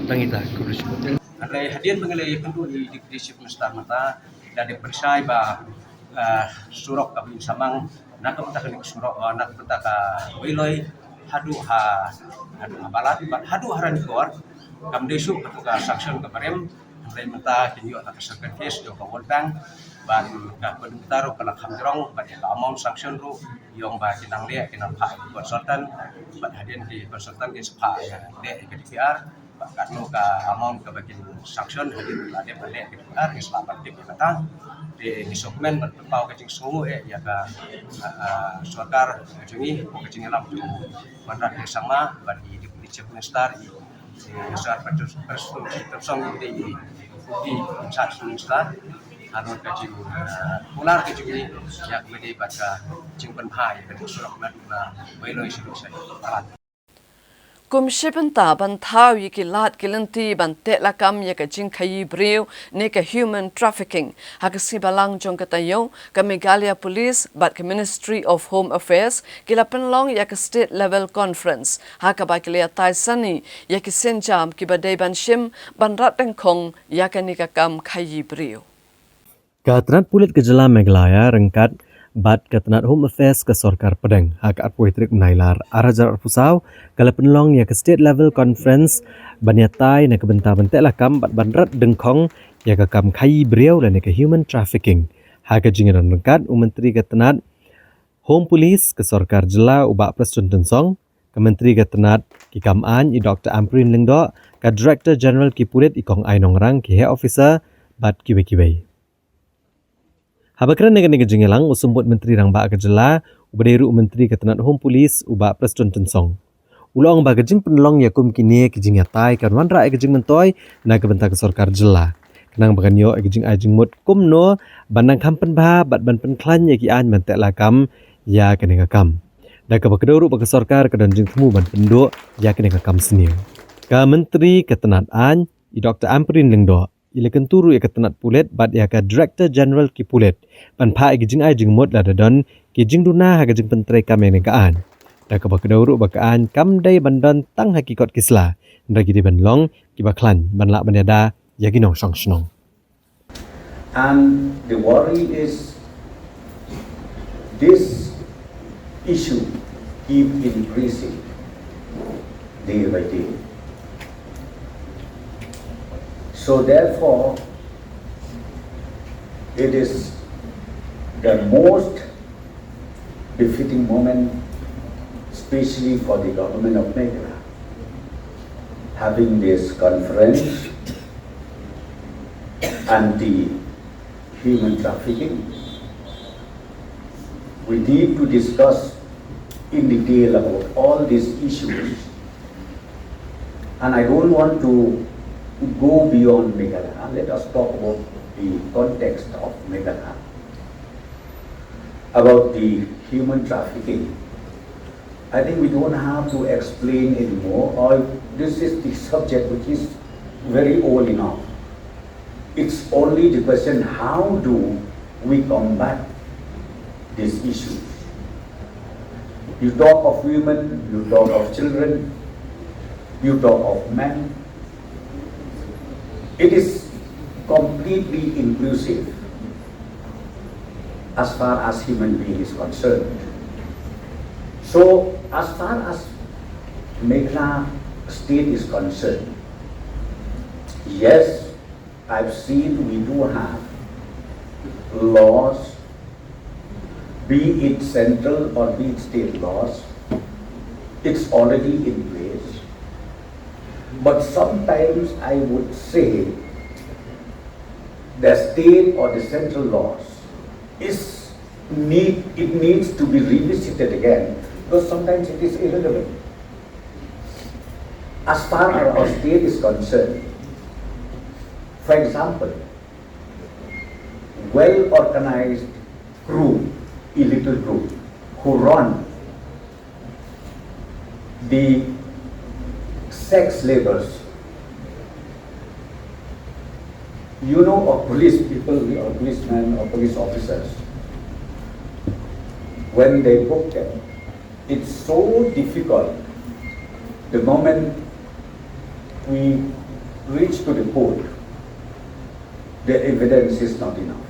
Tang ita, khublei shibun. Hynrei hadien ba ngi la ïakynduh ïa i Deputy Chief Minister mynta, da dei pyrshah ba, eh, surok kaba in samang na ka bynta kane ka surok, eh, na ka bynta ka Weiloi haduh ha, haduh ha Balat bad haduh ha Ranikor kam dei shuh katu ka sanction kaba rem. Hynrei mynta kin ïoh na ka second phase jong ka World Bank bad ka pynbynta ruh ka la kham jrong bad ka amount sanction ruh ïong ba kin nang leh kin nang phah ïa ki consultant bad hadien ki consultant kin sa phah ïa leh ïa ka D P R. Bad katno ka amount kaba kin sanction hadien la dep ban leh ka D P R ngi sa lah ban tip ïa kata. Te ngi sngewkmen ban pynpaw ka jingsngewnguh eh ïa ka, ah, ah, sorkar jong ngi, ka jingïalam jong u Conrad K Sangma bad i Deputy Chief Minister i, i Sir Prestone Tynsong i dei i, i in charge minister. Halor ka jing, ah, kular ka jong ngi ïa kaba dei bad ka jingpynbha ïa ka surok naduh na Weiloi shaduh sha Balat. Kum shi bynta ban thaw ïa ki lad ki lynti ban teh lakam ïa ka jingkhaïi briew ne ka human trafficking, ha ka sngi Balang jong ka taïew, ka Meghalaya Police bad ka Ministry of Home Affairs ki la pynlong ïa ka State Level Conference ha kaba ki la ïatai sani ïa ki sienjam kiba dei ban shim ban rat dyngkhong ïa kane ka kam khaïi briew. Ka tnat pulit ka jylla Meghalaya ryngkat bad ka tnat Home Affairs ka sorkar pdeng, ha ka arphew tarik Nailar arhajar arphew saw, ka la pynlong ïa ka State Level Conference ban ïatai na ka bynta ban teh lakam bad ban rat dyngkhong ïa ka kam khaïi briew lane ka human trafficking. Ha ka jingïadon ryngkat u Myntri ka tnat Home Police ka sorkar jylla u Bah Prestone Tynsong, ka Myntri ka tnat ki kam aiñ i Doktor Ampareen Lyngdoh, ka Director General ki pulit i Kong Ai Nongrang, ki heh officer bad kiwei kiwei. Haba kren ha kane ka jingïalang u Symbud Myntri Rangbah ka jylla uba dei ruh u Myntri ka tnat Home Police u Bah Prestone Tynsong, U la ong ba ka jingpynlong ïa kum kine ki jingïatai kan wanrah ïa ka jingmyntoi na ka bynta ka sorkar jylla, khnang ba kan ïoh ïa ka jingai jingmut kumno ban nang kham pynbha bad ban pynkhlaiñ ïa ki aiñ ban teh lakam ïa kane ka kam. Da kaba kdew ruh ba ka sorkar ka don jingthmu ban pynduh ïa kane ka kam sniew. Ka Myntri ka tnat aiñ, i Doktor Ampareen Lyngdoh, i la kyntu ruh ïa ka tnat pulit bad ïa ka Director General ki pulit ban phah ïa ki jingai jingmut lada don ki jingduna ha ka jingpyntreikam ïa kane ka aiñ. Da kaba kdew ruh ba ka aiñ kam dei ban don tang ha ki kot ki sla, hynrei ki dei ban long kiba khlaiñ ban lah ban ïada ïa ki nongshong shnong. And the worry is this issue keep increasing day by day. So therefore, it is the most befitting moment, especially for the government of Meghalaya, having this conference anti-human trafficking. We need to discuss in detail about all these issues. And I don't want to go beyond Meghalaya. Let us talk about the context of Meghalaya. About the human trafficking, I think we don't have to explain anymore. All this is the subject which is very old enough. It's only the question, how do we combat these issues? You talk of women, you talk of children, you talk of men. It is completely inclusive as far as human being is concerned. So, as far as Meghalaya state is concerned, yes, I've seen we do have laws, be it central or be it state laws, it's already in place. But sometimes I would say the state or the central laws is need it needs to be revisited again, because sometimes it is irrelevant as far as our state is concerned. For example, well organized group, illegal group, who run the sex labors. You know, a police people or policemen or police officers, when they book them, it's so difficult the moment we reach to the court, the evidence is not enough.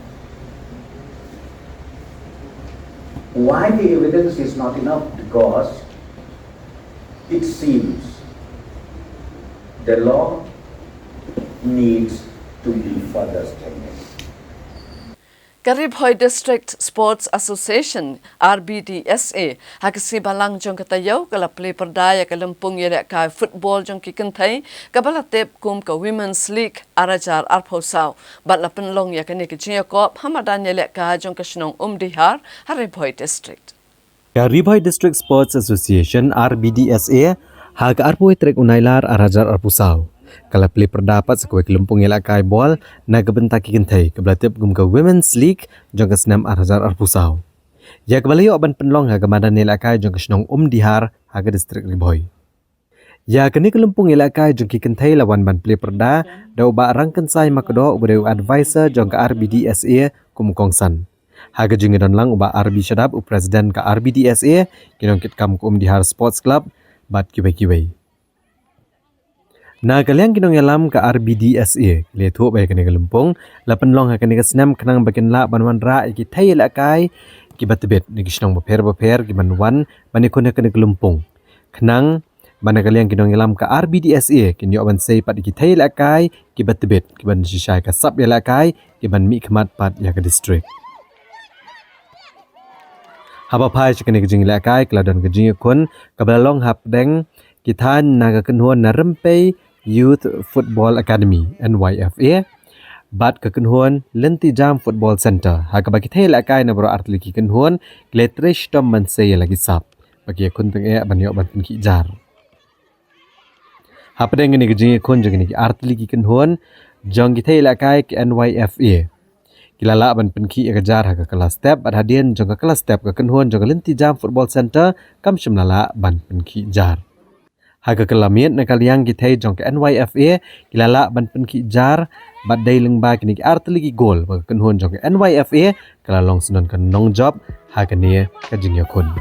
Why the evidence is not enough? Because it seems the law needs to be further strengthened. Ka Ri Bhoi District Sports Association, R B D S A, ha ka sngi Balang jong ka taïew ka la plie pyrda ïa ka lympung ïalehkai football jong ki kynthei kaba la tip kum ka Women's League ar hajar arphew saw bad la pynlong ïa kane ka jingïakop ha madan ïalehkai jong ka shnong Umdihar ha Ri Bhoi District. Ka Ri Bhoi District Sports Association, R B D S A, ha ka arphew tarik u Nailar ar hajar arphew saw ka la plie pyrda pat sa kawei ka lympung ïalehkai bol na ka bynta ki kynthei kaba la tip kum ka Women's League jong ka snem ar hajar arphew saw, ïa kaba la ïoh ban pynlong ha ka madan ïalehkai jong ka shnong Umdihar ha ka district Ri Bhoi. Ïa kane ka lympung ïalehkai jong ki kynthei la wan ban plie pyrda da u Bah Rangkynsai Makdoh uba dei u adviser jong ka R B D S A kum u kongsan. Ha ka jingïadon lang u Bah R B Shadap, u president ka R B D S A, ki nongkitkam ka Umdihar Sports Club bad kiwei kiwei. Na ka liang ki nongïalam ka R B D S A ki la ïathuh ba ïa kane ka lympung la pynlong ha kane ka snem khnang ba kin lah ban wanrah ïa ki thei ïalehkai kiba tbit na ki shnong bapher bapher ki ban wan ban ïakhun ha kane ka lympung, khnang ba na ka liang ki nongïalam ka R B D S A kin ïoh ban sei pat ïa ki thei ïalehkai kiba tbit ki ban shisha ïa ka sap ïalehkai, ki ban mihkhmat pat ïa ka district. Haba phai sha kane ka jingïalehkai ka la don ka jingïakhun kaba la long hapdeng ki thaiñ na ka kynhun na Rympei Youth Football Academy, N Y F A, bad ka kynhun Lynti Jam Football Centre, ha kaba ki thei ïalehkai na baroh artylli ki kynhun ki la trei shitom ban sei ïa la ki sap ba ki ïakhun tyngeh ban ïoh ban pynkhih jar. Hapdeng kane ka jingïakhun jong kine ki artylli ki kynhun jong ki thei ïalehkai ka N Y F A, ki la lah ban pynkhih ïa ka jar ha ka kylla step, bad hadien jong ka kylla step ka kynhun jong ka Lynti Jam Football Centre kam shym la lah ban pynkhih jar. Ha ka kylla miet na ka liang ki thei jong ka N Y F A ki la lah ban pynkhih jar, bad dei lyngba kine ki artylli ki gol ba ka kynhun jong ka N Y F A ka la long syndon ka nongjop ha kane ka jingïakhun.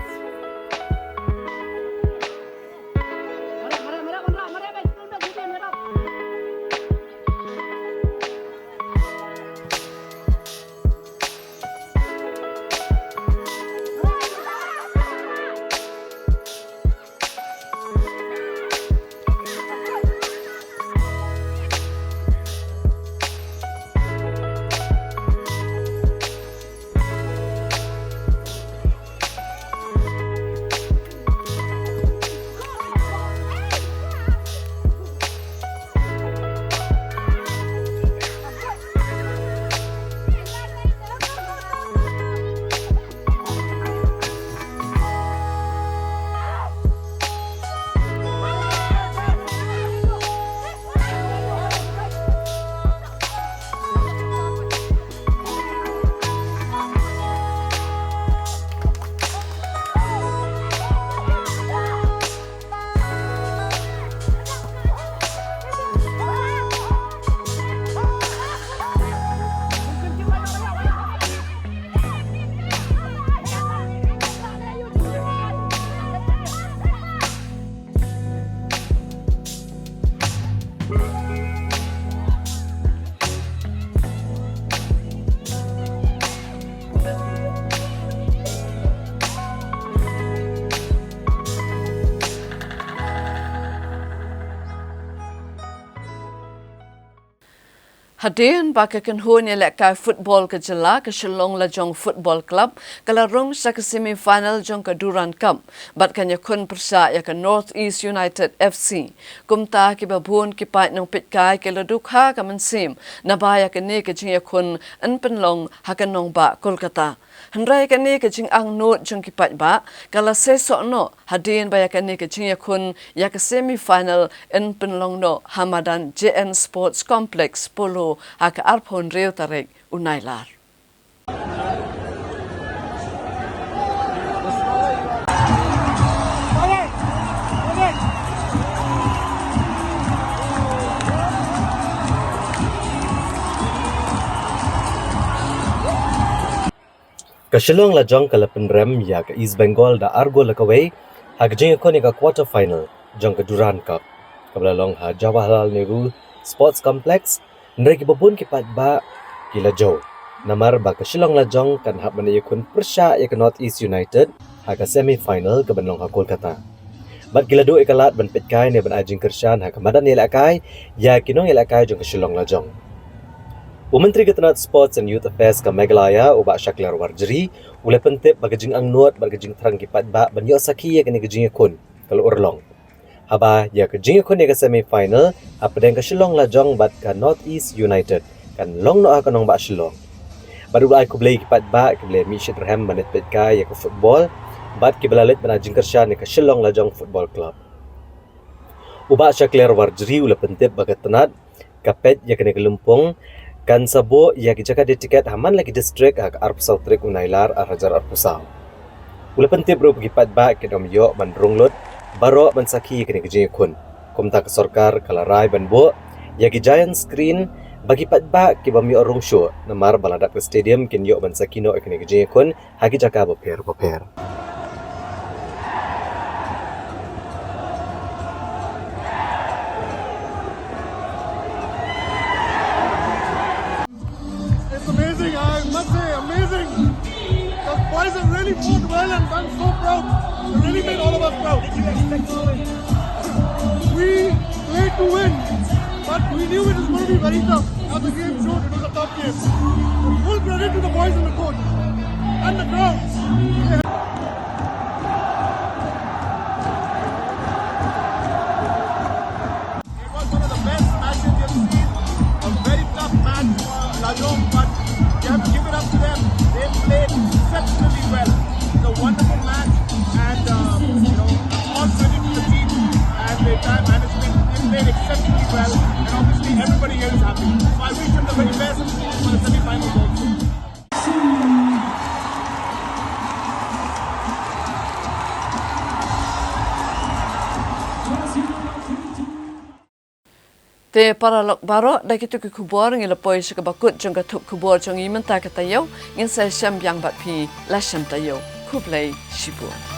Hadien ba ka kynhun ïalehkai football ka jylla, ka Shillong Lajong Football Club, ka la rung sha ka semi final jong ka Durand Cup bad kan ïakhun pyrshah ïa ka North East United F C. Kumta kiba bun ki paid nongpeitkai ki la dukha ka mynsiem naba ïa kane ka jingïakhun yn pynlong ha ka nongbah Kolkata. Hynrei kane ka jingangnud jong ki paidbah ka la seisoh noh hadien ba ïa kane ka jingïakhun ïa ka semi final yn pynlong noh ha madan J N Sports Complex Polo ha ka arphew hynriew tarik u Nailar. Ka Shillong Lajong ka la pynrem ïa ka East Bengal da ar gol la kawei ha ka jingïakhun ïa ka quarter final jong ka Durand Cup, kaba la long ha Jawaharlal Nehru Sports Complex. Hynrei kiba bun ki paidbah ki la jew namar ba ka Shillong Lajong kan hap ban ïakhun pyrshah ïa ka North East United ha ka semi final kaban long ha Kolkata. Bad ki la duh ïa ka lad ban peitkai ne ban ai jingkyrshan ha ka madan ïalehkai ïa ki nongïalehkai jong ka Shillong Lajong. U Myntri ka tnat Sports and Youth Affairs ka Meghalaya, u Bah Shakliar Warjri, u la pyntip ba ka jingangnud bad ka jingthrang ki paidbah ban ïoh sakhi ïa kane ka jingïakhun ka la urlong. Haba ïa ka jingïakhun ïa ka semi final hapdeng ka Shillong Lajong bad ka North East United kan long noh ha ka nongbah Shillong. Bad u la ai khublei ki paidbah kiba la mih shitrhem ban leit peitkai ïa ka football bad kiba la leit ban ai jingkyrshan ïa ka Shillong Lajong Football Club. U Bah Shakliar Warjri u la pyntip ba ka tnat ka peit ïa kane ka lympung kan sa buh ïa ki jaka die tiket ha man la ki district ha ka arphew saw tarik u Nailar ar hajar arphew saw. U la pyntip ruh ba ki paidbah kin ym ïoh ban rung lut baroh ban sakhi ïa kane ka jingïakhun. Kumta ka sorkar ka la rai ban buh ïa ki giant screen ba ki paidbah ki bym ïoh rung shuh namar ba la dap ka stadium kin ïoh ban sakhi noh ïa kane ka jingïakhun ha ki jaka bapher bapher. It's amazing, I must say, amazing. The boys have really fought well and done so proud. They really made all of us proud. Did you expect to win? We played to win, but we knew it was going to be very tough. As the game showed, it was a tough game. Full credit to the boys and the coach and the crowd. It was one of the best matches you've seen. A very tough match for Lajong, but you have to give it up to them. They played exceptionally well. It's a wonderful match, and uh, you know, all credit to the team and the entire management. They played well, and obviously everybody here is happy. So I wish them the very best for the semi-finals also. Te paralok baroh, da kitu ki khubor ngi la poi sha kaba kut jong ka thup khubor jong ngi mynta ka taïew. Ngin sa ïashem biang bad phi la shem taïew. Khublei shibun.